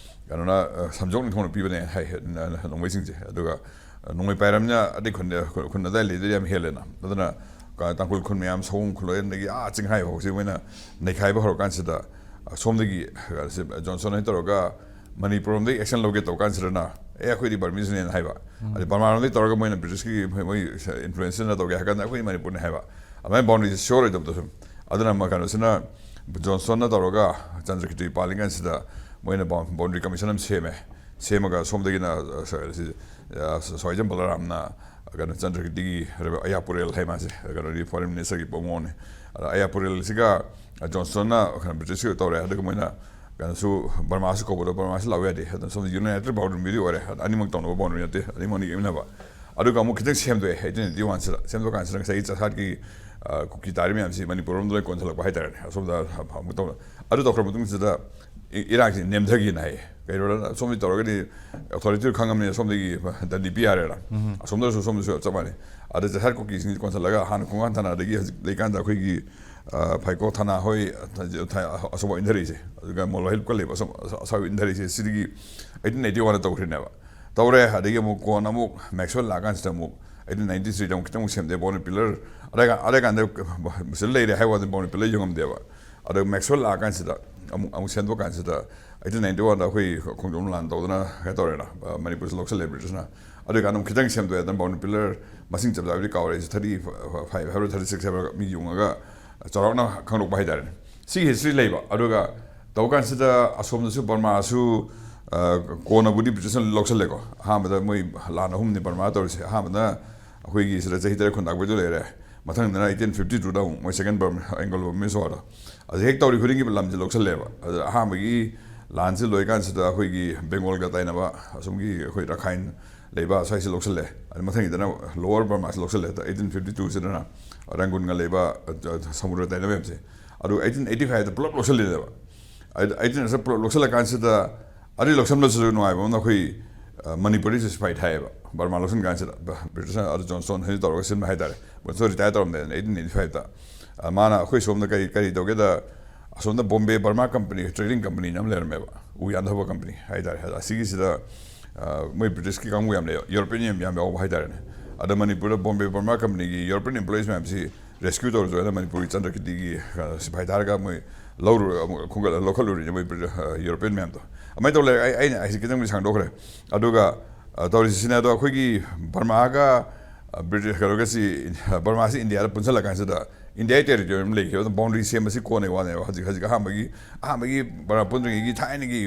ꯀꯩꯅꯣꯅ, ꯑ, ꯁꯝꯖꯣꯛ ꯅꯤꯡꯊꯧꯅ ꯄꯤꯕꯅꯦ ꯍꯥꯏ, ꯅ-, ꯅ-, ꯅꯣꯡꯃꯩꯁꯤꯡꯁꯦ꯫ ꯑꯗꯨꯒ, ꯑ, ꯅꯣꯡꯃꯩ ꯄꯥꯏꯔꯝꯅ ꯑꯇꯩ ꯈꯨꯟ ꯈꯨꯟ ꯑꯗꯥꯏ ꯂꯩꯗꯨꯗꯤ ꯌꯥꯝ ꯍꯦꯜꯂꯦꯅ꯫ ꯑꯗꯨꯅ ꯀ- ꯇꯥꯡꯈꯨꯜ ꯈꯨꯟ ꯃꯌꯥꯝ, ꯁꯑꯣꯝ ꯈꯨꯜꯂꯣꯏ ꯑꯗꯒꯤ ꯑꯥ ꯆꯤꯡꯈꯥꯏ ꯐꯥꯎꯁꯤ ꯃꯣꯏꯅ ꯅꯩꯈꯥꯏꯕ ꯍꯧꯔꯀꯥꯟꯁꯤꯗ, ꯑ, ꯁꯣꯝꯗꯒꯤ, ꯑ, ꯁꯤ ꯖꯣꯟꯁꯟ ꯍꯣꯏ ꯇꯧꯔꯒ ꯃꯅꯤꯄꯨꯔ ꯂꯣꯝꯗꯒꯤ action ꯂꯧꯒꯦ ꯇꯧ ꯀꯥꯟꯁꯤꯗꯅ, "ꯑꯦ, ꯑꯩꯈꯣꯏꯗꯤ ꯕꯔꯃꯤꯁꯅꯦꯅ" ꯍꯥꯏꯕ꯫ ꯑꯗꯩ ꯕꯔꯃꯥꯔꯣꯝꯗꯒꯤ ꯇꯧꯔꯒ ꯃꯣꯏꯅ ꯕ꯭ꯔꯤꯇꯤꯁꯀꯤ ꯃꯣꯏ, ꯃꯣꯏ influence ꯇꯧꯒꯦ ꯍꯥꯏ ꯀꯥꯟꯗ "ꯑꯩꯈꯣꯏꯗꯤ ꯃꯅꯤꯄꯨꯔꯅꯤ" ꯍꯥꯏꯕ꯫ ꯑꯗꯨꯃꯥꯏꯅ boundary ꯁꯤ sure ꯑꯣꯏꯗꯕꯗꯣ ꯁꯨꯝ꯫ ꯑꯗꯨꯅ ꯑꯃ ꯀꯩꯅꯣꯁꯤꯅ ꯖꯣꯟꯁꯟꯅ ꯇꯧꯔꯒ ꯆꯟꯗ꯭ꯔꯀꯤꯔꯇꯤ ꯄꯥꯜꯂꯤꯉꯩꯁꯤꯗ ꯃꯣꯏꯅ boun- boundary commission ꯑꯃ ꯁꯦꯝꯃꯦ꯫ ꯁꯦꯝꯃꯒ ꯁꯣꯝꯗꯒꯤꯅ, ꯑ, ꯁ-, ꯁꯤ, ꯑ, ꯁ-, ꯁ꯭ꯋꯥꯏꯖꯝ ꯕꯂꯔꯥꯝꯅ ꯀꯩꯅꯣ ꯆꯟꯗ꯭ꯔꯀꯤꯔꯇꯤꯒꯤ ꯑꯌꯥꯄꯨꯔꯦꯜ ꯍꯥꯏ ꯃꯥꯁꯦ, ꯀꯩꯅꯣꯗꯤ foreign minister ꯒꯤ ꯄꯣꯛꯉꯣꯅꯦ꯫ ꯑꯗ ꯑꯌꯥꯄꯨꯔꯦꯜꯁꯤꯒ ꯖꯣꯟꯁꯟꯅ ꯀꯩꯅꯣ ꯕ꯭ꯔꯤꯇꯤꯁꯀꯤ ꯇꯧꯔꯦ꯫ ꯑꯗꯨꯒ ꯃꯣꯏꯅ ꯀꯩꯅꯣꯁꯨ ꯕꯔꯃꯥꯁꯨ ꯀꯧꯕꯗꯣ ꯕꯔꯃꯥꯁꯨ ꯂꯥꯛꯎ ꯌꯥꯗꯦ꯫ ꯑꯗꯨꯅ ꯁꯣꯝꯗ unilateral boundary ꯗꯤ ꯑꯣꯏꯔꯦ꯫ ꯑꯗ ꯑꯅꯤꯃꯛ ꯇꯧꯅꯕ boundary ꯅꯠꯇꯦ꯫ ꯑꯅꯤꯃꯛꯅꯤ ꯌꯦꯛꯃꯤꯟꯅꯕ꯫ ꯑꯗꯨꯒ ꯑꯃꯨꯛ ꯈꯤꯇꯪ ꯁꯦꯝꯗꯣꯛꯑꯦ eighteen eighty one ꯁꯤꯗ꯫ ꯁꯦꯝꯗꯣꯛꯀꯥꯟꯁꯤꯗ ꯉꯁꯥꯏꯒꯤ ꯆꯁꯥꯠꯀꯤ, ꯑ, ꯀꯨꯀꯤ ꯇꯥꯔꯤ ꯃꯌꯥꯝꯁꯤ ꯃꯅꯤꯄꯨꯔ ꯔꯣꯝꯗ ꯂꯣꯏ ꯀꯣꯟꯁꯤꯜꯂꯛꯄ ꯍꯥꯏꯇꯥꯔꯦꯅꯦ꯫ ꯑꯁꯣꯝꯗ ꯑꯃꯨꯛ ꯇꯧꯅ꯫ ꯑꯗꯨ ꯇꯧꯈ꯭ꯔ ꯃꯇꯨꯡꯁꯤꯗ ꯏ-, ꯏꯔꯥꯡꯁꯤ ꯅꯦꯝꯊꯒꯤꯅ ꯍꯥꯏꯌꯦ꯫ ꯀꯩꯅꯣꯗ ꯁꯣꯝꯗꯤ ꯇꯧꯔꯒꯗꯤ authority ꯗꯨ ꯈꯪꯉꯕꯅꯤꯅ ꯁꯣꯝꯗꯒꯤ ꯗꯟꯗꯤ ꯄꯤ ꯌꯥꯔꯦꯅ꯫ ꯑꯁꯣꯝꯗꯁꯨ ꯁꯣꯝꯗꯁꯨ ꯆꯞ ꯃꯥꯟꯅꯩ꯫ ꯑꯗ ꯆꯁꯥꯠ ꯀꯨꯀꯤꯁꯤꯡꯁꯤ ꯀꯣꯟꯁꯤꯜꯂꯒ ꯍꯥꯟꯅ ꯈꯣꯡꯒꯥꯟ ꯊꯥꯅꯗꯒꯤ ꯍꯧꯖꯤꯛ ꯂꯩꯀꯥꯟꯗ ꯑꯩꯈꯣꯏꯒꯤ, ꯑ, ꯐꯥꯏꯀꯣ ꯊꯅꯥ ꯍꯣꯏ, ꯑꯁꯣꯝ ꯏꯟꯊꯔꯛꯏꯁꯦ꯫ ꯑꯗꯨꯒ ꯃꯣꯂꯣ ꯍꯤꯜꯀ ꯂꯩꯕ ꯑꯁꯣꯝ ꯑꯁꯥꯏ ꯏꯟꯊꯔꯛꯏꯁꯦ꯫ ꯁꯤꯗꯒꯤ eighteen eighty one ꯗ ꯇꯧꯈ꯭ꯔꯤꯅꯦꯕ꯫ ꯇꯧꯔꯦ꯫ ꯑꯗꯒꯤ ꯑꯃꯨꯛ ꯀꯣꯟꯅ ꯑꯃꯨꯛ ꯃꯦꯛꯁꯋꯦꯜ ꯂꯥꯛꯑꯀꯥꯟꯁꯤꯗ ꯑꯃꯨꯛ eighteen ninety three ꯗ ꯑꯃꯨꯛ ꯈꯤꯇꯪ ꯑꯃꯨꯛ ꯁꯦꯝꯗꯦ꯫ boundary pillar ꯑꯗꯥꯏ ꯀꯥꯟ-, ꯑꯗꯥꯏ ꯀꯥꯟꯗ ꯁꯤꯗ ꯂꯩꯔꯦ ꯍꯥꯏ ꯋꯥꯗ boundary pillar ꯌꯦꯡꯉꯝꯗꯦꯕ꯫ ꯑꯗꯣ ꯃꯦꯛꯁꯋꯦꯜ ꯂꯥꯛꯑꯀꯥꯟꯁꯤꯗ ꯑꯃꯨꯛ, ꯑꯃꯨꯛ ꯁꯦꯝꯗꯣꯛꯀꯥꯟꯁꯤꯗ eighteen ninety one ꯗ ꯑꯩꯈꯣꯏ ꯈꯣꯡꯖꯣꯝ ꯂꯥꯟ ꯇꯧꯗꯅ ꯀꯩꯅꯣ ꯇꯧꯔꯦꯅ, ꯑ, ꯃꯅꯤꯄꯨꯔꯁꯤ ꯂꯧꯁꯜꯂꯦ ꯕ꯭ꯔꯤꯇꯤꯁꯅ꯫ ꯑꯗꯨꯒ ꯑꯃꯨꯛ ꯈꯤꯇꯪ ꯁꯦꯝꯗꯣꯛꯑꯦ꯫ ꯑꯗꯨꯅ boundary pillar ꯃꯁꯤꯡ ꯆꯞ ꯆꯥꯕꯗꯤ ꯀꯥꯎꯔꯦ꯫ ꯑꯩꯁꯦ thirty five ꯍꯥꯏꯕ꯭ꯔꯥ thirty six ꯍꯥꯏꯕ꯭ꯔꯥ ꯃꯤ ꯌꯨꯡꯉꯒ ꯆꯥꯎꯔꯥꯛꯅ ꯈꯪꯗꯣꯛꯄ ꯍꯥꯏꯇꯥꯔꯦꯅꯦ꯫ ꯁꯤꯒꯤ history ꯂꯩꯕ꯫ ꯑꯗꯨꯒ ꯇꯧꯀꯥꯟꯁꯤꯗ ꯑꯁꯣꯝꯗꯁꯨ ꯕꯔꯃꯥꯁꯨ, ꯑ, ꯀꯣꯟꯅꯕꯨꯗꯤ ꯕ꯭ꯔꯤꯇꯤꯁꯅ ꯂꯧꯁꯜꯂꯦꯀꯣ꯫ ꯑꯍꯥꯟꯕꯗ ꯃꯣꯏ ꯂꯥꯟ ꯑꯍꯨꯝꯅꯤ ꯕꯔꯃꯥ ꯇꯧꯔꯤꯁꯦ꯫ ꯑꯍꯥꯟꯕꯗ ꯑꯩꯈꯣꯏꯒꯤ ꯁꯤꯗ ꯆꯍꯤ ꯇꯔꯦꯠ ꯈꯨꯟꯗꯥꯛꯄꯩꯗꯨ ꯂꯩꯔꯦ꯫ ꯃꯊꯪꯗꯅ eighteen fifty two ꯗ ꯑꯃꯨꯛ ꯃꯣꯏ second Burma, Anglo Burmese war ꯗꯣ꯫ ꯑꯗꯨ ꯍꯦꯛ ꯇꯧꯔꯤ ꯈꯨꯗꯤꯡꯒꯤ ꯂꯝꯁꯦ ꯂꯧꯁꯜꯂꯦꯕ꯫ ꯑꯗ ꯑꯍꯥꯟꯕꯒꯤ ꯂꯥꯟꯁꯦ ꯂꯣꯏꯀꯥꯟꯁꯤꯗ ꯑꯩꯈꯣꯏꯒꯤ ꯕꯦꯡꯒꯣꯜꯒ ꯇꯥꯏꯅꯕ ꯑꯁꯣꯝꯒꯤ ꯑꯩꯈꯣꯏ ꯔꯈꯥꯏꯟ ꯂꯩꯕ ꯁ꯭ꯋꯥꯏꯁꯤ ꯂꯧꯁꯜꯂꯦ꯫ ꯑꯗꯨ ꯃꯊꯪꯒꯤꯗꯅ Lower Burma ꯁꯤ ꯂꯧꯁꯜꯂꯦ꯫ ꯑꯗ eighteen fifty two ꯁꯤꯗꯅ ꯔꯪꯒꯨꯟꯒ ꯂꯩꯕ, ꯑ, ꯁꯃꯨꯗ꯭ꯔ ꯇꯥꯏꯅꯕ ꯃꯌꯥꯝꯁꯦ꯫ ꯑꯗꯨ eighteen eighty five ꯗ ꯄꯨꯂꯞ ꯂꯧꯁꯜꯂꯤꯅꯦꯕ꯫ ꯑꯗ eighteen ꯑꯁꯤ ꯄꯨꯂꯞ ꯂꯧꯁꯜꯂꯀꯥꯟꯁꯤꯗ ꯑꯗꯨ ꯂꯧꯁꯟꯕꯁꯤꯁꯨ ꯅꯨꯡꯉꯥꯏꯕ ꯑꯃꯅ ꯑꯩꯈꯣꯏ, ꯑ, ꯃꯅꯤꯄꯨꯔꯗ ꯁꯤꯐꯥꯏ ꯊꯥꯏꯌꯦꯕ꯫ ꯕꯔꯃꯥ ꯂꯧꯁꯤꯟ ꯀꯥꯟꯁꯤꯗ ꯕ-, ꯕ꯭ꯔꯤꯇꯤꯁꯅ ꯑꯗꯨ ꯖꯣꯟꯁꯇꯣꯟ ꯍꯣꯏꯅ ꯇꯧꯔꯒ ꯁꯤꯟꯕ ꯍꯥꯏꯇꯥꯔꯦ꯫ Johnston retire ꯇꯧꯔꯝꯗꯥꯏꯗꯅ eighteen eighty five ꯇ꯫ ꯑ, ꯃꯥꯅ ꯑꯩꯈꯣꯏ ꯁꯣꯝꯗ ꯀꯔꯤ, ꯀꯔꯤ ꯇꯧꯒꯦꯗ, ꯑꯁꯣꯝꯗ ꯕꯣꯝꯕꯦ ꯕꯔꯃꯥ ꯀꯝꯄꯅꯤ, trading company ꯅ ꯑꯃ ꯂꯩꯔꯝꯃꯦꯕ, ꯎ ꯌꯥꯟꯊꯕ ꯀꯝꯄꯅꯤ ꯍꯥꯏꯇꯥꯔꯦ꯫ ꯑꯗ ꯑꯁꯤꯒꯤꯁꯤꯗ ꯃꯣꯏ ꯕ꯭ꯔꯤꯇꯤꯁꯀꯤ ꯀꯥꯡꯕꯨ ꯌꯥꯝ ꯂꯩ, ꯌꯨꯔꯣꯄꯤꯌꯟ ꯌꯥꯝ ꯌꯥꯝ ꯌꯥꯎꯕ ꯍꯥꯏꯇꯥꯔꯦꯅꯦ꯫ ꯑꯗ ꯃꯅꯤꯄꯨꯔꯗ ꯕꯣꯝꯕꯦ ꯕꯔꯃꯥ ꯀꯝꯄꯅꯤꯒꯤ ꯌꯨꯔꯣꯄꯤꯌꯟ ꯑꯦꯝꯄ꯭ꯂꯣꯌꯤꯁ ꯃꯌꯥꯝꯁꯤ ꯔꯦꯁꯀ꯭ꯌꯨ ꯇꯧꯔꯁꯨ ꯍꯥꯏꯅ ꯃꯅꯤꯄꯨꯔꯒꯤ ꯆꯟꯗ꯭ꯔꯀꯤꯔꯇꯤꯒꯤ ꯁꯤꯐꯥꯏ ꯊꯥꯔꯒ ꯃꯣꯏ ꯂꯧꯔꯨ ꯑꯃꯨꯛ ꯈꯣꯝꯒꯠꯂ ꯂꯧꯈꯠꯂꯨꯔꯤꯅꯦ ꯃꯣꯏ ꯌꯨꯔꯣꯄꯤꯌꯟ ꯃꯌꯥꯝꯗꯣ꯫ ꯑꯗꯨꯃꯥꯏꯅ ꯇꯧ ꯂꯩꯔꯦ꯫ ꯑꯩ ꯑꯩꯅ ꯑꯩꯁꯦ ꯈꯤꯇꯪꯗꯤ ꯁꯥꯡꯗꯣꯛꯈ꯭ꯔꯦ꯫ ꯑꯗꯨꯒ ꯇꯧꯔꯤꯁꯤꯅ ꯑꯗꯣ ꯑꯩꯈꯣꯏꯒꯤ ꯕꯔꯃꯥꯒ ꯕ꯭ꯔꯤꯇꯤꯁ ꯀꯩꯅꯣꯒꯁꯤ, ꯕꯔꯃꯥꯁꯤ ꯏꯟꯗꯤꯌꯥꯗ ꯄꯨꯟꯁꯤꯜꯂꯀꯥꯟꯁꯤꯗ ꯏꯟꯗꯤꯌꯥꯒꯤ ꯇꯦꯔꯤꯇꯣꯔꯤ ꯑꯃ ꯂꯩꯈꯤꯕ, ꯑꯗꯨꯝ ꯕꯥꯎꯟꯗꯔꯤ ꯁꯦꯝꯕꯁꯤ ꯀꯣꯟꯅꯩ ꯋꯥꯅꯦꯕ꯫ ꯍꯧꯖꯤꯛ ꯍꯧꯖꯤꯛ ꯑꯍꯥꯟꯕꯒꯤ ꯑꯍꯥꯟꯕꯒꯤ ꯕꯔꯃꯥ ꯄꯨꯟꯗ꯭ꯔꯤꯉꯩꯒꯤ ꯊꯥꯏꯅꯒꯤ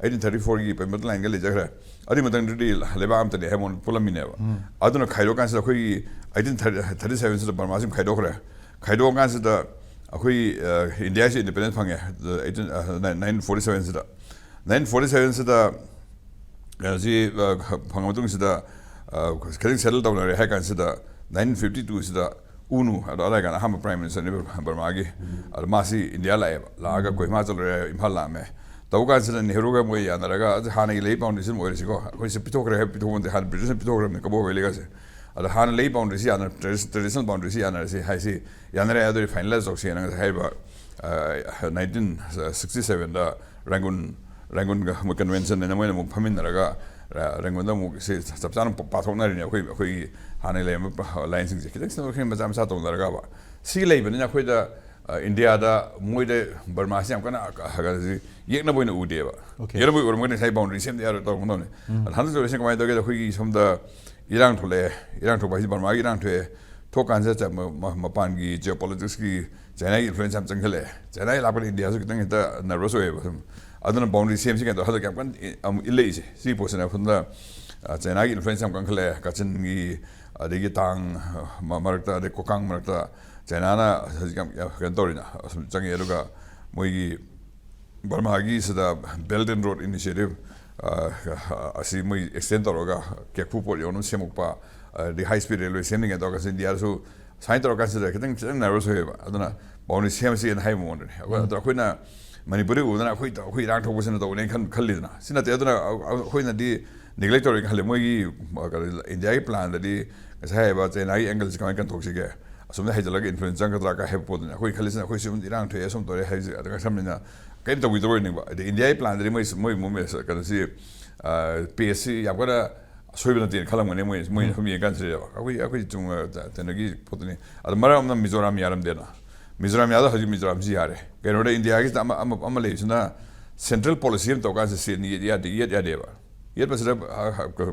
ꯑꯩꯠꯇꯤꯟ ꯊꯥꯔꯇꯤ ꯐꯣꯔꯒꯤ ꯄꯦꯃꯦꯟꯇ ꯂꯥꯏꯟꯒ ꯂꯩꯖꯈ꯭ꯔꯦ꯫ ꯑꯗꯨꯒꯤ ꯃꯇꯝꯗꯨꯗꯤ ꯂꯩꯕꯥꯛ ꯑꯃꯇꯅꯤ ꯍꯥꯏꯕ ꯄꯨꯜꯂꯝꯃꯤꯅꯦꯕ꯫ ꯑꯗꯨꯅ ꯈꯥꯏꯗꯣꯛꯀꯥꯟꯁꯤꯗ ꯑꯩꯈꯣꯏꯒꯤ ꯑꯩꯠꯇꯤꯟ ꯊꯥꯔꯇꯤ ꯁꯚꯦꯟꯁꯤꯗ ꯕꯔꯃꯥꯁꯤ ꯑꯃꯨꯛ ꯈꯥꯏꯗꯣꯛꯈ꯭ꯔꯦ꯫ ꯈꯥꯏꯗꯣꯛꯑꯀꯥꯟꯁꯤꯗ ꯑꯩꯈꯣꯏ ꯏꯟꯗꯤꯌꯥꯁꯤ ꯏꯟꯗꯤꯄꯦꯟꯗꯦꯟꯁ ꯐꯪꯉꯦ, ꯑꯩꯠꯇꯤꯟ ꯅꯥꯏꯟꯇꯤꯟ ꯐꯣꯔꯇꯤ ꯁꯚꯦꯟꯁꯤꯗ꯫ ꯅꯥꯏꯟꯇꯤꯟ ꯐꯣꯔꯇꯤ ꯁꯚꯦꯟꯁꯤꯗ ꯀꯩꯅꯣꯁꯤ ꯐꯪꯉ ꯃꯇꯨꯡꯁꯤꯗ ꯈꯤꯇꯪ ꯁꯦꯇꯜ ꯇꯧꯅꯔꯦ ꯍꯥꯏ ꯀꯥꯟꯁꯤꯗ, ꯅꯥꯏꯟꯇꯤꯟ ꯐꯤꯐꯇꯤ ꯇꯨꯁꯤꯗ ꯎꯅꯨ, ꯑꯗꯣ ꯑꯗꯥꯏ ꯀꯥꯟꯗ ꯑꯍꯥꯟꯕ ꯄ꯭ꯔꯥꯏꯝ ꯃꯤꯅꯤꯁꯇꯔꯅꯦꯕ ꯕꯔꯃꯥꯒꯤ꯫ ꯑꯗꯣ ꯃꯥꯁꯤ ꯏꯟꯗꯤꯌꯥ ꯂꯥꯛꯑꯦꯕ, ꯂꯥꯛꯑꯒ ꯀꯣꯍꯤꯃꯥ ꯆꯠꯂꯨꯔꯦ, ꯏꯝꯐꯥꯜ ꯂꯥꯛꯑꯝꯃꯦ꯫ ꯇꯧꯕ ꯀꯥꯟꯁꯤꯗ ꯅꯦꯍꯔꯨꯒ ꯃꯣꯏ ꯌꯥꯅꯔꯒ, "ꯑꯗꯨ ꯍꯥꯟꯅꯒꯤ ꯂꯩ ꯕꯥꯎꯟꯗꯔꯤꯁꯤ ꯑꯗꯨꯝ ꯑꯣꯏꯔꯁꯤꯀꯣ, ꯑꯩꯈꯣꯏꯁꯦ ꯄꯤꯊꯣꯛꯈ꯭ꯔꯦ" ꯍꯥꯏꯕ ꯄꯤꯊꯣꯛꯄ ꯅꯠꯇꯦ, ꯍꯥꯟꯅ ꯕ꯭ꯔꯤꯇꯤꯁꯅ ꯄꯤꯊꯣꯛꯈ꯭ꯔꯕꯅꯤ ꯀꯕꯣ ꯚꯦꯂꯤꯒꯁꯦ꯫ ꯑꯗꯣ ꯍꯥꯟꯅ ꯂꯩ ꯕꯥꯎꯟꯗꯔꯤꯁꯤ ꯌꯥꯅ, ꯇ꯭ꯔꯦꯗꯤꯁꯅꯦꯜ ꯕꯥꯎꯟꯗꯔꯤꯁꯤ ꯌꯥꯅꯔꯁꯤ ꯍꯥꯏꯁꯤ, ꯌꯥꯅꯔꯦ, ꯑꯗꯨꯗꯤ ꯐꯥꯏꯅꯦꯂꯥꯏꯁ ꯇꯧꯁꯦꯅ ꯉꯁꯥꯏ ꯍꯥꯏꯔꯤꯕ ꯅꯥꯏꯟꯇꯤꯟ ꯁꯤꯛꯁꯇꯤ ꯁꯚꯦꯟꯗ ꯔꯪꯒꯨꯟ, ꯔꯪꯒꯨꯟꯒ ꯃꯣꯏ ꯀꯟꯚꯦꯟꯁꯟ ꯍꯥꯏꯅ ꯃꯣꯏꯅ ꯑꯃꯨꯛ ꯐꯝꯃꯤꯟꯅꯔꯒ ꯔꯪꯒꯨꯟꯗ ꯑꯃꯨꯛ ꯁꯤ ꯆꯞ ꯆꯥꯅ ꯄꯥꯊꯣꯛꯅꯔꯤꯅꯦ꯫ ꯑꯩꯈꯣꯏ, ꯑꯩꯈꯣꯏꯒꯤ ꯍꯥꯟꯅ ꯂꯩꯔꯝꯕ ꯂꯥꯏꯟꯁꯤꯡꯁꯦ ꯈꯤꯇꯪ ꯁꯤꯟꯗꯣꯛ ꯁꯤꯟꯖꯤꯟ ꯃꯆꯥ ꯃꯆꯥ ꯇꯧꯅꯔꯒ꯫ ꯁꯤ ꯂꯩꯕꯅꯤꯅ ꯑꯩꯈꯣꯏꯗ ꯏꯟꯗꯤꯌꯥꯗ ꯃꯣꯏꯗ ꯕꯔꯃꯥꯁꯤ ꯌꯥꯝ ꯀꯟꯅ ꯌꯦꯛꯅꯕ ꯑꯣꯏꯅ ꯎꯗꯦꯕ꯫ ꯌꯦꯛꯅꯕ ꯑꯣꯏꯔꯝꯃꯒꯗꯤ ꯉꯁꯥꯏ ꯕꯥꯎꯟꯗꯔꯤ ꯁꯦꯝꯗ ꯌꯥꯔꯣꯏ ꯇꯧꯔꯝꯒꯗꯧꯅꯤ꯫ ꯑꯗ ꯍꯟꯗꯛ ꯇꯧꯔꯤꯁꯤꯅ ꯀꯃꯥꯏꯅ ꯇꯧꯒꯦꯗ, ꯑꯩꯈꯣꯏꯒꯤ ꯁꯣꯝꯗ ꯏꯔꯥꯡ ꯊꯣꯛꯂꯛꯑꯦ꯫ ꯏꯔꯥꯡ ꯊꯣꯛꯄ ꯍꯥꯏꯁꯤ ꯕꯔꯃꯥꯒꯤ ꯏꯔꯥꯡ ꯊꯣꯛꯑꯦ꯫ ꯊꯣꯛꯀꯥꯟꯁꯤꯗ ꯆ-, ꯃ-, ꯃ-, ꯃꯄꯥꯟꯒꯤ ꯖꯤꯑꯣ ꯄꯣꯂꯤꯇꯤꯛꯁꯀꯤ ꯆꯥꯏꯅꯥꯒꯤ ꯏꯟꯐ꯭ꯂꯨꯌꯦꯟꯁ ꯌꯥꯝ ꯆꯪꯁꯤꯜꯂꯛꯑꯦ꯫ ꯆꯥꯏꯅꯥꯒꯤ ꯂꯥꯛꯄꯗ ꯏꯟꯗꯤꯌꯥꯁꯨ ꯈꯤꯇꯪ ꯍꯦꯛꯇ ꯅꯔꯚꯁ ꯑꯣꯏꯌꯦꯕ ꯁꯨꯝ꯫ ꯑꯗꯨꯅ ꯕꯥꯎꯟꯗꯔꯤ ꯁꯦꯝꯁꯤ ꯀꯩꯅꯣ ꯍꯟꯗꯛ ꯌꯥꯝ ꯀꯟꯅ ꯏ-, ꯑꯃꯨꯛ ꯏꯜꯂꯛꯏꯁꯦ꯫ ꯁꯤ ꯄꯣꯠꯁꯤꯅ ꯁꯣꯝꯗ, ꯑ, ꯆꯥꯏꯅꯥꯒꯤ ꯏꯟꯐ꯭ꯂꯨꯌꯦꯟꯁ ꯌꯥꯝ ꯀꯟꯈꯠꯂꯛꯑꯦ꯫ ꯀꯥꯆꯤꯟꯒꯤ, ꯑꯗꯒꯤ ꯇꯥꯡ, ꯑ, ꯃ-, ꯃꯔꯛꯇ, ꯑꯗꯩ ꯀꯣꯀꯥꯡ ꯃꯔꯛꯇ ꯆꯥꯏꯅꯥꯅ ꯍꯧꯖꯤꯛ ꯌꯥꯝ, ꯌꯥꯝ ꯀꯩꯅꯣ ꯇꯧꯔꯤꯅ ꯑꯁꯨꯝ ꯆꯪꯉꯛꯑꯦ꯫ ꯑꯗꯨꯒ ꯃꯣꯏꯒꯤ ꯕꯔꯃꯥꯒꯤ ꯁꯤꯗ Belt and Road Initiative, ꯑ, ꯑꯁꯤ ꯃꯣꯏ ꯑꯦꯛꯁꯇꯦꯟ ꯇꯧꯔꯒ ꯀꯦꯛꯐꯨ ꯄꯣꯔꯠ ꯌꯧꯅꯕ ꯁꯦꯝꯃꯛꯄ, ꯑꯗꯩ ꯍꯥꯏ ꯁ꯭ꯄꯤꯗ ꯔꯦꯜꯋꯦ ꯁꯦꯝꯅꯤꯡꯉꯦ ꯇꯧꯔꯒ ꯏꯟꯗꯤꯌꯥꯗꯁꯨ ꯁꯥꯏꯟ ꯇꯧꯔꯀꯥꯟꯁꯤꯗ ꯈꯤꯇꯪ, ꯈꯤꯇꯪ ꯅꯔꯚꯁ ꯑꯣꯏꯌꯦꯕ꯫ ꯑꯗꯨꯅ ꯕꯥꯎꯟꯗꯔꯤ ꯁꯦꯝꯃꯁꯤꯅ ꯍꯥꯏꯕ ꯃꯑꯣꯡꯗꯅꯤ꯫ ꯑꯩꯈꯣꯏ, ꯎꯝ꯫ ꯑꯗꯣ ꯑꯩꯈꯣꯏꯅ ꯃꯅꯤꯄꯨꯔꯗ ꯎꯕꯗꯅ ꯑꯩꯈꯣꯏ, ꯑꯩꯈꯣꯏ ꯏꯔꯥꯡ ꯊꯣꯛꯄꯁꯤꯅ ꯇꯧꯕꯅꯦꯅ ꯈꯟ-, ꯈꯜꯂꯤꯗꯅ꯫ ꯁꯤ ꯅꯠꯇꯦ꯫ ꯑꯗꯨꯅ ꯑꯩꯈꯣꯏꯅꯗꯤ ꯅꯦꯒ꯭ꯂꯦꯛ ꯇꯧꯔꯦꯅ ꯈꯜꯂꯦ꯫ ꯃꯣꯏꯒꯤ, ꯑ, ꯀꯩꯅꯣ, ꯏꯟꯗꯤꯌꯥꯒꯤ ꯄ꯭ꯂꯥꯟꯗꯗꯤ ꯉꯁꯥꯏ ꯍꯥꯏꯕ ꯆꯥꯏꯅꯥꯒꯤ ꯑꯦꯡꯒꯜꯁꯤ ꯀꯃꯥꯏꯅ ꯀꯟꯊꯣꯛꯁꯤꯒꯦ? ꯑꯁꯣꯝꯗ ꯍꯩꯖꯤꯜꯂꯒ ꯏꯟꯐ꯭ꯂꯨꯌꯦꯟꯁ ꯆꯪꯒꯗ꯭ꯔꯥ ꯀꯥꯏ ꯍꯥꯏꯕ ꯄꯣꯠꯇꯨꯅꯤ꯫ ꯑꯩꯈꯣꯏ ꯈꯜꯂꯤꯁꯤꯅ ꯑꯩꯈꯣꯏ ꯁꯤ ꯏꯔꯥꯡ ꯊꯣꯛꯑꯦ, ꯑꯁꯨꯝ ꯇꯧꯔꯦ ꯍꯥꯏꯕꯁꯤ ꯑꯗꯨ ꯉꯥꯛꯁꯝꯅꯤꯅ ꯀꯔꯤꯝ ꯇꯧꯕꯤꯗꯕ ꯑꯣꯏꯅꯤꯡꯕ꯫ ꯑꯗꯩ ꯏꯟꯗꯤꯌꯥꯒꯤ ꯄ꯭ꯂꯥꯟꯗꯗꯤ ꯃꯣꯏ, ꯃꯣꯏ ꯃꯣꯃꯦꯟ ꯀꯩꯅꯣꯁꯤ, ꯄꯦꯁꯁꯤ ꯌꯥꯝ ꯀꯟꯅ ꯑꯁꯣꯏꯕ ꯅꯠꯇꯦꯅ ꯈꯜꯂꯝꯒꯅꯤ ꯃꯣꯏ ꯃꯣꯏꯅ ꯁꯨꯝ ꯌꯦꯡꯀꯥꯟꯁꯤꯗ꯫ ꯑꯩꯈꯣꯏ ꯑꯩꯈꯣꯏ ꯆꯨꯝꯅ ꯀꯩꯅꯣꯒꯤ ꯄꯣꯠꯇꯨꯅꯤ꯫ ꯑꯗꯣ ꯃꯔꯛ ꯑꯃꯅ ꯃꯤꯖꯣꯔꯥꯝ ꯌꯥꯔꯝꯗꯦꯅ꯫ ꯃꯤꯖꯣꯔꯥꯝ ꯌꯥꯗ ꯍꯧꯖꯤꯛ ꯃꯤꯖꯣꯔꯥꯝꯁꯤ ꯌꯥꯔꯦ꯫ ꯀꯩꯅꯣꯗ ꯏꯟꯗꯤꯌꯥꯒꯤꯁꯤꯗ ꯑꯃ ꯑꯃ ꯑꯃ ꯂꯩꯕꯁꯤꯅ ꯁꯦꯟꯇ꯭ꯔꯦꯜ ꯄꯣꯂꯤꯁꯤ ꯑꯃ ꯇꯧꯀꯥꯟꯁꯤꯗ ꯁꯦꯟ ꯌꯦꯠ ꯌꯥꯗꯦ ꯌꯦꯠ ꯌꯥꯗꯦꯕ꯫ ꯌꯦꯠꯄꯁꯤꯗ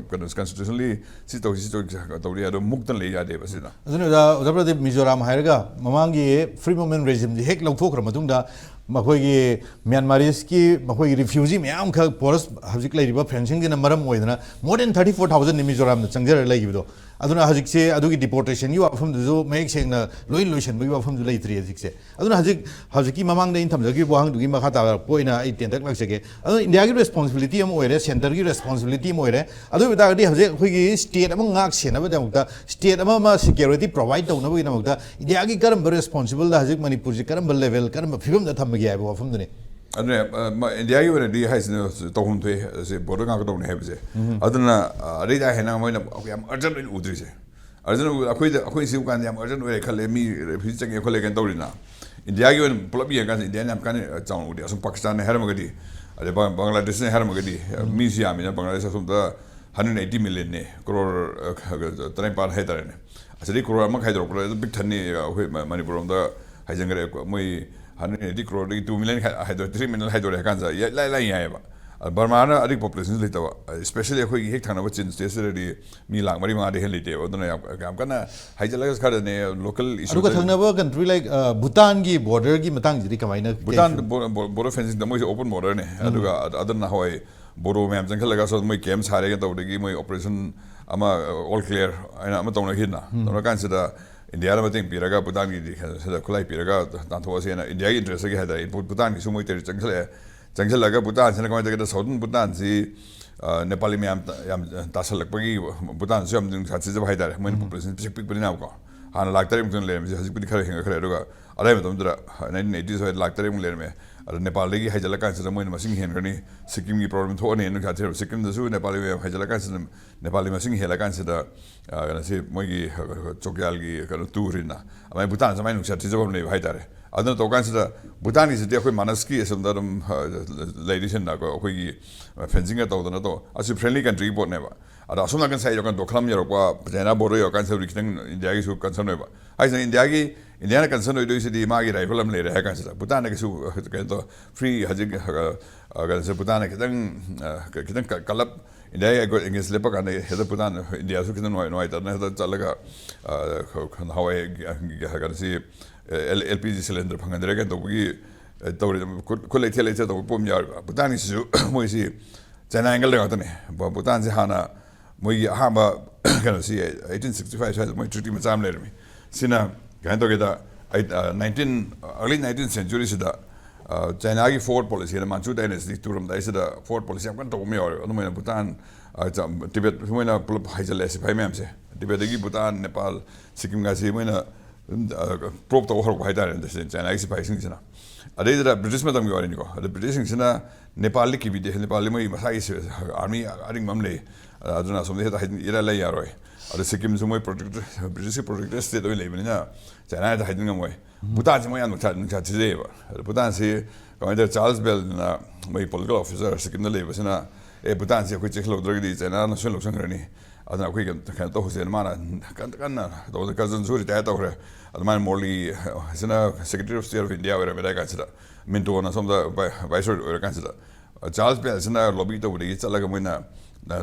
ꯀꯩꯅꯣ ꯀꯟꯁꯇꯤꯇ꯭ꯌꯨꯁꯟꯂꯤ ꯁꯤ ꯇꯧꯁꯤ ꯁꯤ ꯇꯧꯁꯤ ꯇꯧꯔꯤ ꯑꯗꯣ ꯃꯨꯛꯇꯅ ꯂꯩ ꯌꯥꯗꯦꯕ ꯁꯤꯅ꯫ ꯑꯗꯨꯅ ꯑꯣꯖꯥ ꯑꯣꯖꯥ ꯄ꯭ꯔꯗꯤꯞ, ꯃꯤꯖꯣꯔꯥꯝ ꯍꯥꯏꯔꯒ ꯃꯃꯥꯡꯒꯤ ꯐ꯭ꯔꯤ ꯃꯨꯚꯃꯦꯟ ꯔꯦꯖꯤꯝꯁꯤ ꯍꯦꯛ ꯂꯧꯊꯣꯛꯈ꯭ꯔ ꯃꯇꯨꯡꯗ ꯃꯈꯣꯏꯒꯤ ꯃ꯭ꯌꯥꯟꯃꯥꯔꯤꯁꯀꯤ ꯃꯈꯣꯏꯒꯤ ꯔꯤꯐ꯭ꯌꯨꯖꯤ ꯃꯌꯥꯝꯈꯛ ꯄꯣꯔꯁ ꯍꯧꯖꯤꯛ ꯂꯩꯔꯤꯕ ꯐꯦꯟꯁꯤꯡꯁꯤꯅ ꯃꯔꯝ ꯑꯣꯏꯗꯅ more than thirty four thousand ꯃꯤꯖꯣꯔꯥꯝꯗ ꯆꯪꯖꯔ ꯂꯩꯈꯤꯕꯗꯣ꯫ ꯑꯗꯨꯅ ꯍꯧꯖꯤꯛꯁꯦ ꯑꯗꯨꯒꯤ ꯗꯤꯄꯣꯔꯇꯦꯁꯟꯒꯤ ꯋꯥꯐꯝꯗꯨꯁꯨ ꯃꯌꯦꯛ ꯁꯦꯡꯅ ꯂꯣꯏ ꯂꯣꯏꯁꯤꯟꯕꯒꯤ ꯋꯥꯐꯝꯁꯨ ꯂꯩꯇ꯭ꯔꯤ ꯍꯧꯖꯤꯛꯁꯦ꯫ ꯑꯗꯨꯅ ꯍꯧꯖꯤꯛ ꯍꯧꯖꯤꯛꯀꯤ ꯃꯃꯥꯡꯗ ꯑꯩꯅ ꯊꯝꯖꯈꯤꯕ ꯋꯥꯍꯪꯗꯨꯒꯤ ꯃꯈꯥ ꯇꯥꯔꯛꯄ ꯑꯣꯏꯅ ꯑꯩ ꯇꯦꯟꯇꯛ ꯂꯥꯛꯆꯒꯦ꯫ ꯑꯗꯨꯅ ꯏꯟꯗꯤꯌꯥꯒꯤ ꯔꯦꯁꯄꯣꯟꯁꯤꯕꯤꯂꯤꯇꯤ ꯑꯃ ꯑꯣꯏꯔꯦ, ꯁꯦꯟꯇꯔꯒꯤ ꯔꯦꯁꯄꯣꯟꯁꯤꯕꯤꯂꯤꯇꯤ ꯑꯃ ꯑꯣꯏꯔꯦ꯫ ꯑꯗꯨ ꯑꯣꯏꯕ ꯇꯥꯔꯒꯗꯤ ꯍꯧꯖꯤꯛ ꯑꯩꯈꯣꯏꯒꯤ ꯁ꯭ꯇꯦꯠ ꯑꯃ ꯉꯥꯛ ꯁꯦꯟꯅꯕꯒꯤꯗꯃꯛꯇ ꯁ꯭ꯇꯦꯠ ꯑꯃ ꯑꯃ ꯁꯦꯀ꯭ꯌꯨꯔꯤꯇꯤ ꯄ꯭ꯔꯣꯚꯥꯏꯗ ꯇꯧꯅꯕꯒꯤꯗꯃꯛꯇ ꯏꯟꯗꯤꯌꯥꯒꯤ ꯀꯔꯝꯕ ꯔꯦꯁꯄꯣꯟꯁꯤꯕꯜꯗ ꯍꯧꯖꯤꯛ ꯃꯅꯤꯄꯨꯔꯁꯤ ꯀꯔꯝꯕ ꯂꯦꯚꯦꯜ, ꯀꯔꯝꯕ ꯐꯤꯕꯝꯗ ꯊꯝꯕꯒꯦ ꯍꯥꯏꯕ ꯋꯥꯐꯝꯗꯨꯅꯤ꯫ ꯑꯗꯨꯅꯦ, ꯑ, ꯃ-, ꯏꯟꯗꯤꯌꯥꯒꯤ ꯑꯣꯏꯅꯗꯤ ꯍꯥꯏꯁꯤꯅ ꯇꯧꯐꯝ ꯊꯣꯛꯑꯦ꯫ ꯑꯁꯤ ꯕꯣꯔꯗꯔ ꯉꯥꯛꯀꯗꯧꯅꯦ ꯍꯥꯏꯕꯁꯦ꯫ ꯑꯗꯨꯅ, ꯑ, ꯑꯗꯩꯗ ꯍꯦꯟꯅ ꯃꯣꯏꯅ ꯌꯥꯝ ꯑꯔꯖꯦꯟ ꯑꯣꯏꯅ ꯎꯗ꯭ꯔꯤꯁꯦ꯫ ꯑꯔꯖꯦꯟ ꯑꯣꯏ-, ꯑꯩꯈꯣꯏꯗ, ꯑꯩꯈꯣꯏ ꯁꯤ ꯀꯥꯟꯗ ꯌꯥꯝ ꯑꯔꯖꯦꯟ ꯑꯣꯏꯔꯦ ꯈꯜꯂꯦ, ꯃꯤ ꯔꯤꯐ꯭ꯌꯨꯖꯤ ꯆꯪꯉꯦ ꯈꯣꯠꯂꯦ ꯀꯩꯅꯣ ꯇꯧꯔꯤꯅ꯫ ꯏꯟꯗꯤꯌꯥꯒꯤ ꯑꯣꯏꯅ ꯄꯨꯂꯞ ꯌꯦꯡꯉꯀꯥꯟꯗ ꯏꯟꯗꯤꯌꯥꯅ ꯌꯥꯝ ꯀꯥꯟꯅ ꯆꯥꯎꯅ ꯎꯗꯦ꯫ ꯑꯁꯨꯝ ꯄꯥꯀꯤꯁꯇꯥꯟꯅ ꯍꯥꯏꯔꯝꯃꯒꯗꯤ, ꯑꯗꯩ ꯕꯪ-, ꯕꯪꯒ꯭ꯂꯥꯗꯦꯁꯅ ꯍꯥꯏꯔꯝꯃꯒꯗꯤ, ꯃꯤꯁꯤ ꯌꯥꯝꯃꯤꯅ ꯕꯪꯒ꯭ꯂꯥꯗꯦꯁ ꯑꯁꯣꯝꯗ hundred eighty millionꯅꯦ, ꯀ꯭ꯔꯣꯔ, ꯑ, ꯈ-, ꯈ-, ꯇꯔꯥꯅꯤꯄꯥꯟ ꯍꯥꯏꯇꯥꯔꯦꯅꯦ꯫ ꯑꯁꯤꯗꯩ ꯀ꯭ꯔꯣꯔ ꯑꯃ ꯈꯥꯏꯗꯣꯔꯛꯄꯗ ꯑꯗꯨꯝ ꯄꯤꯛ ꯊꯟꯅꯤ꯫ ꯑꯩꯈꯣꯏ ꯃ-, ꯃꯅꯤꯄꯨꯔ ꯂꯣꯝꯗ ꯍꯥꯏꯖꯟꯈ꯭ꯔꯦ꯫ ꯃꯣꯏ hundred eighty crore ꯗꯒꯤ two million ꯈꯥꯏ-, ꯍꯥꯏꯗꯣꯔꯦ, three million ꯍꯥꯏꯗꯣꯔꯦ ꯍꯥꯏ ꯀꯥꯟꯗ ꯏꯂꯥꯏ ꯂꯥꯏ ꯌꯥꯏꯑꯕ꯫ ꯑꯗ ꯕꯔꯃꯥꯅ ꯑꯗꯨꯒꯤ ꯄꯣꯄꯨꯂꯦꯁꯟꯁꯨ ꯂꯩꯇꯕ, especially ꯑꯩꯈꯣꯏꯒꯤ ꯍꯦꯛ ꯊꯪꯅꯕ ꯆꯤꯟ ꯁ꯭ꯇꯦꯠꯁꯤꯗꯗꯤ ꯃꯤ ꯂꯥꯛ ꯃꯔꯤ ꯃꯉꯥꯗꯩ ꯍꯦꯟꯅ ꯂꯩꯇꯦꯕ꯫ ꯑꯗꯨꯅ ꯌꯥꯝ, ꯌꯥꯝ ꯀꯟꯅ ꯍꯥꯏꯖꯜꯂꯒ ꯈꯔꯗꯅꯦ, ꯂꯣꯀꯦꯜ ꯏꯁꯨ꯫ ꯑꯗꯨꯒ ꯊꯪꯅꯕ ꯀꯟꯇ꯭ꯔꯤ ꯂꯥꯏꯛ ꯚꯨꯇꯥꯟꯒꯤ ꯕꯣꯔꯗꯔꯒꯤ ꯃꯇꯥꯡꯁꯤꯗꯤ ꯀꯃꯥꯏꯅ, ꯀꯩ ꯚꯨꯇꯥꯟ ꯐꯤꯕꯝ? ꯕꯣꯔ-, ꯕꯣꯔ-, ꯕꯣꯔꯗꯔ ꯐꯦꯟꯁꯤꯡꯗ ꯃꯣꯏꯁꯦ ꯑꯣꯄꯟ ꯕꯣꯔꯗꯔꯅꯦ꯫ ꯑꯗꯨꯒ ꯑꯗ-, ꯑꯗꯨꯅ ꯅꯍꯥꯟꯋꯥꯏ ꯕꯣꯗꯣ ꯃꯌꯥꯝ ꯆꯪꯈꯠꯂꯒ ꯁꯣꯝꯗ ꯃꯣꯏ ꯀꯦꯝ ꯁꯥꯔꯦꯒ ꯇꯧꯕꯗꯒꯤ ꯃꯣꯏ ꯑꯣꯄꯔꯦꯁꯟ ꯑꯃ, ꯑꯣꯜ ꯀ꯭ꯂꯤꯌꯔ ꯍꯥꯏꯅ ꯑꯃ ꯇꯧꯅꯈꯤꯗꯅ꯫ ꯇꯧꯔꯀꯥꯟꯁꯤꯗ ꯏꯟꯗꯤꯌꯥꯗ ꯃꯇꯦꯡ ꯄꯤꯔꯒ ꯚꯨꯇꯥꯟꯒꯤꯗꯤ ꯁꯤꯗ ꯈꯨꯠꯂꯥꯏ ꯄꯤꯔꯒ ꯇꯥꯟꯊꯣꯛꯑꯁꯦꯅ ꯏꯟꯗꯤꯌꯥꯒꯤ ꯏꯟꯇꯔꯦꯁꯇꯒꯤ ꯍꯥꯏꯇꯥꯔꯦ꯫ ꯚꯨ-, ꯚꯨꯇꯥꯟꯒꯤꯁꯨ ꯃꯣꯏ ꯇꯦꯔꯤ ꯆꯪꯁꯤꯜꯂꯛꯑꯦ꯫ ꯆꯪꯁꯤꯜꯂꯒ ꯚꯨꯇꯥꯟꯁꯤꯅ ꯀꯃꯥꯏꯅ ꯇꯧꯒꯦꯗ, ꯁꯥꯎꯗꯔꯟ ꯚꯨꯇꯥꯟꯁꯤ, ꯑ, ꯅꯦꯄꯥꯂꯤ ꯃꯌꯥꯝ ꯇ-, ꯌꯥꯝ ꯇꯥꯁꯜꯂꯛꯄꯒꯤ ꯚꯨꯇꯥꯟꯁꯨ ꯌꯥꯝ ꯅꯨꯡꯁꯥ ꯊꯤꯖꯕ ꯍꯥꯏꯇꯥꯔꯦ꯫ ꯃꯣꯏꯅ ꯄꯣꯄꯨꯂꯦꯁꯟ ꯄꯤꯁꯛ ꯄꯤꯛꯄꯅꯤꯅꯀꯣ꯫ ꯍꯥꯟꯅ ꯂꯥꯛ ꯇꯔꯦꯠꯃꯨꯛꯇꯪ ꯂꯩꯔꯝꯃꯤꯁꯦ ꯍꯧꯖꯤꯛꯄꯨꯗꯤ ꯈꯔ ꯍꯦꯟꯒꯠꯈ꯭ꯔꯦ꯫ ꯑꯗꯨꯒ ꯑꯗꯥꯏ ꯃꯇꯝꯗꯨꯗ nineteen eighty ꯁ꯭ꯋꯥꯏꯗ ꯂꯥꯛ ꯇꯔꯦꯠꯃꯨꯛ ꯂꯩꯔꯝꯃꯦ꯫ ꯑꯗꯣ ꯅꯦꯄꯥꯜꯗꯒꯤ ꯍꯩꯖꯜꯂꯛꯀꯥꯟꯁꯤꯗ ꯃꯣꯏꯅ ꯃꯁꯤꯡ ꯍꯦꯟꯈ꯭ꯔꯅꯤ, ꯁꯤꯛꯀꯤꯝꯒꯤ ꯄ꯭ꯔꯣꯕ꯭ꯂꯦꯝ ꯊꯣꯛꯑꯅꯤ꯫ ꯅꯨꯡꯁꯥ ꯊꯤꯔꯕ ꯁꯤꯛꯀꯤꯝꯗꯁꯨ ꯅꯦꯄꯥꯂꯤ ꯃꯌꯥꯝ ꯍꯩꯖꯜꯂꯛꯀꯥꯟꯁꯤꯗ, ꯅꯦꯄꯥꯂꯤ ꯃꯁꯤꯡ ꯍꯦꯜꯂꯀꯥꯟꯁꯤꯗ, ꯑ, ꯀꯩꯅꯣꯁꯤ ꯃꯣꯏꯒꯤ ꯆꯣꯀꯤꯌꯥꯜꯒꯤ ꯀꯩꯅꯣ ꯇꯨꯔꯤꯅ ꯑꯗꯨꯃꯥꯏꯅ ꯚꯨꯇꯥꯟꯁꯦ ꯑꯗꯨꯃꯥꯏꯅ ꯅꯨꯡꯁꯥ ꯊꯤꯖꯕ ꯑꯃ ꯂꯩꯕ ꯍꯥꯏꯇꯥꯔꯦ꯫ ꯑꯗꯨꯅ ꯇꯧ ꯀꯥꯟꯁꯤꯗ ꯚꯨꯇꯥꯟꯒꯤꯁꯤꯗꯤ ꯑꯩꯈꯣꯏ ꯃꯥꯅꯁꯀꯤ ꯑꯁꯣꯝꯗ ꯑꯗꯨꯝ ꯂꯩꯔꯤꯁꯤꯅ ꯑꯩꯈꯣꯏꯒꯤ ꯐꯦꯟꯁꯤꯡꯒ ꯇꯧꯗꯅ ꯇꯧ, ꯑꯁꯤ friendly countryꯒꯤ ꯄꯣꯠꯅꯦꯕ꯫ ꯑꯗꯣ ꯑꯁꯣꯝ ꯅꯥꯀꯟ ꯁꯥꯏꯠ ꯌꯧꯔꯀꯥꯟ ꯗꯣꯈꯂꯝ ꯌꯧꯔꯛꯄ, ꯆꯥꯏꯅꯥ border ꯌꯧꯔꯀꯥꯟꯁꯤꯗ ꯈꯤꯇꯪ ꯏꯟꯗꯤꯌꯥꯒꯤꯁꯨ concern ꯑꯣꯏꯕ ꯍꯥꯏꯁꯤꯅ, ꯏꯟꯗꯤꯌꯥꯒꯤ, ꯏꯟꯗꯤꯌꯥꯅ concern ꯑꯣꯏꯗꯣꯏꯁꯤꯗꯤ ꯃꯥꯒꯤ rival ꯑꯃ ꯂꯩꯔꯦ ꯍꯥꯏ ꯀꯥꯟꯁꯤꯗ ꯚꯨꯇꯥꯟꯅ ꯀꯩꯁꯨ ꯀꯩꯅꯣ ꯇꯧ, free ꯍꯧꯖꯤꯛ ꯀꯩꯅꯣꯁꯦ ꯚꯨꯇꯥꯟꯅ ꯈꯤꯇꯪ ꯈꯤꯇꯪ ꯀꯜꯂꯞ ꯏꯟꯗꯤꯌꯥꯒꯤ against ꯂꯦꯞꯄ ꯀꯥꯟꯗ ꯍꯦꯛꯇ ꯚꯨꯇꯥꯟ, ꯏꯟꯗꯤꯌꯥꯁꯨ ꯈꯤꯇꯪ ꯅꯨꯡꯉꯥꯏ ꯅꯨꯡꯉꯥꯏꯇꯗꯅ ꯍꯦꯛꯇ ꯆꯠꯂꯒ ꯅꯍꯥꯟꯋꯥꯏ ꯀꯩꯅꯣꯁꯤ ꯑꯦꯜ ꯄꯤ ꯖꯤ cylinder ꯐꯪꯍꯟꯗ꯭ꯔꯦ ꯀꯩꯅꯣ ꯇꯧꯕꯒꯤ ꯇꯧꯔꯤ, ꯈꯨꯠ ꯈꯨꯠ ꯂꯩꯊꯦꯛ ꯂꯩꯊꯦꯛ ꯇꯧꯕ ꯄꯣꯠ ꯑꯃ ꯌꯥꯎꯔꯤꯕ꯫ ꯚꯨꯇꯥꯟꯒꯤꯁꯤꯁꯨ ꯃꯣꯏꯁꯤ ꯆꯥꯏꯅꯥ angle ꯉꯥꯛꯇꯅꯦ꯫ ꯚꯨꯇꯥꯟꯁꯦ ꯍꯥꯟꯅ ꯃꯣꯏꯒꯤ ꯑꯍꯥꯟꯕ ꯀꯩꯅꯣꯁꯤ eighteen sixty five ꯁ꯭ꯋꯥꯏꯗ ꯃꯣꯏ treaty ꯃꯆꯥ ꯑꯃ ꯂꯩꯔꯝꯃꯤ꯫ ꯁꯤꯅ ꯀꯃꯥꯏꯅ ꯇꯧꯒꯦꯗ, nineteen early nineteenth centuryꯁꯤꯗ ꯆꯥꯏꯅꯥꯒꯤ forward policyꯅ Manchu dynasty ꯇꯨꯔꯝꯗꯥꯏꯁꯤꯗ forward policy ꯌꯥꯝ ꯀꯟꯅ ꯇꯧꯕ ꯑꯃ ꯌꯥꯎꯔꯦ꯫ ꯑꯗꯨꯃꯥꯏꯅ ꯚꯨꯇꯥꯟ, ꯇꯤꯕꯦꯠ ꯃꯣꯏꯅ ꯄꯨꯂꯞ ꯍꯥꯏꯖꯜꯂꯦ ꯁꯤꯐꯥꯏ ꯃꯌꯥꯝꯁꯦ꯫ ꯇꯤꯕꯦꯠꯇꯒꯤ ꯚꯨꯇꯥꯟ, ꯅꯦꯄꯥꯜ, ꯁꯤꯛꯀꯤꯝꯒꯁꯤ ꯃꯣꯏꯅ ꯑꯗꯨꯝ probe ꯇꯧꯕ ꯍꯧꯔꯛꯄ ꯍꯥꯏꯇꯥꯔꯦ꯫ ꯆꯥꯏꯅꯥꯒꯤ ꯁꯤꯐꯥꯏꯁꯤꯡꯁꯤꯅ꯫ ꯑꯗꯩꯗꯨꯗ ꯕ꯭ꯔꯤꯇꯤꯁ ꯃꯇꯝꯒꯤ ꯋꯥꯔꯤꯅꯤꯀꯣ꯫ ꯑꯗ ꯕ꯭ꯔꯤꯇꯤꯁꯁꯤꯡꯁꯤꯅ ꯅꯦꯄꯥꯜꯗꯤ ꯀꯤꯕꯤꯗꯦ꯫ ꯅꯦꯄꯥꯜꯗꯤ ꯃꯣꯏ ꯃꯁꯥꯒꯤ army ꯑꯔꯤꯡꯕ ꯑꯃ ꯂꯩ꯫ ꯑꯗꯨꯅ ꯑꯁꯣꯝꯗ ꯍꯦꯛꯇ ꯏꯔꯥꯏ ꯂꯩ ꯌꯥꯔꯣꯏ꯫ ꯑꯗ ꯁꯤꯛꯀꯤꯝꯁꯨ ꯃꯣꯏ protector, ꯕ꯭ꯔꯤꯇꯤꯁꯀꯤ protector state ꯑꯣꯏꯅ ꯂꯩꯕꯅꯤꯅ ꯆꯥꯏꯅꯥꯗ ꯍꯥꯏꯖꯤꯟ ꯉꯝꯃꯣꯏ꯫ ꯚꯨꯇꯥꯟꯁꯤ ꯃꯣꯏ ꯌꯥꯝ ꯅꯨꯡꯁꯥ ꯅꯨꯡꯁꯥ ꯊꯤꯖꯩꯌꯦꯕ꯫ ꯑꯗ ꯚꯨꯇꯥꯟꯁꯤ ꯀꯃꯥꯏꯅ ꯇꯧꯔꯦ, ꯆꯥꯔꯜꯁ ꯕꯦꯜꯅ ꯃꯣꯏ political officer ꯁꯤꯛꯀꯤꯝꯗ ꯂꯩꯕꯁꯤꯅ, "ꯑꯦ, ꯚꯨꯇꯥꯟꯁꯤ ꯑꯩꯈꯣꯏ ꯆꯦꯛꯁꯤꯜꯍꯧꯗ꯭ꯔꯒꯗꯤ ꯆꯥꯏꯅꯥꯅ ꯁꯣꯏ ꯂꯧꯁꯤꯟꯈ꯭ꯔꯅꯤ꯫ ꯑꯗꯨꯅ ꯑꯩꯈꯣꯏ ꯀꯩꯅꯣ ꯇꯧꯍꯧꯁꯦꯅ" ꯃꯥꯅ ꯀꯟꯅ ꯀꯟꯅ ꯇꯧꯕꯗ, ꯀꯖꯟꯁꯨ retire ꯇꯧꯈ꯭ꯔꯦ꯫ ꯑꯗꯨꯃꯥꯏꯅ ꯃꯣꯔꯂꯤ ꯁꯤꯅ Secretary of State of India ꯑꯣꯏꯔꯝꯃꯦ ꯑꯗꯥꯏ ꯀꯥꯟꯁꯤꯗ, ꯃꯤꯟꯇꯣꯅ ꯁꯣꯝꯗ viceroy ꯑꯣꯏꯔꯀꯥꯟꯁꯤꯗ꯫ ꯆꯥꯔꯜꯁ ꯕꯦꯜꯁꯤꯅ lobby ꯇꯧꯕꯗꯒꯤ ꯆꯠꯂꯒ ꯃꯣꯏꯅ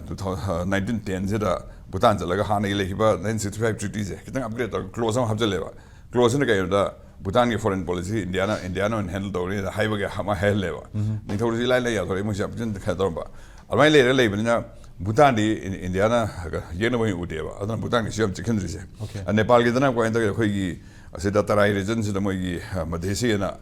two thousand nineteen tenꯁꯤꯗ ꯚꯨꯇꯥꯟ ꯆꯠꯂꯒ ꯍꯥꯟꯅꯒꯤ ꯂꯩꯈꯤꯕ nineteen sixty five treatyꯁꯦ ꯈꯤꯇꯪ upgrade ꯇꯧꯔꯒ clause ꯑꯃ ꯍꯥꯞꯆꯜꯂꯦꯕ꯫ Clauseꯁꯤꯅ ꯀꯩꯅꯣꯗ, ꯚꯨꯇꯥꯟꯒꯤ foreign policy ꯏꯟꯗꯤꯌꯥꯅ, ꯏꯟꯗꯤꯌꯥꯅ ꯑꯣꯏꯅ handle ꯇꯧꯔꯅꯤ ꯍꯥꯏꯕꯒꯤ ꯑꯃ ꯍꯥꯏꯍꯜꯂꯦꯕ꯫ ꯅꯤꯡꯊꯧꯗꯁꯨ ꯏꯂꯥꯏ ꯂꯥꯏ ꯌꯥꯊꯣꯔꯛꯑꯦ, ꯃꯣꯏꯁꯦ ꯌꯥꯝ ꯊꯤꯅ ꯀꯩꯅꯣ ꯇꯧꯔꯝꯕ꯫ ꯑꯗꯨꯃꯥꯏꯅ ꯂꯩꯔꯒ ꯂꯩꯕꯅꯤꯅ ꯚꯨꯇꯥꯟꯗꯤ ꯏꯟ-, ꯏꯟꯗꯤꯌꯥꯅ ꯌꯦꯛꯅꯕ ꯑꯣꯏꯅ ꯎꯗꯦꯕ꯫ ꯑꯗꯨꯅ ꯚꯨꯇꯥꯟꯒꯤꯁꯨ ꯌꯥꯝ ꯆꯦꯛꯁꯤꯟꯗ꯭ꯔꯤꯁꯦ꯫ ꯑꯣꯀꯦ꯫ ꯅꯦꯄꯥꯜꯒꯤꯗꯅ ꯀꯃꯥꯏꯅ ꯇꯧꯒꯦ, ꯑꯩꯈꯣꯏꯒꯤ ꯑꯁꯤꯗ ꯇꯔꯥꯏ regionꯁꯤꯗ ꯃꯣꯏꯒꯤ, ꯑ, ꯃꯙꯦꯁꯤ ꯍꯥꯏꯅ,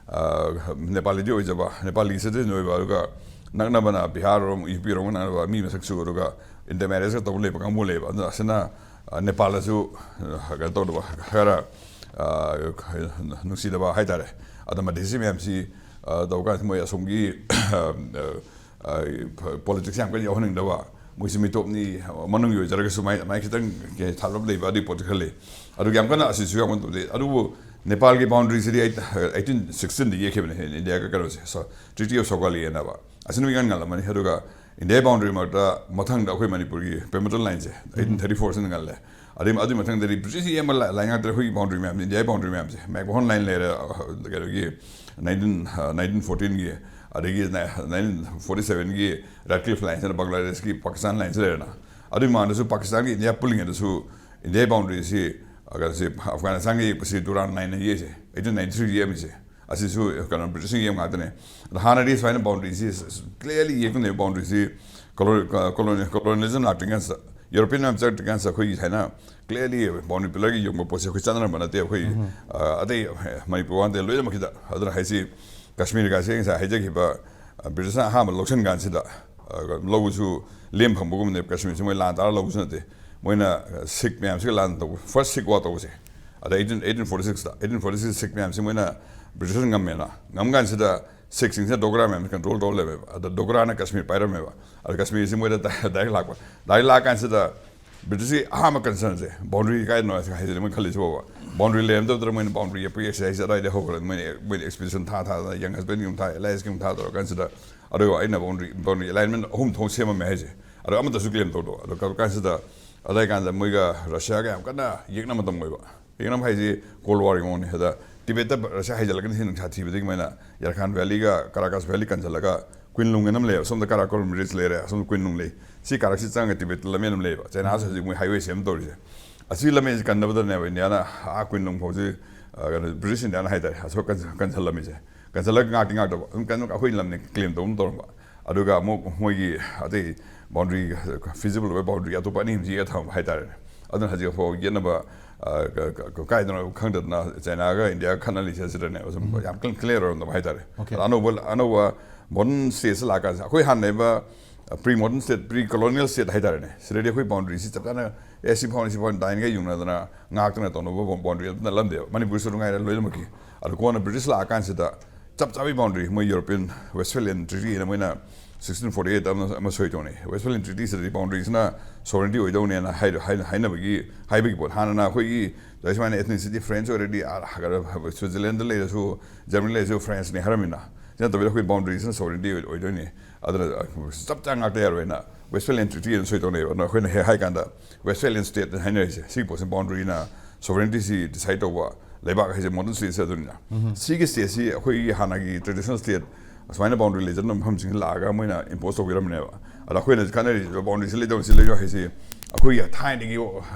ꯑ, ꯅꯦꯄꯥꯂꯤꯗꯤ ꯑꯣꯏꯖꯕ, ꯅꯦꯄꯥꯂꯤ citizen ꯑꯣꯏꯕ, ꯑꯗꯨꯒ ꯅꯛꯅꯕꯅ ꯕꯤꯍꯥꯔ ꯔꯣꯝ, ꯌꯨ ꯄꯤ ꯔꯣꯝꯒ ꯅꯛꯅꯕ ꯃꯤ ꯃꯁꯛꯁꯨ, ꯑꯗꯨꯒ intermarriageꯀ ꯇꯧꯕ ꯂꯩꯕ ꯀꯥꯡꯕꯨ ꯂꯩꯕ꯫ ꯑꯗꯨꯅ ꯑꯁꯤꯅ, ꯑ, ꯅꯦꯄꯥꯜꯗꯁꯨ, ꯑ, ꯀꯩꯅꯣ ꯇꯧꯗꯕ, ꯈꯔ, ꯑ, ꯅꯨꯡꯁꯤꯗꯕ ꯍꯥꯏꯇꯥꯔꯦ꯫ ꯑꯗ ꯃꯙꯦꯁꯤ ꯃꯌꯥꯝꯁꯤ, ꯑ, ꯇꯧꯕ ꯀꯥꯟꯗ ꯃꯣꯏ ꯑꯁꯣꯝꯒꯤ, ꯑ, ꯑ, politics ꯌꯥꯝ ꯀꯟꯅ ꯌꯥꯎꯍꯟꯅꯤꯡꯗꯕ, ꯃꯣꯏꯁꯤ ꯃꯤꯇꯣꯞꯅꯤ, ꯃꯅꯨꯡꯒꯤ ꯑꯣꯏꯖꯔꯒꯁꯨ ꯃꯥꯏ, ꯃꯥꯏ ꯈꯤꯇꯪ ꯊꯥꯞꯂꯞ ꯂꯩꯕ ꯑꯗꯨꯒꯤ ꯄꯣꯠꯇꯨ ꯈꯔ ꯂꯩ꯫ ꯑꯗꯨꯒ ꯌꯥꯝ ꯀꯟꯅ ꯑꯁꯤꯁꯨ ꯌꯥꯝ ꯀꯟꯅ ꯇꯧꯗꯦ꯫ ꯑꯗꯨꯕꯨ ꯅꯦꯄꯥꯜꯒꯤ ꯕꯥꯎꯟꯗꯔꯤꯁꯤꯗꯤ ꯑꯩꯠ ꯑꯩꯠꯇꯤꯟ ꯁꯤꯛꯁꯇꯤꯟꯗ ꯌꯦꯛꯈꯤꯕꯅꯦ, ꯏꯟꯗꯤꯌꯥꯒ ꯀꯩꯅꯣꯁꯦ, ꯁꯣ ꯇ꯭ꯔꯤꯇꯤ ꯑꯣꯐ ꯁꯣꯒꯥꯂꯤ ꯍꯥꯏꯅꯕ꯫ ꯑꯁꯤꯅ ꯏꯉꯟ ꯉꯜꯂꯝꯃꯅꯤ꯫ ꯑꯗꯨꯒ ꯏꯟꯗꯤꯌꯥꯒꯤ ꯕꯥꯎꯟꯗꯔꯤ ꯃꯔꯛꯇ ꯃꯊꯪꯗ ꯑꯩꯈꯣꯏ ꯃꯅꯤꯄꯨꯔꯒꯤ ꯄꯦꯃꯇꯣꯟ ꯂꯥꯏꯟꯁꯦ ꯑꯩꯠꯇꯤꯟ ꯊꯥꯔꯇꯤ ꯐꯣꯔꯁꯤꯅ ꯉꯜꯂꯦ꯫ ꯑꯗꯩ ꯑꯗꯨꯒꯤ ꯃꯊꯪꯗꯗꯤ ꯕ꯭ꯔꯤꯇꯤꯁꯀꯤ ꯑꯌꯥꯝꯕ ꯂꯥꯏ ꯂꯥꯏ ꯉꯥꯛꯇ ꯑꯩꯈꯣꯏꯒꯤ ꯕꯥꯎꯟꯗꯔꯤ ꯃꯌꯥꯝꯁꯦ, ꯏꯟꯗꯤꯌꯥꯒꯤ ꯕꯥꯎꯟꯗꯔꯤ ꯃꯌꯥꯝꯁꯦ꯫ ꯃꯦꯛꯃꯍꯣꯟ ꯂꯥꯏꯟ ꯂꯩꯔꯦ, ꯑ, ꯀꯩꯅꯣꯒꯤ ꯅꯥꯏꯟꯇꯤꯟ, ꯑ, ꯅꯥꯏꯟꯇꯤꯟ ꯐꯣꯔꯇꯤꯟꯒꯤ, ꯑꯗꯒꯤ ꯅꯥꯏꯟꯇꯤꯟ ꯐꯣꯔꯇꯤ ꯁꯚꯦꯟꯒꯤ ꯔꯦꯗꯀ꯭ꯂꯤꯐ ꯂꯥꯏꯟꯁꯤꯅ ꯕꯪꯒ꯭ꯂꯥꯗꯦꯁꯀꯤ ꯄꯥꯀꯤꯁꯇꯥꯟ ꯂꯥꯏꯟꯁꯤ ꯂꯩꯔꯦꯅ꯫ ꯑꯗꯨꯒꯤ ꯃꯃꯥꯡꯗꯁꯨ ꯄꯥꯀꯤꯁꯇꯥꯟꯒꯤ ꯏꯟꯗꯤꯌꯥ ꯄꯨꯜꯂꯤꯉꯩꯗꯁꯨ ꯏꯟꯗꯤꯌꯥꯒꯤ ꯕꯥꯎꯟꯗꯔꯤꯁꯤ, ꯑ, ꯀꯩꯅꯣꯁꯤ, ꯑꯐꯒꯥꯅꯤꯁꯇꯥꯟꯒ ꯌꯦꯛꯄꯁꯤ ꯗꯨꯔꯥꯟ ꯂꯥꯏꯟꯅ ꯌꯦꯛꯏꯁꯦ, ꯑꯩꯠꯇꯤꯟ ꯅꯥꯏꯟꯇꯤ ꯊ꯭ꯔꯤꯒꯤ ꯌꯦꯛꯑꯝꯃꯤꯁꯦ꯫ ꯑꯁꯤꯁꯨ ꯀꯩꯅꯣ ꯕ꯭ꯔꯤꯇꯤꯁꯅ ꯌꯦꯛꯄ ꯉꯥꯛꯇꯅꯦ꯫ ꯑꯗꯣ ꯍꯥꯟꯅꯗꯤ ꯁꯨꯃꯥꯏꯅ ꯕꯥꯎꯟꯗꯔꯤꯁꯤ clearly ꯌꯦꯛꯇꯅꯦꯕ꯫ ꯕꯥꯎꯟꯗꯔꯤꯁꯤ ꯀꯣꯂꯣ-, ꯀꯣꯂꯣꯅꯤ-, colonialism ꯂꯥꯛꯇ꯭ꯔꯤꯉꯩꯁꯤꯗ, ꯌꯨꯔꯣꯄꯤꯌꯟ ꯃꯌꯥꯝ ꯆꯪꯉꯛꯇ꯭ꯔꯤꯀꯥꯟꯁꯤꯗ ꯑꯩꯈꯣꯏꯒꯤ ꯁꯨꯃꯥꯏꯅ clearly ꯕꯥꯎꯟꯗꯔꯤ ꯄꯤꯂꯔꯒꯤ ꯌꯨꯡꯕ ꯄꯣꯠꯁꯦ ꯑꯩꯈꯣꯏ ꯆꯠꯅꯔꯝꯕ ꯅꯠꯇꯦ꯫ ꯑꯩꯈꯣꯏ, ꯑ, ꯑꯇꯩ ꯃꯅꯤꯄꯨꯔ ꯋꯥ ꯅꯠꯇꯦ, ꯂꯣꯏꯅꯃꯛꯀꯤꯗ꯫ ꯑꯗꯨꯅ ꯍꯥꯏꯁꯤ ꯀꯥꯁꯃꯤꯔꯒꯁꯦ ꯉꯁꯥꯏ ꯍꯥꯏꯖꯈꯤꯕ, ꯑ, ꯕ꯭ꯔꯤꯇꯤꯁꯅ ꯑꯍꯥꯟꯕ ꯂꯧꯁꯤꯟ ꯀꯥꯟꯁꯤꯗ, ꯑ, ꯂꯧꯕꯁꯨ ꯂꯦꯝ ꯐꯪꯕꯒꯨꯝꯕꯅꯦꯕ꯫ ꯀꯥꯁꯃꯤꯔꯁꯤ ꯃꯣꯏ ꯂꯥꯟ ꯇꯥꯔ ꯂꯧꯕꯁꯨ ꯅꯠꯇꯦ꯫ ꯃꯣꯏꯅ, ꯑ, ꯁꯤꯈ ꯃꯌꯥꯝꯁꯤꯒ ꯂꯥꯟ ꯇꯧꯕ, first Sikh war ꯇꯧꯕꯁꯦ꯫ ꯑꯗ ꯑꯩꯠꯇꯤꯟ, ꯑꯩꯠꯇꯤꯟ ꯐꯣꯔꯇꯤ ꯁꯤꯛꯁꯇ, ꯑꯩꯠꯇꯤꯟ ꯐꯣꯔꯇꯤ ꯁꯤꯛꯁ ꯁꯤꯈ ꯃꯌꯥꯝꯁꯤ ꯃꯣꯏꯅ ꯕ꯭ꯔꯤꯇꯤꯁꯅ ꯉꯝꯃꯦꯅ꯫ ꯉꯝ ꯀꯥꯟꯁꯤꯗ ꯁꯤꯈꯁꯤꯡꯁꯤꯅ ꯗꯣꯒ꯭ꯔꯥ ꯃꯌꯥꯝꯁꯤ control ꯇꯧꯔ ꯂꯩꯔꯝꯃꯦꯕ꯫ ꯑꯗ ꯗꯣꯒ꯭ꯔꯥꯅ ꯀꯥꯁꯃꯤꯔ ꯄꯥꯏꯔꯝꯃꯦꯕ꯫ ꯑꯗ ꯀꯥꯁꯃꯤꯔꯁꯤ ꯃꯣꯏꯗ direct ꯂꯥꯛꯄ꯫ Direct ꯂꯥꯛ ꯀꯥꯟꯁꯤꯗ ꯕ꯭ꯔꯤꯇꯤꯁꯀꯤ ꯑꯍꯥꯟꯕ concernꯁꯦ boundary ꯀꯥꯏꯗꯅꯣ ꯍꯥꯏꯁꯤꯅꯦ ꯃꯣꯏ ꯈꯜꯂꯤꯁꯤꯕꯣꯕ꯫ Boundary ꯂꯩꯔꯝꯗꯕꯗꯨꯗ ꯃꯣꯏꯅ boundary ꯌꯦꯛꯄꯒꯤ exercise ꯑꯗꯨꯋꯥꯏꯗꯩ ꯍꯧꯈ꯭ꯔꯦ꯫ ꯃꯣꯏꯅ, ꯃꯣꯏꯅ expedition ꯊꯥ ꯊꯥꯗꯅ, young husbandꯒꯤ ꯑꯃꯨꯛ ꯊꯥ, alliesꯀꯤ ꯑꯃꯨꯛ ꯊꯥ ꯇꯧꯔ ꯀꯥꯟꯁꯤꯗ, ꯑꯗꯨꯒ ꯑꯩꯅ boundary, boundary alignment ꯑꯍꯨꯝ ꯊꯣꯛꯅ ꯁꯦꯝꯃꯝꯃꯦ ꯍꯥꯏꯁꯦ꯫ ꯑꯗꯣ ꯑꯃꯠꯇꯁꯨ claim ꯇꯧꯗꯕ꯫ ꯑꯗꯣ ꯀꯥꯟꯁꯤꯗ, ꯑꯗꯨꯋꯥꯏ ꯀꯥꯟꯗ ꯃꯣꯏꯒ ꯔꯁꯤꯌꯥꯒ ꯌꯥꯝ ꯀꯟꯅ ꯌꯦꯛꯅꯕ ꯃꯇꯝ ꯑꯣꯏꯕ꯫ ꯌꯦꯡꯅꯕ ꯍꯥꯏꯁꯤ Cold Warꯒꯤ ꯃꯑꯣꯡꯅꯤ꯫ ꯑꯗ ꯇꯤꯕꯦꯠꯇ ꯔꯁꯤꯌꯥ ꯍꯩꯖꯤꯜꯂꯛꯀꯅꯤ ꯁꯤ ꯅꯨꯡꯁꯥ ꯊꯤꯕꯗꯒꯤ ꯃꯣꯏꯅ ꯌꯥꯔꯈꯥꯟ valleyꯒ ꯀꯔꯥꯀꯥꯁ valley ꯀꯟꯁꯤꯜꯂꯒ ꯀ꯭ꯋꯤꯟ ꯂꯨꯡ ꯑꯅ ꯑꯃ ꯂꯩꯌꯦꯕ, ꯁꯣꯝꯗ ꯀꯔꯥꯀꯣꯔꯝ ridge ꯂꯩꯔꯦ, ꯑꯁꯣꯝꯗ ꯀ꯭ꯋꯤꯟ ꯂꯨꯡ ꯂꯩ꯫ ꯁꯤ ꯀꯥꯔꯛꯁꯤ ꯆꯪꯉꯒ ꯇꯤꯕꯦꯠꯇ ꯂꯝꯕꯤ ꯑꯃ ꯂꯩꯌꯦꯕ꯫ ꯆꯥꯏꯅꯥꯁꯨ ꯍꯧꯖꯤꯛ ꯃꯣꯏ highway ꯁꯦꯝ ꯇꯧꯔꯤꯁꯦ꯫ ꯑꯁꯤ ꯂꯝꯕꯤꯁꯤ ꯀꯟꯅꯕꯗꯅꯦꯕ ꯏꯟꯗꯤꯌꯥꯅ ꯑꯥ ꯀ꯭ꯋꯤꯟ ꯂꯨꯡ ꯐꯥꯎꯁꯤ, ꯑ, ꯀꯩꯅꯣ, ꯕ꯭ꯔꯤꯇꯤꯁ ꯏꯟꯗꯤꯌꯥꯅ ꯍꯥꯏꯇꯥꯔꯦ, ꯑꯁꯣꯛ ꯀꯟ-, ꯀꯟꯁꯤꯜꯂꯝꯃꯤꯁꯦ꯫ ꯀꯟꯁꯤꯜꯂꯒ ꯉꯥꯛꯇꯤ ꯉꯥꯛꯇꯕ, ꯑꯗꯨꯝ ꯀꯩꯅꯣ ꯑꯩꯈꯣꯏ ꯂꯝꯅꯤ claim ꯇꯧꯕ ꯑꯃ ꯇꯧꯔꯝꯕ꯫ ꯑꯗꯨꯒ ꯑꯃꯨꯛ ꯃꯣꯏꯒꯤ ꯑꯇꯩ boundary, feasible ꯑꯣꯏꯕ boundary ꯑꯇꯣꯞꯄ ꯑꯅꯤ ꯑꯃꯁꯤ ꯌꯦꯛꯑ ꯊꯝꯕ ꯍꯥꯏꯇꯥꯔꯦꯅꯦ꯫ ꯑꯗꯨꯅ ꯍꯧꯖꯤꯛ ꯐꯥꯎ ꯌꯦꯠꯅꯕ, ꯑ, ꯀ-, ꯀ-, ꯀ-, ꯀꯥꯏꯗꯅꯣ ꯈꯪꯗꯗꯅ ꯆꯥꯏꯅꯥꯒ ꯏꯟꯗꯤꯌꯥꯒ ꯈꯠꯅꯔꯤꯁꯦ ꯑꯁꯤꯗꯅꯦꯕ꯫ ꯁꯨꯝ ꯎꯝ꯫ ꯌꯥꯝ clear, clear ꯑꯣꯏꯔꯝꯗꯕ ꯍꯥꯏꯇꯥꯔꯦ꯫ Okay꯫ ꯑꯗ ꯑꯅꯧꯕ, ꯑꯅꯧꯕ modern stateꯁꯤ ꯂꯥꯛꯀꯥꯟꯁꯤꯗ ꯑꯩꯈꯣꯏ ꯍꯥꯟꯅ ꯂꯩꯕ, ꯑ, pre modern state, pre colonial state ꯍꯥꯏꯇꯥꯔꯦꯅꯦ, ꯁꯤꯗꯗꯤ ꯑꯩꯈꯣꯏ boundaryꯁꯤ ꯆꯞ ꯆꯥꯅ, ꯑꯦ, ꯁꯤ ꯐꯥꯎꯅꯤ, ꯁꯤ ꯐꯥꯎꯅꯤ, lineꯒ ꯌꯨꯡꯅꯗꯅ ꯉꯥꯛꯇꯅ ꯇꯧꯅꯕ boundary ꯑꯝꯇ ꯅꯠꯂꯝꯗꯦꯕ꯫ ꯃꯅꯤꯄꯨꯔꯁꯨ ꯑꯗꯨꯝ ꯉꯥꯏꯔꯦ ꯂꯣꯏꯅꯃꯛꯀꯤ꯫ ꯑꯗꯣ ꯀꯣꯟꯅ ꯕ꯭ꯔꯤꯇꯤꯁ ꯂꯥꯛꯑꯀꯥꯟꯁꯤꯗ ꯆꯞ ꯆꯥꯕꯤ ꯕꯥꯎꯟꯗꯔꯤ ꯃꯣꯏ ꯌꯨꯔꯣꯄꯤꯌꯟ ꯋꯦꯁꯐꯦꯂꯤꯌꯟ ꯇ꯭ꯔꯤꯇꯤ ꯍꯥꯏꯅ ꯃꯣꯏꯅ ꯁꯤꯛꯁꯇꯤꯟ ꯐꯣꯔꯇꯤ ꯑꯩꯠꯇ ꯑꯃ, ꯑꯃ ꯁꯣꯏ ꯇꯧꯅꯩ꯫ ꯋꯦꯁꯐꯦꯂꯤꯌꯟ ꯇ꯭ꯔꯤꯇꯤꯁꯤꯗꯗꯤ ꯕꯥꯎꯟꯗꯔꯤꯁꯤꯅ ꯁꯣꯕꯔꯦꯟꯇꯤ ꯑꯣꯏꯗꯧꯅꯦꯅ ꯍꯥꯏ-, ꯍꯥꯏꯅ-, ꯍꯥꯏꯅꯕꯒꯤ, ꯍꯥꯏꯕꯒꯤ ꯄꯣꯠ꯫ ꯍꯥꯟꯅꯅ ꯑꯩꯈꯣꯏꯒꯤ ꯁꯨꯃꯥꯏꯅ ethnicity French ꯑꯣꯏꯔꯗꯤ, ꯑꯥ, ꯁ꯭ꯋꯤꯖꯔꯂꯦꯟꯗ ꯂꯩꯔꯁꯨ, ꯖꯔꯃꯅꯤ ꯂꯩꯔꯁꯨ Frenchꯅꯤ ꯍꯥꯏꯔꯝꯃꯤꯅ꯫ ꯁꯤ ꯅꯠꯇꯕꯤꯗ ꯑꯩꯈꯣꯏ ꯕꯥꯎꯟꯗꯔꯤꯁꯤꯅ ꯁꯣꯕꯔꯦꯟꯇꯤ ꯑꯣꯏ-, ꯑꯣꯏꯗꯣꯏꯅꯤ꯫ ꯑꯗꯨꯅ, ꯑ, ꯆꯞ ꯆꯥ ꯉꯥꯛꯇ ꯌꯥꯔꯣꯏꯅ ꯋꯦꯁꯐꯦꯂꯤꯌꯟ ꯇ꯭ꯔꯤꯇꯤ ꯑꯅ ꯁꯣꯏ ꯇꯧꯅꯩꯕ꯫ ꯑꯗꯨꯅ ꯑꯩꯈꯣꯏꯅ ꯍꯦꯛ ꯍꯥꯏ ꯀꯥꯟꯗ ꯋꯦꯁꯐꯦꯂꯤꯌꯟ ꯁ꯭ꯇꯦꯠ ꯍꯥꯏꯅꯔꯤꯁꯦ, ꯁꯤꯒꯤ ꯄꯣꯠꯁꯤ ꯕꯥꯎꯟꯗꯔꯤꯅ, ꯁꯣꯕꯔꯦꯟꯇꯤꯁꯤ ꯗꯤꯁꯥꯏꯗ ꯇꯧꯕ ꯂꯩꯕꯥꯛ ꯍꯥꯏꯁꯦ ꯃꯣꯗꯔꯟ ꯁ꯭ꯇꯦꯠꯁꯦ ꯑꯗꯨꯅꯤꯅ꯫ ꯁꯤꯒꯤ ꯁ꯭ꯇꯦꯠꯁꯤ ꯑꯩꯈꯣꯏꯒꯤ ꯍꯥꯟꯅꯒꯤ ꯇ꯭ꯔꯦꯗꯤꯁꯅꯦꯜ ꯁ꯭ꯇꯦꯠ ꯑꯁꯨꯃꯥꯏꯅ ꯕꯥꯎꯟꯗꯔꯤ ꯂꯩꯖꯗꯕ ꯃꯐꯝꯁꯤꯡꯁꯤ ꯂꯥꯛꯑꯒ ꯃꯣꯏꯅ ꯏꯝꯄꯣꯁ ꯇꯧꯕꯤꯔꯝꯕꯅꯦꯕ꯫ ꯑꯗ ꯑꯩꯈꯣꯏꯅ ꯈꯟꯅꯔꯤꯁꯦ ꯕꯥꯎꯟꯗꯔꯤꯁꯤ ꯂꯩꯗꯧ, ꯁꯤ ꯂꯩꯗꯧ ꯍꯥꯏꯁꯤ ꯑꯩꯈꯣꯏꯒꯤ ꯊꯥꯏꯅꯒꯤ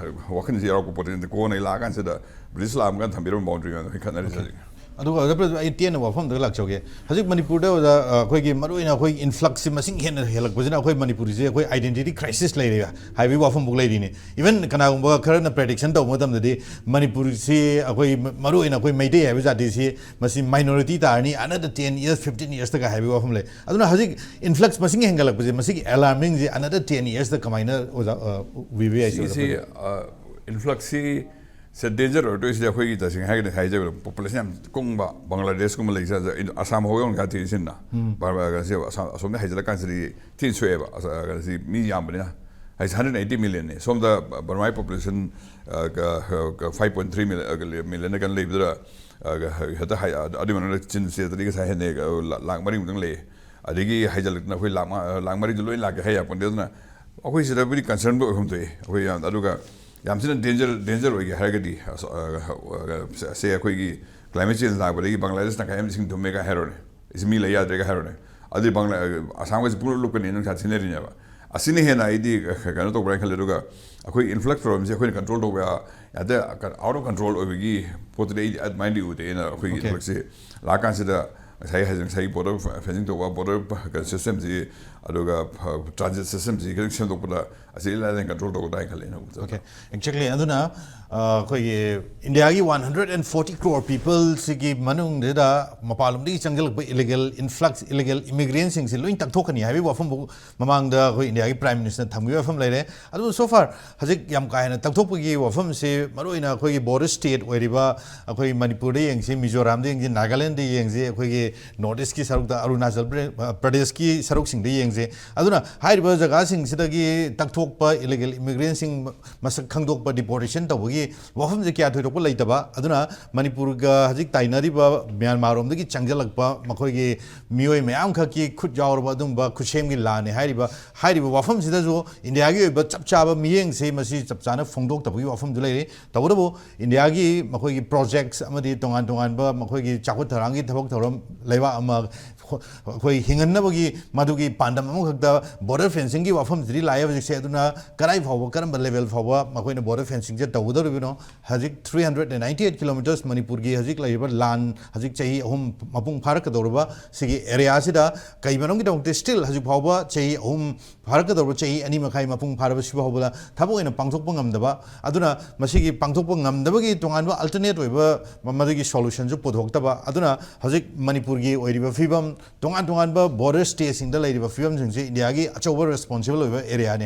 ꯋꯥꯈꯜꯁꯤ ꯌꯥꯎꯔꯛꯄ ꯄꯣꯠꯇꯤ ꯅꯠꯇꯦ꯫ ꯀꯣꯟꯅ ꯂꯥꯛꯑꯀꯥꯟꯁꯤꯗ ꯕ꯭ꯔꯤꯇꯤꯁ ꯂꯥꯛꯑꯀꯥꯟꯗ ꯊꯝꯕꯤꯔꯝꯕ ꯕꯥꯎꯟꯗꯔꯤ ꯃꯌꯥꯝꯗꯣ ꯑꯩꯈꯣꯏ ꯈꯟꯅꯔꯤꯁꯦ ꯍꯧꯖꯤꯛ꯫ ꯑꯗꯨꯒ ꯑꯣꯖꯥ ꯄ꯭ꯔꯗꯤꯞ, ꯑꯩ ꯇꯦꯟꯅ ꯋꯥꯐꯝꯗ ꯂꯥꯛꯆꯒꯦ꯫ ꯍꯧꯖꯤꯛ ꯃꯅꯤꯄꯨꯔꯗ ꯑꯣꯖꯥ, ꯑ, ꯑꯩꯈꯣꯏꯒꯤ ꯃꯔꯨꯑꯣꯏꯅ ꯑꯩꯈꯣꯏꯒꯤ ꯏꯟꯐ꯭ꯂꯛꯁꯁꯤ ꯃꯁꯤꯡ ꯍꯦꯟꯅ ꯍꯦꯜꯂꯛꯄꯁꯤꯅ ꯑꯩꯈꯣꯏ ꯃꯅꯤꯄꯨꯔꯁꯦ ꯑꯩꯈꯣꯏ identity crisis ꯂꯩꯔꯦ ꯍꯥꯏꯕꯒꯤ ꯋꯥꯐꯝꯐꯥꯎ ꯂꯩꯔꯤꯅꯤ꯫ Even ꯀꯅꯥꯒꯨꯝꯕ ꯈꯔꯅ prediction ꯇꯧꯕ ꯃꯇꯝꯗꯗꯤ ꯃꯅꯤꯄꯨꯔꯁꯤ ꯑꯩꯈꯣꯏ ꯃ-, ꯃꯔꯨꯑꯣꯏꯅ ꯑꯩꯈꯣꯏ ꯃꯩꯇꯩ ꯍꯥꯏꯕ ꯖꯥꯇꯤꯁꯤ ꯃꯁꯤ minority ꯇꯥꯔꯅꯤ, another ten years, fifteen yearsꯇꯒ ꯍꯥꯏꯕꯒꯤ ꯋꯥꯐꯝ ꯂꯩ꯫ ꯑꯗꯨꯅ ꯍꯧꯖꯤꯛ ꯏꯟꯐ꯭ꯂꯛꯁ ꯃꯁꯤꯡ ꯍꯦꯟꯒꯠꯂꯛꯄꯁꯦ, ꯃꯁꯤꯒꯤ alarmingꯁꯦ another ten yearsꯇ ꯀꯃꯥꯏꯅ ꯑꯣꯖꯥ, ꯑ, ꯎꯕꯤꯕ ꯌꯥꯏ, ꯑꯣꯖꯥ ꯁꯤꯒꯤꯁꯤ, ꯄ꯭ꯔꯗꯤꯞ? ꯑ, ꯏꯟꯐ꯭ꯂꯛꯁꯁꯤ ꯁꯦ ꯗꯦꯟꯖꯔ ꯑꯣꯏꯔꯛꯇꯣꯏꯁꯤꯗꯤ ꯑꯩꯈꯣꯏꯒꯤ ꯇꯁꯦꯡꯅ ꯍꯥꯏꯔꯒꯗꯤ ꯍꯥꯏꯖꯕꯗ ꯄꯣꯄꯨꯂꯦꯁꯟ ꯌꯥꯝ ꯀꯨꯡꯕ ꯕꯪꯒ꯭ꯂꯥꯗꯦꯁꯀꯨꯝꯕ ꯂꯩꯖ-, ꯑꯁꯥꯝ ꯍꯧ ꯌꯧꯅ ꯊꯤꯔꯤꯁꯤꯅ ꯎꯝ꯫ ꯕꯔꯃꯥꯒꯁꯦ ꯑꯁꯥꯝ, ꯑꯁꯣꯝꯗ ꯍꯥꯏꯖꯤꯜꯂꯀꯥꯟꯁꯤꯗꯤ ꯊꯤꯅ ꯁꯣꯛꯑꯦꯕ꯫ ꯑꯁ-, ꯑ, ꯁꯤ ꯃꯤ ꯌꯥꯝꯕꯅꯤꯅ ꯍꯥꯏꯁꯦ hundred eighty millionꯅꯤ꯫ ꯁꯣꯝꯗ ꯕꯔꯃꯥꯒꯤ ꯄꯣꯄꯨꯂꯦꯁꯟ, ꯑ, ꯀ-, ꯀ-, five point three million, ꯑ, ꯀ-, millionꯅ ꯀꯩꯅꯣ ꯂꯩꯕꯗꯨꯗ, ꯑ, ꯀ-, ꯍꯦꯛꯇ ꯍꯥꯏ-, ꯑ-, ꯑꯗꯨꯏ ꯃꯅꯨꯡꯗ ꯆꯤꯟ ꯁꯤꯗꯗꯤ ꯉꯁꯥꯏ ꯍꯦꯟꯅ, ꯑ, ꯂꯥ-, ꯂꯥꯛ ꯃꯔꯤꯃꯨꯛꯇꯪ ꯂꯩꯌꯦ꯫ ꯑꯗꯒꯤ ꯍꯥꯏꯖꯤꯜꯂꯛꯇꯅ ꯑꯩꯈꯣꯏ ꯂꯥꯛ ꯃ-, ꯂꯥꯛ ꯃꯔꯤꯗꯨ ꯂꯣꯏ ꯂꯥꯛꯀꯦ ꯍꯥꯏ ꯌꯥꯄꯣꯟꯇꯦ꯫ ꯑꯗꯨꯅ ꯑꯩꯈꯣꯏ ꯁꯤꯗꯕꯨꯗꯤ ꯀꯟꯁꯔꯟꯕꯨ ꯑꯣꯏꯐꯝ ꯊꯣꯛꯏ꯫ ꯑꯩꯈꯣꯏ ꯌꯥꯝ, ꯑꯗꯨꯒ ꯌꯥꯝ ꯊꯤꯅ ꯗꯦꯟꯖꯔ, ꯗꯦꯟꯖꯔ ꯑꯣꯏꯒꯦ ꯍꯥꯏꯔꯒꯗꯤ, ꯑꯁ-, ꯑ, ꯑ, ꯁꯦ ꯑꯩꯈꯣꯏꯒꯤ climate change ꯂꯥꯛꯄꯗꯒꯤ ꯕꯪꯒ꯭ꯂꯥꯗꯦꯁ ꯇꯪꯈꯥꯏ ꯑꯃ ꯏꯁꯤꯡ ꯊꯨꯝꯃꯦꯒ ꯍꯥꯏꯔꯣꯅꯦ, ꯏꯁꯤꯡ ꯃꯤ ꯂꯩ ꯌꯥꯗ꯭ꯔꯦꯒ ꯍꯥꯏꯔꯣꯅꯦ, ꯑꯗꯨꯗꯤ ꯕꯪꯒ꯭ꯂꯥ-, ꯑꯁꯥꯝꯒꯁꯦ ꯄꯨꯡꯂꯨꯞ ꯂꯨꯞꯀꯅꯤ ꯅꯨꯡꯁꯥ ꯊꯤꯅꯔꯤꯅꯦꯕ꯫ ꯑꯁꯤꯅ ꯍꯦꯟꯅ ꯑꯩꯗꯤ ꯀꯩꯅꯣ ꯇꯧꯕ꯭ꯔꯥ ꯍꯥꯏꯅ ꯈꯜꯂꯦ꯫ ꯑꯗꯨꯒ ꯑꯩꯈꯣꯏ ꯏꯟꯐ꯭ꯂꯛꯁ ꯄ꯭ꯔꯣꯕ꯭ꯂꯦꯝꯁꯦ ꯑꯩꯈꯣꯏꯅ ꯀꯟꯇ꯭ꯔꯣꯜ ꯇꯧꯕ ꯌꯥ-, ꯌꯥꯗꯦ, out of control ꯑꯣꯏꯕꯒꯤ ꯄꯣꯠꯇꯨꯗꯤ ꯑꯩꯗꯤ ꯑꯗꯨꯃꯥꯏꯅꯗꯤ ꯎꯗꯦ꯫ ꯑꯩꯅ ꯑꯩꯈꯣꯏꯒꯤ Okay. ꯏꯟꯐ꯭ꯂꯛꯁꯁꯦ ꯂꯥꯛꯑꯀꯥꯟꯁꯤꯗ ꯉꯁꯥꯏ ꯍꯥꯏ-, ꯉꯁꯥꯏꯒꯤ border fencing ꯇꯧꯕ, border systemꯁꯤ, ꯑꯗꯨꯒ transit systemꯁꯤ ꯈꯤꯇꯪ ꯁꯦꯝꯗꯣꯛꯄꯗ ꯑꯁꯤ ꯏꯂꯥꯏ ꯂꯥꯏꯅ ꯀꯟꯇ꯭ꯔꯣꯜ ꯇꯧꯒꯗ꯭ꯔꯥ ꯍꯥꯏꯅ ꯈꯜꯂꯦ ꯑꯩꯅ ꯎꯕꯗ꯫ Okay, exactly. ꯑꯗꯨꯅ, ꯑ, ꯑꯩꯈꯣꯏꯒꯤ ꯏꯟꯗꯤꯌꯥꯒꯤ one hundred and forty crore peopleꯁꯤꯒꯤ ꯃꯅꯨꯡꯁꯤꯗ ꯃꯄꯥꯟꯂꯣꯝꯗꯒꯤ ꯆꯪꯁꯤꯜꯂꯛꯄ illegal influx, illegal immigrantꯁꯤꯡꯁꯤ ꯂꯣꯏ ꯇꯛꯊꯣꯛꯀꯅꯤ ꯍꯥꯏꯕꯒꯤ ꯋꯥꯐꯝꯕꯨ ꯃꯃꯥꯡꯗ ꯑꯩꯈꯣꯏ ꯏꯟꯗꯤꯌꯥꯒꯤ Prime Ministerꯅ ꯊꯝꯈꯤꯕ ꯋꯥꯐꯝ ꯂꯩꯔꯦ꯫ ꯑꯗꯨꯕꯨ so far ꯍꯧꯖꯤꯛ ꯌꯥꯝ ꯀꯥ ꯍꯦꯟꯅ ꯇꯛꯊꯣꯛꯄꯒꯤ ꯋꯥꯐꯝꯁꯤ ꯃꯔꯨꯑꯣꯏꯅ ꯑꯩꯈꯣꯏꯒꯤ border state ꯑꯣꯏꯔꯤꯕ ꯑꯩꯈꯣꯏ ꯃꯅꯤꯄꯨꯔꯗ ꯌꯦꯡꯁꯤ, ꯃꯤꯖꯣꯔꯥꯝꯗ ꯌꯦꯡꯁꯤ, ꯅꯥꯒꯥꯂꯦꯟꯗ ꯌꯦꯡꯁꯤ, ꯑꯩꯈꯣꯏꯒꯤ ꯅꯣꯔꯠ ꯏꯁꯀꯤ ꯁꯔꯨꯛꯇ ꯑꯔꯨꯅꯥꯆꯜ ꯄ꯭ꯔꯗꯦ-, ꯄ꯭ꯔꯗꯦꯁꯀꯤ ꯁꯔꯨꯛꯁꯤꯡꯗ ꯌꯦꯡꯁꯦ꯫ ꯑꯗꯨꯅ ꯍꯥꯏꯔꯤꯕ ꯖꯒꯥꯁꯤꯡꯁꯤꯗꯒꯤ ꯇꯛꯊꯣꯛꯄ, ꯏꯂꯤꯒꯦꯜ ꯏꯃꯤꯒ꯭ꯔꯦꯟꯁꯤꯡ ꯃꯁꯛ ꯈꯪꯗꯣꯛꯄ, ꯗꯤꯄꯣꯔꯇꯦꯁꯟ ꯇꯧꯕꯒꯤ ꯋꯥꯐꯝꯁꯦ ꯀꯌꯥ ꯊꯣꯏꯗꯣꯛꯄ ꯂꯩꯇꯕ꯫ ꯑꯗꯨꯅ ꯃꯅꯤꯄꯨꯔꯒ ꯍꯧꯖꯤꯛ ꯇꯥꯏꯅꯔꯤꯕ ꯃ꯭ꯌꯥꯟꯃꯥꯔ ꯔꯣꯝꯗꯒꯤ ꯆꯪꯁꯤꯜꯂꯛꯄ ꯃꯈꯣꯏꯒꯤ ꯃꯤꯑꯣꯏ ꯃꯌꯥꯝ ꯈꯛꯀꯤ ꯈꯨꯠ ꯌꯥꯎꯔꯕ ꯑꯗꯨꯒꯨꯝꯕ ꯈꯨꯠꯁꯦꯝꯒꯤ ꯂꯥꯟꯅꯤ ꯍꯥꯏꯔꯤꯕ, ꯍꯥꯏꯔꯤꯕ ꯋꯥꯐꯝꯁꯤꯗꯁꯨ ꯏꯟꯗꯤꯌꯥꯒꯤ ꯑꯣꯏꯕ ꯆꯞ ꯆꯥꯕ ꯃꯤꯠꯌꯦꯡꯁꯦ ꯃꯁꯤ ꯆꯞ ꯆꯥꯅ ꯐꯣꯡꯗꯣꯛꯇꯕꯒꯤ ꯋꯥꯐꯝꯁꯨ ꯂꯩꯔꯤ꯫ ꯇꯧꯕꯇꯕꯨ ꯏꯟꯗꯤꯌꯥꯒꯤ ꯃꯈꯣꯏꯒꯤ ꯄ꯭ꯔꯣꯖꯦꯛꯠꯁ ꯑꯃꯗꯤ ꯇꯣꯉꯥꯟ ꯇꯣꯉꯥꯟꯕ ꯃꯈꯣꯏꯒꯤ ꯆꯥꯎꯈꯠ ꯊꯧꯔꯥꯡꯒꯤ ꯊꯕꯛ ꯊꯧꯔꯝ ꯂꯩꯕꯥꯛ ꯑꯃ ꯑꯩꯈꯣꯏ ꯍꯤꯡꯍꯟꯅꯕꯒꯤ ꯃꯗꯨꯒꯤ ꯄꯥꯟꯗꯝ ꯑꯃꯈꯛꯇ ꯕꯣꯔꯗꯔ ꯐꯦꯟꯁꯤꯡꯒꯤ ꯋꯥꯐꯝꯁꯤꯗꯤ ꯂꯥꯛꯑꯦ ꯍꯧꯖꯤꯛꯁꯦ꯫ ꯑꯗꯨꯅ ꯀꯗꯥꯏ ꯐꯥꯎꯕ, ꯀꯔꯝꯕ ꯂꯦꯚꯦꯜ ꯐꯥꯎꯕ ꯃꯈꯣꯏꯅ ꯕꯣꯔꯗꯔ ꯐꯦꯟꯁꯤꯡꯁꯦ ꯇꯧꯒꯗꯧꯔꯤꯕꯅꯣ? ꯍꯧꯖꯤꯛ three hundred and ninety eight kilometres ꯃꯅꯤꯄꯨꯔꯒꯤ ꯍꯧꯖꯤꯛ ꯂꯩꯔꯤꯕ ꯂꯥꯟ ꯍꯧꯖꯤꯛ ꯆꯍꯤ ꯑꯍꯨꯝ ꯃꯄꯨꯡ ꯐꯥꯔꯛꯀꯗꯧꯔꯕ ꯁꯤꯒꯤ ꯑꯦꯔꯤꯌꯥꯁꯤꯗ ꯀꯩ ꯃꯔꯝꯒꯤꯗꯃꯛꯇ ꯁ꯭ꯇꯤꯜ ꯍꯧꯖꯤꯛ ꯐꯥꯎꯕ ꯆꯍꯤ ꯑꯍꯨꯝ ꯐꯥꯔꯛꯀꯗꯧꯔꯕ ꯆꯍꯤ ꯑꯅꯤ ꯃꯈꯥꯏ ꯃꯄꯨꯡ ꯐꯥꯔꯕ ꯁꯤ ꯐꯥꯎꯕꯗ ꯊꯕꯛ ꯑꯣꯏꯅ ꯄꯥꯡꯊꯣꯛꯄ ꯉꯝꯗꯕ? ꯑꯗꯨꯅ ꯃꯁꯤꯒꯤ ꯄꯥꯡꯊꯣꯛꯄ ꯉꯝꯗꯕꯒꯤ ꯇꯣꯉꯥꯟꯕ ꯑꯜꯇꯔꯅꯦꯠ ꯑꯣꯏꯕ ꯃ-, ꯃꯗꯨꯒꯤ ꯁꯣꯂꯨꯁꯟꯁꯨ ꯄꯨꯊꯣꯛꯇꯕ꯫ ꯑꯗꯨꯅ ꯍꯧꯖꯤꯛ ꯃꯅꯤꯄꯨꯔꯒꯤ ꯑꯣꯏꯔꯤꯕ ꯐꯤꯕꯝ, ꯇꯣꯉꯥꯟ ꯇꯣꯉꯥꯟꯕ ꯕꯣꯔꯗꯔ ꯁ꯭ꯇꯦꯠꯁꯤꯡꯗ ꯂꯩꯔꯤꯕ ꯐꯤꯕꯝꯁꯤꯡꯁꯦ ꯏꯟꯗꯤꯌꯥꯒꯤ ꯑꯆꯧꯕ ꯔꯦꯁꯄꯣꯟꯁꯤꯕꯜ ꯑꯣꯏꯕ ꯑꯦꯔꯤꯌꯥꯅꯤ꯫